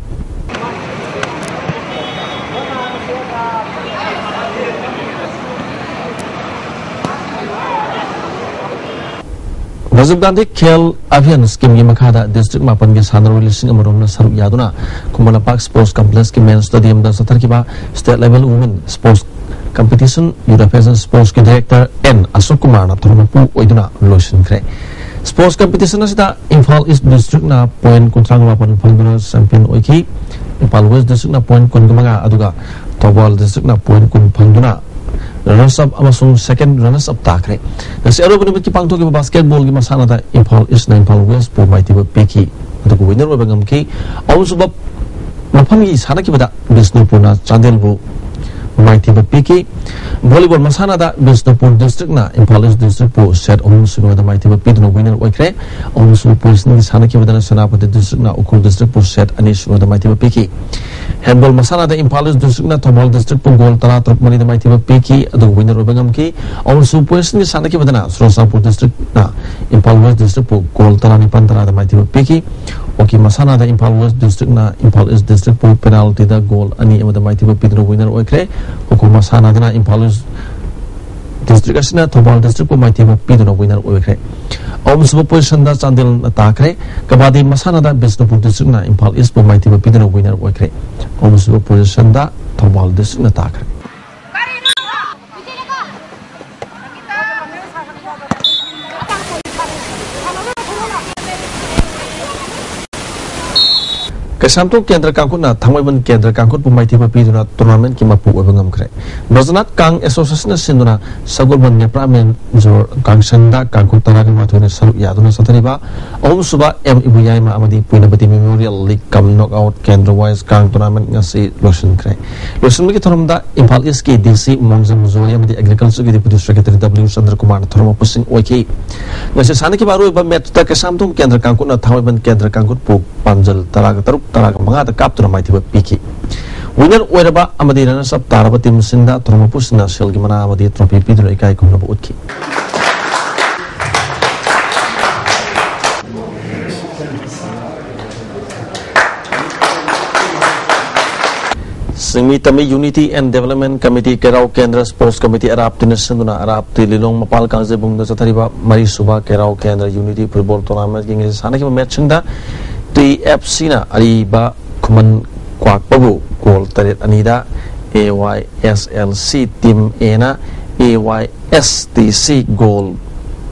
ꯔꯥꯖꯤꯕ ꯒꯥꯟꯙꯤ ꯈꯦꯜ ꯑꯚꯤꯌꯥꯟ ꯁ꯭ꯀꯤꯝꯒꯤ ꯃꯈꯥꯗ ꯗꯤꯁꯇ꯭ꯔꯤꯛ ꯃꯥꯄꯟꯒꯤ ꯁꯥꯟꯅꯔꯣꯏ ꯂꯤꯁꯤꯡ ꯑꯃ ꯔꯣꯝꯅ ꯁꯔꯨꯛ ꯌꯥꯗꯨꯅ ꯈꯨꯃꯟ ꯂꯝꯄꯥꯛ ꯁ꯭ꯄꯣꯔꯠꯁ ꯀꯝꯄ꯭ꯂꯦꯛꯁꯀꯤ ꯃꯦꯟ ꯁ꯭ꯇꯦꯗꯤꯌꯝꯗ ꯆꯠꯊꯈꯤꯕ state level women sports competition youth affairs ꯁ꯭ꯄꯣꯔꯠꯁꯀꯤ ꯗꯥꯏꯔꯦꯛꯇꯔ ꯑꯦꯟ ꯑꯁꯣꯛ ꯀꯨꯃꯥꯔꯅ ꯊꯧꯔꯝ ꯃꯄꯨ ꯑꯣꯏꯗꯨꯅ ꯂꯣꯏꯁꯤꯟꯈ꯭ꯔꯦ꯫ ꯁ꯭ꯄꯣꯔꯠꯁ ꯀꯝꯄꯤꯇꯤꯁꯟ ꯑꯁꯤꯗ ꯏꯝꯐꯥꯜ ꯏꯁ ꯗꯤꯁꯇ꯭ꯔꯤꯛꯅ ꯄꯣꯏꯟꯠ ꯀꯨꯟꯊ꯭ꯔꯥ ꯃꯥꯄꯟ ꯐꯪꯗꯨꯅ ꯆꯦꯝꯄꯤꯌꯟ ꯑꯣꯏꯈꯤ꯫ ꯏꯝꯐꯥꯜ ꯋꯦꯁ ꯗꯤꯁꯇ꯭ꯔꯤꯛꯅ ꯄꯣꯏꯟꯠ ꯀꯨꯟꯃꯉꯥ, ꯑꯗꯨꯒ ꯊꯧꯕꯥꯜ ꯗꯤꯁꯇ꯭ꯔꯤꯛꯅ ꯄꯣꯏꯟꯠ ꯀꯨꯟ ꯐꯪꯗꯨꯅ ꯔꯅꯔꯁ ꯑꯞ ꯑꯃꯁꯨꯡ ꯁꯦꯀꯦꯟ ꯔꯅꯔꯁ ꯑꯞ ꯇꯥꯈ꯭ꯔꯦ꯫ ꯉꯁꯤ ꯑꯔꯣꯏꯕ ꯅꯨꯃꯤꯠꯀꯤ ꯄꯥꯡꯊꯣꯛꯈꯤꯕ ꯕꯥꯁꯀꯦꯠꯕꯣꯜꯒꯤ ꯃꯁꯥꯟꯅꯗ ꯏꯝꯐꯥꯜ ꯏꯁꯅ ꯏꯝꯐꯥꯜ ꯋꯦꯁꯄꯨ ꯃꯥꯏꯊꯤꯕ ꯄꯤꯈꯤ, ꯑꯗꯨꯒ ꯋꯤꯅꯔ ꯑꯣꯏꯕ ꯉꯝꯈꯤ꯫ ꯑꯍꯨꯝꯁꯨꯕ ꯃꯐꯝꯒꯤ ꯁꯥꯟꯅꯈꯤꯕꯗ ꯕꯤꯁꯅꯨꯄꯨꯔꯅ ꯆꯥꯟꯗꯦꯜꯕꯨ ꯃꯥꯏꯊꯤꯕ ꯄꯤꯈꯤ꯫ ꯚꯣꯂꯤꯕꯣꯜ ꯃꯁꯥꯟꯅꯗ ꯕꯤꯁꯅꯨꯄꯨꯔ ꯗꯤꯁꯇ꯭ꯔꯤꯛꯅ ꯏꯝꯐꯥꯜ ꯏꯁ ꯗꯤꯁꯇ꯭ꯔꯤꯛꯄꯨ ꯁꯦꯠ ꯑꯍꯨꯝ ꯁꯤꯅꯣꯗ ꯃꯥꯏꯊꯤꯕ ꯄꯤꯗꯨꯅ ꯋꯤꯅꯔ ꯑꯣꯏꯈ꯭ꯔꯦ꯫ ꯑꯍꯨꯝꯁꯨꯕ ꯄꯣꯖꯤꯁꯟꯒꯤ ꯁꯥꯟꯅꯈꯤꯕꯗꯅ ꯁꯦꯅꯥꯄꯇꯤ ꯗꯤꯁꯇ꯭ꯔꯤꯛꯅ ꯎꯈ꯭ꯔꯨꯜ ꯗꯤꯁꯇ꯭ꯔꯤꯛꯄꯨ ꯁꯦꯠ ꯑꯅꯤ ꯁꯤꯅꯣꯗ ꯃꯥꯏꯊꯤꯕ ꯄꯤꯈꯤ꯫ ꯍꯦꯟꯕꯣꯜ ꯃꯁꯥꯟꯅꯗ ꯏꯝꯐꯥꯜ ꯏꯁ ꯗꯤꯁꯇ꯭ꯔꯤꯛꯅ ꯊꯧꯕꯥꯜ ꯗꯤꯁꯇ꯭ꯔꯤꯛꯄꯨ ꯒꯣꯜ ꯇꯔꯥ ꯇꯔꯨꯛ ꯃꯔꯤꯗ ꯃꯥꯏꯊꯤꯕ ꯄꯤꯈꯤ, ꯑꯗꯨꯒ ꯋꯤꯅꯔ ꯑꯣꯏꯕ ꯉꯝꯈꯤ꯫ ꯑꯍꯨꯝꯁꯨꯕ ꯄꯣꯖꯤꯁꯟꯒꯤ ꯁꯥꯟꯅꯈꯤꯕꯗꯅ ꯆꯨꯔꯆꯥꯟꯄꯨꯔ ꯗꯤꯁꯇ꯭ꯔꯤꯛꯅ ꯏꯝꯐꯥꯜ ꯋꯦꯁ ꯗꯤꯁꯇ꯭ꯔꯤꯛꯄꯨ ꯒꯣꯜ ꯇꯔꯥꯅꯤꯄꯥꯟ ꯇꯔꯥꯗ ꯃꯥꯏꯊꯤꯕ ꯄꯤꯈꯤ꯫ ꯍꯣꯀꯤ ꯃꯁꯥꯟꯅꯗ ꯏꯝꯐꯥꯜ ꯋꯦꯁ ꯗꯤꯁꯇ꯭ꯔꯤꯛꯅ ꯏꯝꯐꯥꯜ ꯏꯁ ꯗꯤꯁꯇ꯭ꯔꯤꯛꯄꯨ ꯄꯦꯅꯥꯜꯇꯤꯗ ꯒꯣꯜ ꯑꯅꯤ ꯑꯃꯗ ꯃꯥꯏꯊꯤꯕ ꯄꯤꯗꯨꯅ ꯋꯤꯅꯔ ꯑꯣꯏꯈ꯭ꯔꯦ꯫ ꯈꯣꯈꯣ ꯃꯁꯥꯟꯅꯗꯅ ꯏꯝꯐꯥꯜ ꯏꯁ ꯗꯤꯁꯇ꯭ꯔꯤꯛ ꯑꯁꯤꯅ ꯊꯧꯕꯥꯜ ꯗꯤꯁꯇ꯭ꯔꯤꯛꯄꯨ ꯃꯥꯏꯊꯤꯕ ꯄꯤꯗꯨꯅ ꯋꯤꯅꯔ ꯑꯣꯏꯈ꯭ꯔꯦ꯫ ꯑꯍꯨꯝꯁꯨꯕ ꯄꯣꯖꯤꯁꯟꯗ ꯆꯥꯟꯗꯦꯜꯅ ꯇꯥꯈ꯭ꯔꯦ꯫ ꯀꯕꯥꯗꯤ ꯃꯁꯥꯟꯅꯗ ꯕꯤꯁꯅꯨꯄꯨꯔ ꯗꯤꯁꯇ꯭ꯔꯤꯛꯅ ꯏꯝꯐꯥꯜ ꯏꯁꯄꯨ ꯃꯥꯏꯊꯤꯕ ꯄꯤꯗꯨꯅ ꯋꯤꯅꯔ ꯑꯣꯏꯈ꯭ꯔꯦ꯫ ꯑꯍꯨꯝꯁꯨꯕ ꯄꯣꯖꯤꯁꯟꯗ ꯊꯧꯕꯥꯜ ꯗꯤꯁꯇ꯭ꯔꯤꯛꯅ ꯇꯥꯈ꯭ꯔꯦ꯫ ꯀꯩꯁꯥꯝꯊꯣꯡ ꯀꯦꯟꯗ꯭ꯔ ꯀꯥꯡꯈꯨꯠꯅ ꯊꯥꯡꯃꯩꯕꯟ ꯀꯦꯟꯗ꯭ꯔ ꯀꯥꯡꯈꯨꯠꯄꯨ ꯃꯥꯏꯊꯤꯕ ꯄꯤꯗꯨꯅ ꯇꯣꯔꯅꯥꯃꯦꯟꯠꯀꯤ ꯃꯄꯨ ꯑꯣꯏꯕ ꯉꯝꯈ꯭ꯔꯦ꯫ ꯕ꯭ꯔꯖꯅꯥꯊ ꯀꯥꯡ ꯑꯦꯁꯣꯁꯤꯌꯦꯁꯟꯅ ꯁꯤꯟꯗꯨꯅ ꯁꯒꯣꯜꯕꯟ ꯅꯦꯄ꯭ꯔꯥ ꯃꯦꯟ ꯖꯣꯔ ꯀꯥꯡꯁꯟꯗ ꯀꯥꯡꯈꯨꯠ ꯇꯔꯥꯒ ꯃꯥꯊꯣꯏꯅ ꯁꯔꯨꯛ ꯌꯥꯗꯨꯅ ꯆꯠꯊꯔꯤꯕ ꯑꯍꯨꯝꯁꯨꯕ ꯑꯦꯝ ꯏꯕꯨꯌꯥꯏꯃ ꯑꯃꯗꯤ ꯄꯨꯏꯅꯕꯇꯤ ꯃꯦꯃꯣꯔꯤꯌꯦꯜ ꯂꯤꯒ ꯀꯝ ꯅꯣꯛ ꯑꯥꯎꯠ ꯀꯦꯟꯗ꯭ꯔ ꯋꯥꯏꯁ ꯀꯥꯡ ꯇꯣꯔꯅꯥꯃꯦꯟꯠ ꯉꯁꯤ ꯂꯣꯏꯁꯤꯟꯈ꯭ꯔꯦ꯫ ꯂꯣꯏꯁꯤꯟꯕꯒꯤ ꯊꯧꯔꯝꯗ ꯏꯝꯐꯥꯜ ꯏꯁꯀꯤ ꯗꯤ ꯁꯤ ꯃꯣꯡꯖꯝ ꯖꯣꯏ ꯑꯃꯗꯤ ꯑꯦꯒ꯭ꯔꯤꯀꯜꯆꯔꯒꯤ ꯗꯦꯄꯨꯇꯤ ꯁꯦꯀ꯭ꯔꯦꯇꯔꯤ ꯗꯕ꯭ꯂꯤꯎ ꯆꯟꯗ꯭ꯔꯀꯨꯃꯥꯔꯅ ꯊꯧꯔꯝ ꯃꯄꯨꯁꯤꯡ ꯑꯣꯏꯈꯤ꯫ ꯉꯁꯤ ꯁꯥꯟꯅꯈꯤꯕ ꯑꯔꯣꯏꯕ ꯃꯦꯠꯆꯇ ꯀꯩꯁꯥꯝꯊꯣꯡ ꯀꯦꯟꯗ꯭ꯔ ꯀꯥꯡꯈꯨꯠꯅ ꯊꯥꯡꯃꯩꯕꯟ ꯀꯦꯟꯗ꯭ꯔ ꯀꯥꯡꯈꯨꯠꯄꯨ ꯄꯥꯟꯖꯜ ꯇꯔꯥꯒ ꯇꯔꯨꯛ, ꯇꯔꯥꯒ ꯃꯉꯥꯗ ꯀꯥꯞꯇꯨꯅ ꯃꯥꯏꯊꯤꯕ ꯄꯤꯈꯤ꯫ ꯋꯤꯅꯔ ꯑꯣꯏꯔꯕ ꯑꯃꯗꯤ ꯔꯅꯔꯁ ꯑꯞ ꯇꯥꯔꯕ ꯇꯤꯝꯁꯤꯡꯗ ꯊꯧꯔꯝ ꯃꯄꯨꯁꯤꯡꯅ ꯁꯦꯜꯒꯤ ꯃꯅꯥ ꯑꯃꯗꯤ ꯇ꯭ꯔꯣꯐꯤ ꯄꯤꯗꯨꯅ ꯏꯀꯥꯏ ꯈꯨꯝꯅꯕ ꯎꯠꯈꯤ꯫ ꯆꯤꯡꯃꯤ ꯇꯝꯃꯤ Unity and Development Committee ꯀꯦꯔꯥꯎ ꯀꯦꯟꯗ꯭ꯔ Sports Committee ꯑꯔꯥꯞꯇꯤꯅ ꯁꯤꯟꯗꯨꯅ ꯑꯔꯥꯞꯇꯤ ꯂꯤꯂꯣꯡ ꯃꯄꯥꯜ ꯀꯥꯡꯖꯩꯕꯨꯡꯗ ꯆꯠꯊꯔꯤꯕ ꯃꯔꯤꯁꯨꯕ ꯀꯦꯔꯥꯎ ꯀꯦꯟꯗ꯭ꯔ Unity Football Tournamentꯀꯤ ꯉꯁꯤ ꯁꯥꯟꯅꯈꯤꯕ matchꯁꯤꯡꯗ TFCꯅ ꯑꯔꯤꯕ ꯈꯨꯃꯟ ꯀ꯭ꯋꯥꯛꯄꯕꯨ goal ꯇꯔꯦꯠ ꯑꯅꯤꯗ, AYSLC Team Aꯅ AYSTC goal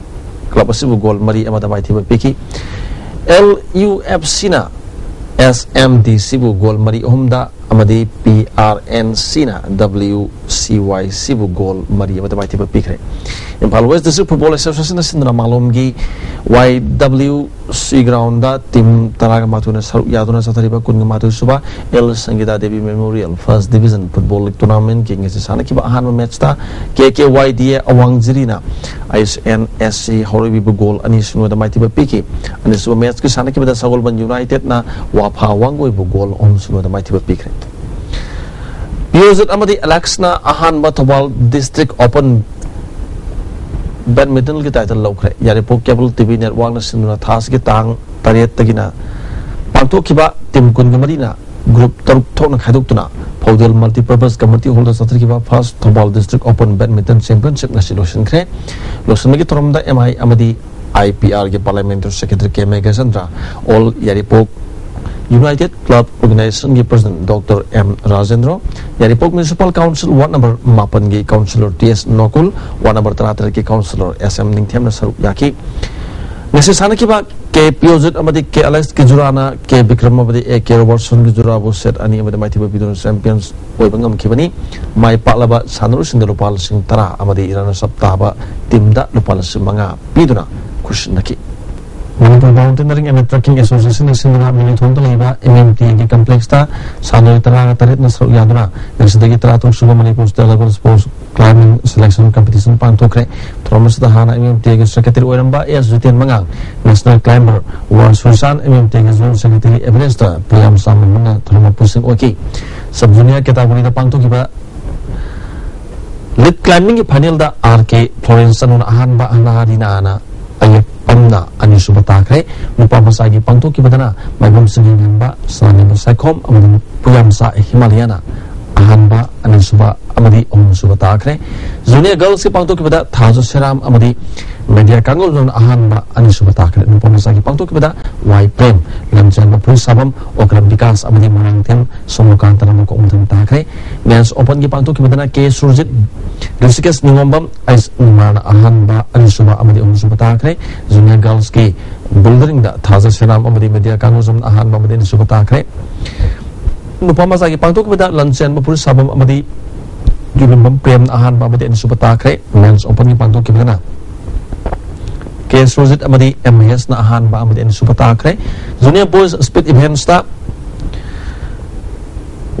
club ꯑꯁꯤꯕꯨ goal ꯃꯔꯤ ꯑꯃꯗ ꯃꯥꯏꯊꯤꯕ ꯄꯤꯈꯤ꯫ LUFCꯅ SMDCꯕꯨ goal ꯃꯔꯤ ꯑꯍꯨꯝꯗ ꯑꯃꯗꯤ PRNCꯅ WCYCꯕꯨ goal ꯃꯔꯤ ꯑꯃꯗ ꯃꯥꯏꯊꯤꯕ ꯄꯤꯈ꯭ꯔꯦ꯫ ꯏꯝꯐꯥꯜ West District Football Associationꯅ ꯁꯤꯟꯗꯨꯅ ꯃꯥꯂꯣꯝꯒꯤ YWC groundꯗ team ꯇꯔꯥꯒ ꯃꯥꯊꯣꯏꯅ ꯁꯔꯨꯛ ꯌꯥꯗꯨꯅ ꯆꯠꯊꯔꯤꯕ ꯀꯨꯟꯒ ꯃꯥꯊꯣꯏ ꯁꯨꯕ L Sangita Devi Memorial First Division Football League Tournamentꯀꯤ ꯉꯁꯤ ꯁꯥꯟꯅꯈꯤꯕ ꯑꯍꯥꯟꯕ matchꯇ KKYDA ꯑꯋꯥꯡꯖꯤꯔꯤꯅ ISNSC ꯍꯧꯔꯛꯕꯤꯕꯨ goal ꯑꯅꯤ ꯁꯤꯅꯣꯗ ꯃꯥꯏꯊꯤꯕ ꯄꯤꯈꯤ꯫ ꯑꯅꯤꯁꯨꯕ matchꯀꯤ ꯁꯥꯟꯅꯈꯤꯕꯗ ꯁꯒꯣꯜꯕꯟ Unitedꯅ ꯋꯥꯐꯥ ꯋꯥꯡꯒꯣꯏꯕꯨ goal ꯑꯍꯨꯝ ꯁꯤꯅꯣꯗ ꯃꯥꯏꯊꯤꯕ ꯄꯤꯈ꯭ꯔꯦ꯫ ꯄꯤꯌꯣꯖꯤꯠ ꯑꯃꯗꯤ ꯑꯦꯂꯦꯛꯁꯅ ꯑꯍꯥꯟꯕ ꯊꯧꯕꯥꯜ District Open Badmintonꯒꯤ title ꯂꯧꯈ꯭ꯔꯦ꯫ ꯌꯥꯏꯔꯤꯄꯣꯛ Cable TV Networkꯅ ꯁꯤꯟꯗꯨꯅ ꯊꯥꯁꯤꯒꯤ ꯇꯥꯡ ꯇꯔꯦꯠꯇꯒꯤꯅ ꯄꯥꯡꯊꯣꯛꯈꯤꯕ team ꯀꯨꯟꯒ ꯃꯔꯤꯅ group ꯇꯔꯨꯛ ꯊꯣꯛꯅ ꯈꯥꯏꯗꯣꯛꯇꯨꯅ ꯐꯧꯗꯦꯜ Multipurpose Community Hallꯗ ꯆꯠꯊꯈꯤꯕ First Thꯧꯕꯥꯜ District Open Badminton Championship ꯉꯁꯤ ꯂꯣꯏꯁꯤꯟꯈ꯭ꯔꯦ꯫ ꯂꯣꯏꯁꯤꯟꯕꯒꯤ ꯊꯧꯔꯝꯗ MI ꯑꯃꯗꯤ IPRꯒꯤ Parliamentary Secretary K Meghachandra, All ꯌꯥꯏꯔꯤꯄꯣꯛ United Club Organizationꯒꯤ President Doctor M Rajendro, ꯌꯥꯏꯔꯤꯄꯣꯛ Municipal Council Ward number ꯃꯥꯄꯟꯒꯤ Councillor T S ꯅꯣꯀꯨꯜ, Ward number ꯇꯔꯥꯇꯔꯦꯠꯀꯤ Councillor S M ꯅꯤꯡꯊꯦꯝꯅ ꯁꯔꯨꯛ ꯌꯥꯈꯤ꯫ ꯉꯁꯤ ꯁꯥꯟꯅꯈꯤꯕ K ꯄꯤꯌꯣꯖꯤꯠ ꯑꯃꯗꯤ K ꯑꯦꯂꯦꯛꯁꯀꯤ ꯖꯨꯔꯥꯅ K ꯕꯤꯀ꯭ꯔꯝ ꯑꯃꯗꯤ A K ꯔꯣꯕꯔꯠꯁꯟꯒꯤ ꯖꯨꯔꯥꯕꯨ set ꯑꯅꯤ ꯑꯃꯗ ꯃꯥꯏꯊꯤꯕ ꯄꯤꯗꯨꯅ champions ꯑꯣꯏꯕ ꯉꯝꯈꯤꯕꯅꯤ꯫ ꯃꯥꯏ ꯄꯥꯛꯂꯕ ꯁꯥꯟꯅꯔꯣꯏꯁꯤꯡꯗ ꯂꯨꯄꯥ ꯂꯤꯁꯤꯡ ꯇꯔꯥ ꯑꯃꯗꯤ runners up ꯇꯥꯕ teamꯗ ꯂꯨꯄꯥ ꯂꯤꯁꯤꯡ ꯃꯉꯥ ꯄꯤꯗꯨꯅ ꯈꯨꯠꯁꯤꯟꯅꯈꯤ꯫ Manipur Mountaineering and Trekking Associationꯅ ꯁꯤꯟꯗꯨꯅ ꯃꯤꯂꯤꯊꯣꯡꯗ ꯂꯩꯕ MMTAꯒꯤ complexꯇ ꯁꯥꯟꯅꯔꯣꯏ ꯇꯔꯥꯒ ꯇꯔꯦꯠꯅ ꯁꯔꯨꯛ ꯌꯥꯗꯨꯅ ꯉꯁꯤꯗꯒꯤ ꯇꯔꯥꯇꯔꯨꯛ ꯁꯨꯕ Manipur State Level Sports Climbing Selection Competition ꯄꯥꯡꯊꯣꯛꯈ꯭ꯔꯦ꯫ ꯊꯧꯔꯝ ꯑꯁꯤꯗ ꯍꯥꯟꯅ MMTAꯒꯤ Secretary ꯑꯣꯏꯔꯝꯕ S ꯖꯤꯇꯦꯟ ꯃꯉꯥꯡ, National Climber ꯋꯥꯔ ꯁꯨꯔꯁꯥꯟ, MMTAꯒꯤ Zone Secretary Everest ꯄꯨꯌꯥꯝ ꯁꯥꯃꯟꯕꯅ ꯊꯧꯔꯝ ꯃꯄꯨꯁꯤꯡ ꯑꯣꯏꯈꯤ꯫ Sub Junior categoryꯗ ꯄꯥꯡꯊꯣꯛꯈꯤꯕ Lead Climbingꯒꯤ finalꯗ R K Florence ꯆꯅꯨꯅ ꯑꯍꯥꯟꯕ, ꯍꯅꯥ ꯔꯤꯅꯥꯅ ꯑꯌꯦꯛꯄꯝꯅ ꯑꯅꯤꯁꯨꯕ ꯇꯥꯈ꯭ꯔꯦ꯫ ꯅꯨꯄꯥ ꯃꯆꯥꯒꯤ ꯄꯥꯡꯊꯣꯛꯈꯤꯕꯗꯅ ꯃꯥꯏꯕꯝ ꯁꯤꯡꯍꯦꯟꯕ, ꯁꯅꯥꯅꯤꯕ ꯁꯥꯏꯈꯣꯝ ꯑꯃꯗꯤ ꯄꯨꯌꯥꯝꯆꯥ ꯍꯤꯃꯥꯂꯌꯥꯅ ꯑꯍꯥꯟꯕ, ꯑꯅꯤꯁꯨꯕ ꯑꯃꯗꯤ ꯑꯍꯨꯝꯁꯨꯕ ꯇꯥꯈ꯭ꯔꯦ꯫ Junior Girlsꯀꯤ ꯄꯥꯡꯊꯣꯛꯈꯤꯕꯗ ꯊꯥꯖ ꯁꯦꯔꯥꯝ ꯑꯃꯗꯤ ꯃꯦꯗꯤꯌꯥ ꯀꯥꯡꯒꯨꯖꯝꯅ ꯑꯍꯥꯟꯕ, ꯑꯅꯤꯁꯨꯕ ꯇꯥꯈ꯭ꯔꯦ꯫ ꯅꯨꯄꯥ ꯃꯆꯥꯒꯤ ꯄꯥꯡꯊꯣꯛꯈꯤꯕꯗ ꯋꯥꯏ ꯄ꯭ꯔꯦꯝ, ꯂꯝꯖꯦꯟꯕ ꯐꯨꯔꯤꯠ ꯁꯥꯐꯝ ꯑꯣꯀ꯭ꯔꯝ ꯕꯤꯀꯥꯁ ꯑꯃꯗꯤ ꯃꯣꯏꯔꯥꯡꯊꯦꯝ ꯁꯣꯃꯣꯀꯥꯟꯇꯅ ꯃꯀꯣꯛ ꯃꯊꯪ ꯇꯥꯈ꯭ꯔꯦ꯫ Men's Openꯒꯤ ꯄꯥꯡꯊꯣꯛꯈꯤꯕꯗꯅ ꯀꯦ ꯁꯨꯔꯖꯤꯠ, ꯔꯤꯁꯤꯀꯦꯁ ꯅꯤꯉꯣꯝꯕꯝ, ꯑꯩꯁ ꯅꯤꯃꯥꯅ ꯑꯍꯥꯟꯕ, ꯑꯅꯤꯁꯨꯕ ꯑꯃꯗꯤ ꯑꯍꯨꯝꯁꯨꯕ ꯇꯥꯈ꯭ꯔꯦ꯫ Junior Girlsꯀꯤ bouldering ꯗ ꯊꯥꯖ ꯁꯦꯔꯥꯝ ꯑꯃꯗꯤ ꯃꯦꯗꯤꯌꯥ ꯀꯥꯡꯒꯨꯖꯝꯅ ꯑꯍꯥꯟꯕ ꯑꯃꯗꯤ ꯑꯅꯤꯁꯨꯕ ꯇꯥꯈ꯭ꯔꯦ꯫ ꯅꯨꯄꯥ ꯃꯆꯥꯒꯤ ꯄꯥꯡꯊꯣꯛꯈꯤꯕꯗ ꯂꯟꯆꯦꯟꯕ ꯐꯨꯔꯤꯠ ꯁꯥꯐꯝ ꯑꯃꯗꯤ ꯌꯨꯕꯤꯝꯕꯝ ꯄ꯭ꯔꯦꯝꯅ ꯑꯍꯥꯟꯕ ꯑꯃꯗꯤ ꯑꯅꯤꯁꯨꯕ ꯇꯥꯈ꯭ꯔꯦ꯫ Men's Openꯒꯤ ꯄꯥꯡꯊꯣꯛꯈꯤꯕꯗꯅ ꯀꯦ ꯁꯨꯔꯖꯤꯠ ꯑꯃꯗꯤ ꯑꯦꯝ ꯃꯍꯦꯁꯅ ꯑꯍꯥꯟꯕ ꯑꯃꯗꯤ ꯑꯅꯤꯁꯨꯕ ꯇꯥꯈ꯭ꯔꯦ꯫ Junior Boys Speed Eventsꯇ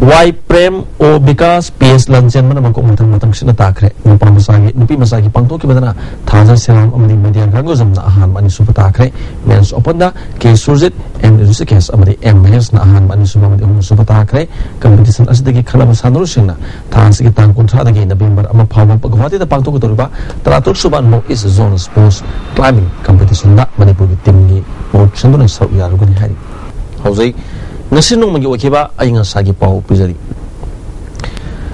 ꯋꯥꯏ ꯄ꯭ꯔꯦꯝ, ꯑꯣ ꯕꯤꯀꯥꯁ, ꯄꯤ ꯑꯦꯁ ꯂꯟꯆꯦꯟꯕꯅ ꯃꯀꯣꯛ ꯃꯊꯪ ꯃꯊꯪ ꯁꯤꯠꯅ ꯇꯥꯈ꯭ꯔꯦ꯫ ꯅꯨꯄꯥ ꯃꯆꯥꯒꯤ, ꯅꯨꯄꯤ ꯃꯆꯥꯒꯤ ꯄꯥꯡꯊꯣꯛꯈꯤꯕꯗꯅ ꯊꯥꯖ ꯁꯦꯔꯥꯝ ꯑꯃꯗꯤ ꯃꯦꯗꯤꯌꯥ ꯀꯥꯡꯒꯨꯖꯝꯅ ꯑꯍꯥꯟꯕ, ꯑꯅꯤꯁꯨꯕ ꯇꯥꯈ꯭ꯔꯦ꯫ Men's Openꯗ ꯀꯦ ꯁꯨꯔꯖꯤꯠ, ꯑꯦꯟ ꯔꯤꯁꯤꯀꯦꯁ ꯑꯃꯗꯤ ꯑꯦꯝ ꯃꯍꯦꯁꯅ ꯑꯍꯥꯟꯕ, ꯑꯅꯤꯁꯨꯕ ꯑꯃꯗꯤ ꯑꯍꯨꯝꯁꯨꯕ ꯇꯥꯈ꯭ꯔꯦ꯫ Competition ꯑꯁꯤꯗꯒꯤ ꯈꯜꯂꯕ ꯁꯥꯟꯅꯔꯣꯏꯁꯤꯡꯅ ꯊꯥ ꯑꯁꯤꯒꯤ ꯇꯥꯡ ꯀꯨꯟꯊ꯭ꯔꯥꯗꯒꯤ ꯅꯕꯦꯝꯕꯔ ꯑꯃ ꯐꯥꯎꯕ ꯒꯨꯋꯥꯍꯥꯇꯤꯗ ꯄꯥꯡꯊꯣꯛꯀꯗꯧꯔꯤꯕ ꯇꯔꯥꯇꯔꯨꯛ ꯁꯨꯕ North East Zone Sports Climbing Competitionꯗ ꯃꯅꯤꯄꯨꯔꯒꯤ teamꯒꯤ ꯃꯍꯨꯠ ꯁꯤꯟꯗꯨꯅ ꯁꯔꯨꯛ ꯌꯥꯔꯨꯒꯅꯤ ꯍꯥꯏꯔꯤ꯫ ꯍꯧꯖꯤꯛ ꯉꯁꯤ ꯅꯣꯡꯃꯒꯤ ꯑꯣꯏꯈꯤꯕ ꯑꯏꯪ ꯑꯁꯥꯒꯤ ꯄꯥꯎ ꯄꯤꯖꯔꯤ꯫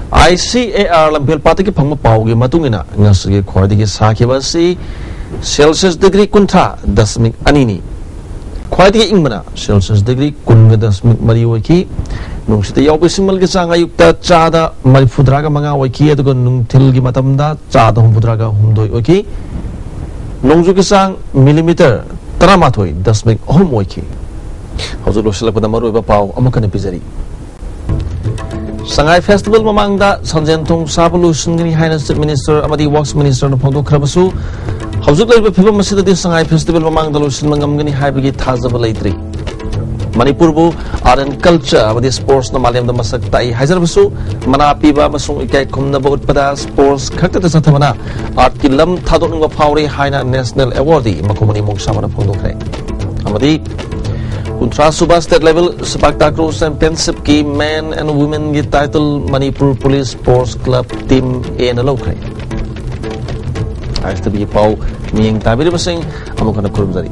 ꯑꯥꯏ ꯁꯤ ꯑꯦ ꯑꯥꯔ ꯂꯝꯐꯦꯜ ꯄꯥꯠꯇꯒꯤ ꯐꯪꯕ ꯄꯥꯎꯒꯤ ꯃꯇꯨꯡ ꯏꯟꯅ, ꯉꯁꯤꯒꯤ ꯈ꯭ꯋꯥꯏꯗꯒꯤ ꯁꯥꯈꯤꯕ ꯑꯁꯤ ꯁꯦꯜꯁꯤꯌꯁ ꯗꯤꯒ꯭ꯔꯤ ꯀꯨꯟꯊ꯭ꯔꯥ ꯗꯁꯃꯤꯛ ꯑꯅꯤꯅꯤ꯫ ꯈ꯭ꯋꯥꯏꯗꯒꯤ ꯏꯪꯕꯅ ꯁꯦꯜꯁꯤꯌꯁ ꯗꯤꯒ꯭ꯔꯤ ꯀꯨꯟꯒ ꯗꯁꯃꯤꯛ ꯃꯔꯤ ꯑꯣꯏꯈꯤ꯫ ꯅꯨꯡꯁꯤꯠꯇ ꯌꯥꯎꯕ ꯏꯁꯤꯡꯃꯜꯒꯤ ꯆꯥꯡ ꯑꯌꯨꯛꯇ ꯆꯥꯗ ꯃꯔꯤꯐꯨꯇꯔꯥꯒ ꯃꯉꯥ ꯑꯣꯏꯈꯤ, ꯑꯗꯨꯒ ꯅꯨꯡꯊꯤꯜꯒꯤ ꯃꯇꯝꯗ ꯆꯥꯗ ꯍꯨꯝꯐꯨꯇꯔꯥꯒ ꯍꯨꯝꯗꯣꯏ ꯑꯣꯏꯈꯤ꯫ ꯅꯣꯡꯖꯨꯒꯤ ꯆꯥꯡ ꯃꯤꯂꯤꯃꯤꯇꯔ ꯇꯔꯥꯃꯥꯊꯣꯏ ꯗꯁꯃꯤꯛ ꯑꯍꯨꯝ ꯑꯣꯏꯈꯤ꯫ ꯍꯧꯖꯤꯛ ꯂꯣꯏꯁꯤꯜꯂꯛꯄꯗ ꯃꯔꯨꯑꯣꯏꯕ ꯄꯥꯎ ꯑꯃꯨꯛ ꯍꯟꯅ ꯄꯤꯖꯔꯤ꯫ ꯁꯉꯥꯏ ꯐꯦꯁꯇꯤꯚꯦꯜ ꯃꯃꯥꯡꯗ ꯁꯟꯖꯦꯟ ꯊꯣꯡ ꯁꯥꯕ ꯂꯣꯏꯁꯤꯟꯒꯅꯤ ꯍꯥꯏꯅ ꯆꯤꯐ ꯃꯤꯅꯤꯁꯇꯔ ꯑꯃꯗꯤ ꯋꯥꯔꯛꯁ ꯃꯤꯅꯤꯁꯇꯔꯅ ꯐꯣꯡꯗꯣꯛꯈ꯭ꯔꯕꯁꯨ, ꯍꯧꯖꯤꯛ ꯂꯩꯔꯤꯕ ꯐꯤꯕꯝ ꯑꯁꯤꯗꯗꯤ ꯁꯉꯥꯏ ꯐꯦꯁꯇꯤꯚꯦꯜ ꯃꯃꯥꯡꯗ ꯂꯣꯏꯁꯤꯟꯕ ꯉꯝꯒꯅꯤ ꯍꯥꯏꯕꯒꯤ ꯊꯥꯖꯕ ꯂꯩꯇ꯭ꯔꯤ꯫ ꯃꯅꯤꯄꯨꯔꯕꯨ art and culture ꯑꯃꯗꯤ sportsꯅ ꯃꯥꯂꯦꯝꯗ ꯃꯁꯛ ꯇꯥꯛꯏ ꯍꯥꯏꯖꯔꯕꯁꯨ, ꯃꯅꯥ ꯄꯤꯕ ꯑꯃꯁꯨꯡ ꯏꯀꯥꯏ ꯈꯨꯝꯅꯕ ꯎꯠꯄꯗ sports ꯈꯛꯇꯗ ꯆꯠꯊꯕꯅ artꯀꯤ ꯂꯝ ꯊꯥꯗꯣꯛꯅꯤꯡꯕ ꯐꯥꯎꯔꯤ ꯍꯥꯏꯅ national awardee ꯃꯈꯨꯃꯅꯤ ꯃꯣꯡꯁꯥꯕꯅ ꯐꯣꯡꯗꯣꯛꯈ꯭ꯔꯦ꯫ ꯑꯃꯗꯤ ꯀꯨꯟꯊ꯭ꯔꯥ ꯁꯨꯕ state level ꯁꯄꯥꯛ ꯇꯥꯀ꯭ꯔꯨ championshipꯀꯤ men and womenꯒꯤ title Manipur police sports club team Aꯅ ꯂꯧꯈ꯭ꯔꯦ꯫ ꯑꯥꯏ ꯑꯦꯁ ꯇꯤꯚꯤꯒꯤ ꯄꯥꯎ ꯃꯤꯠꯌꯦꯡ ꯇꯥꯕꯤꯔꯤꯕꯁꯤꯡ ꯑꯃꯨꯛ ꯍꯟꯅ ꯈꯨꯔꯨꯝꯖꯔꯤ꯫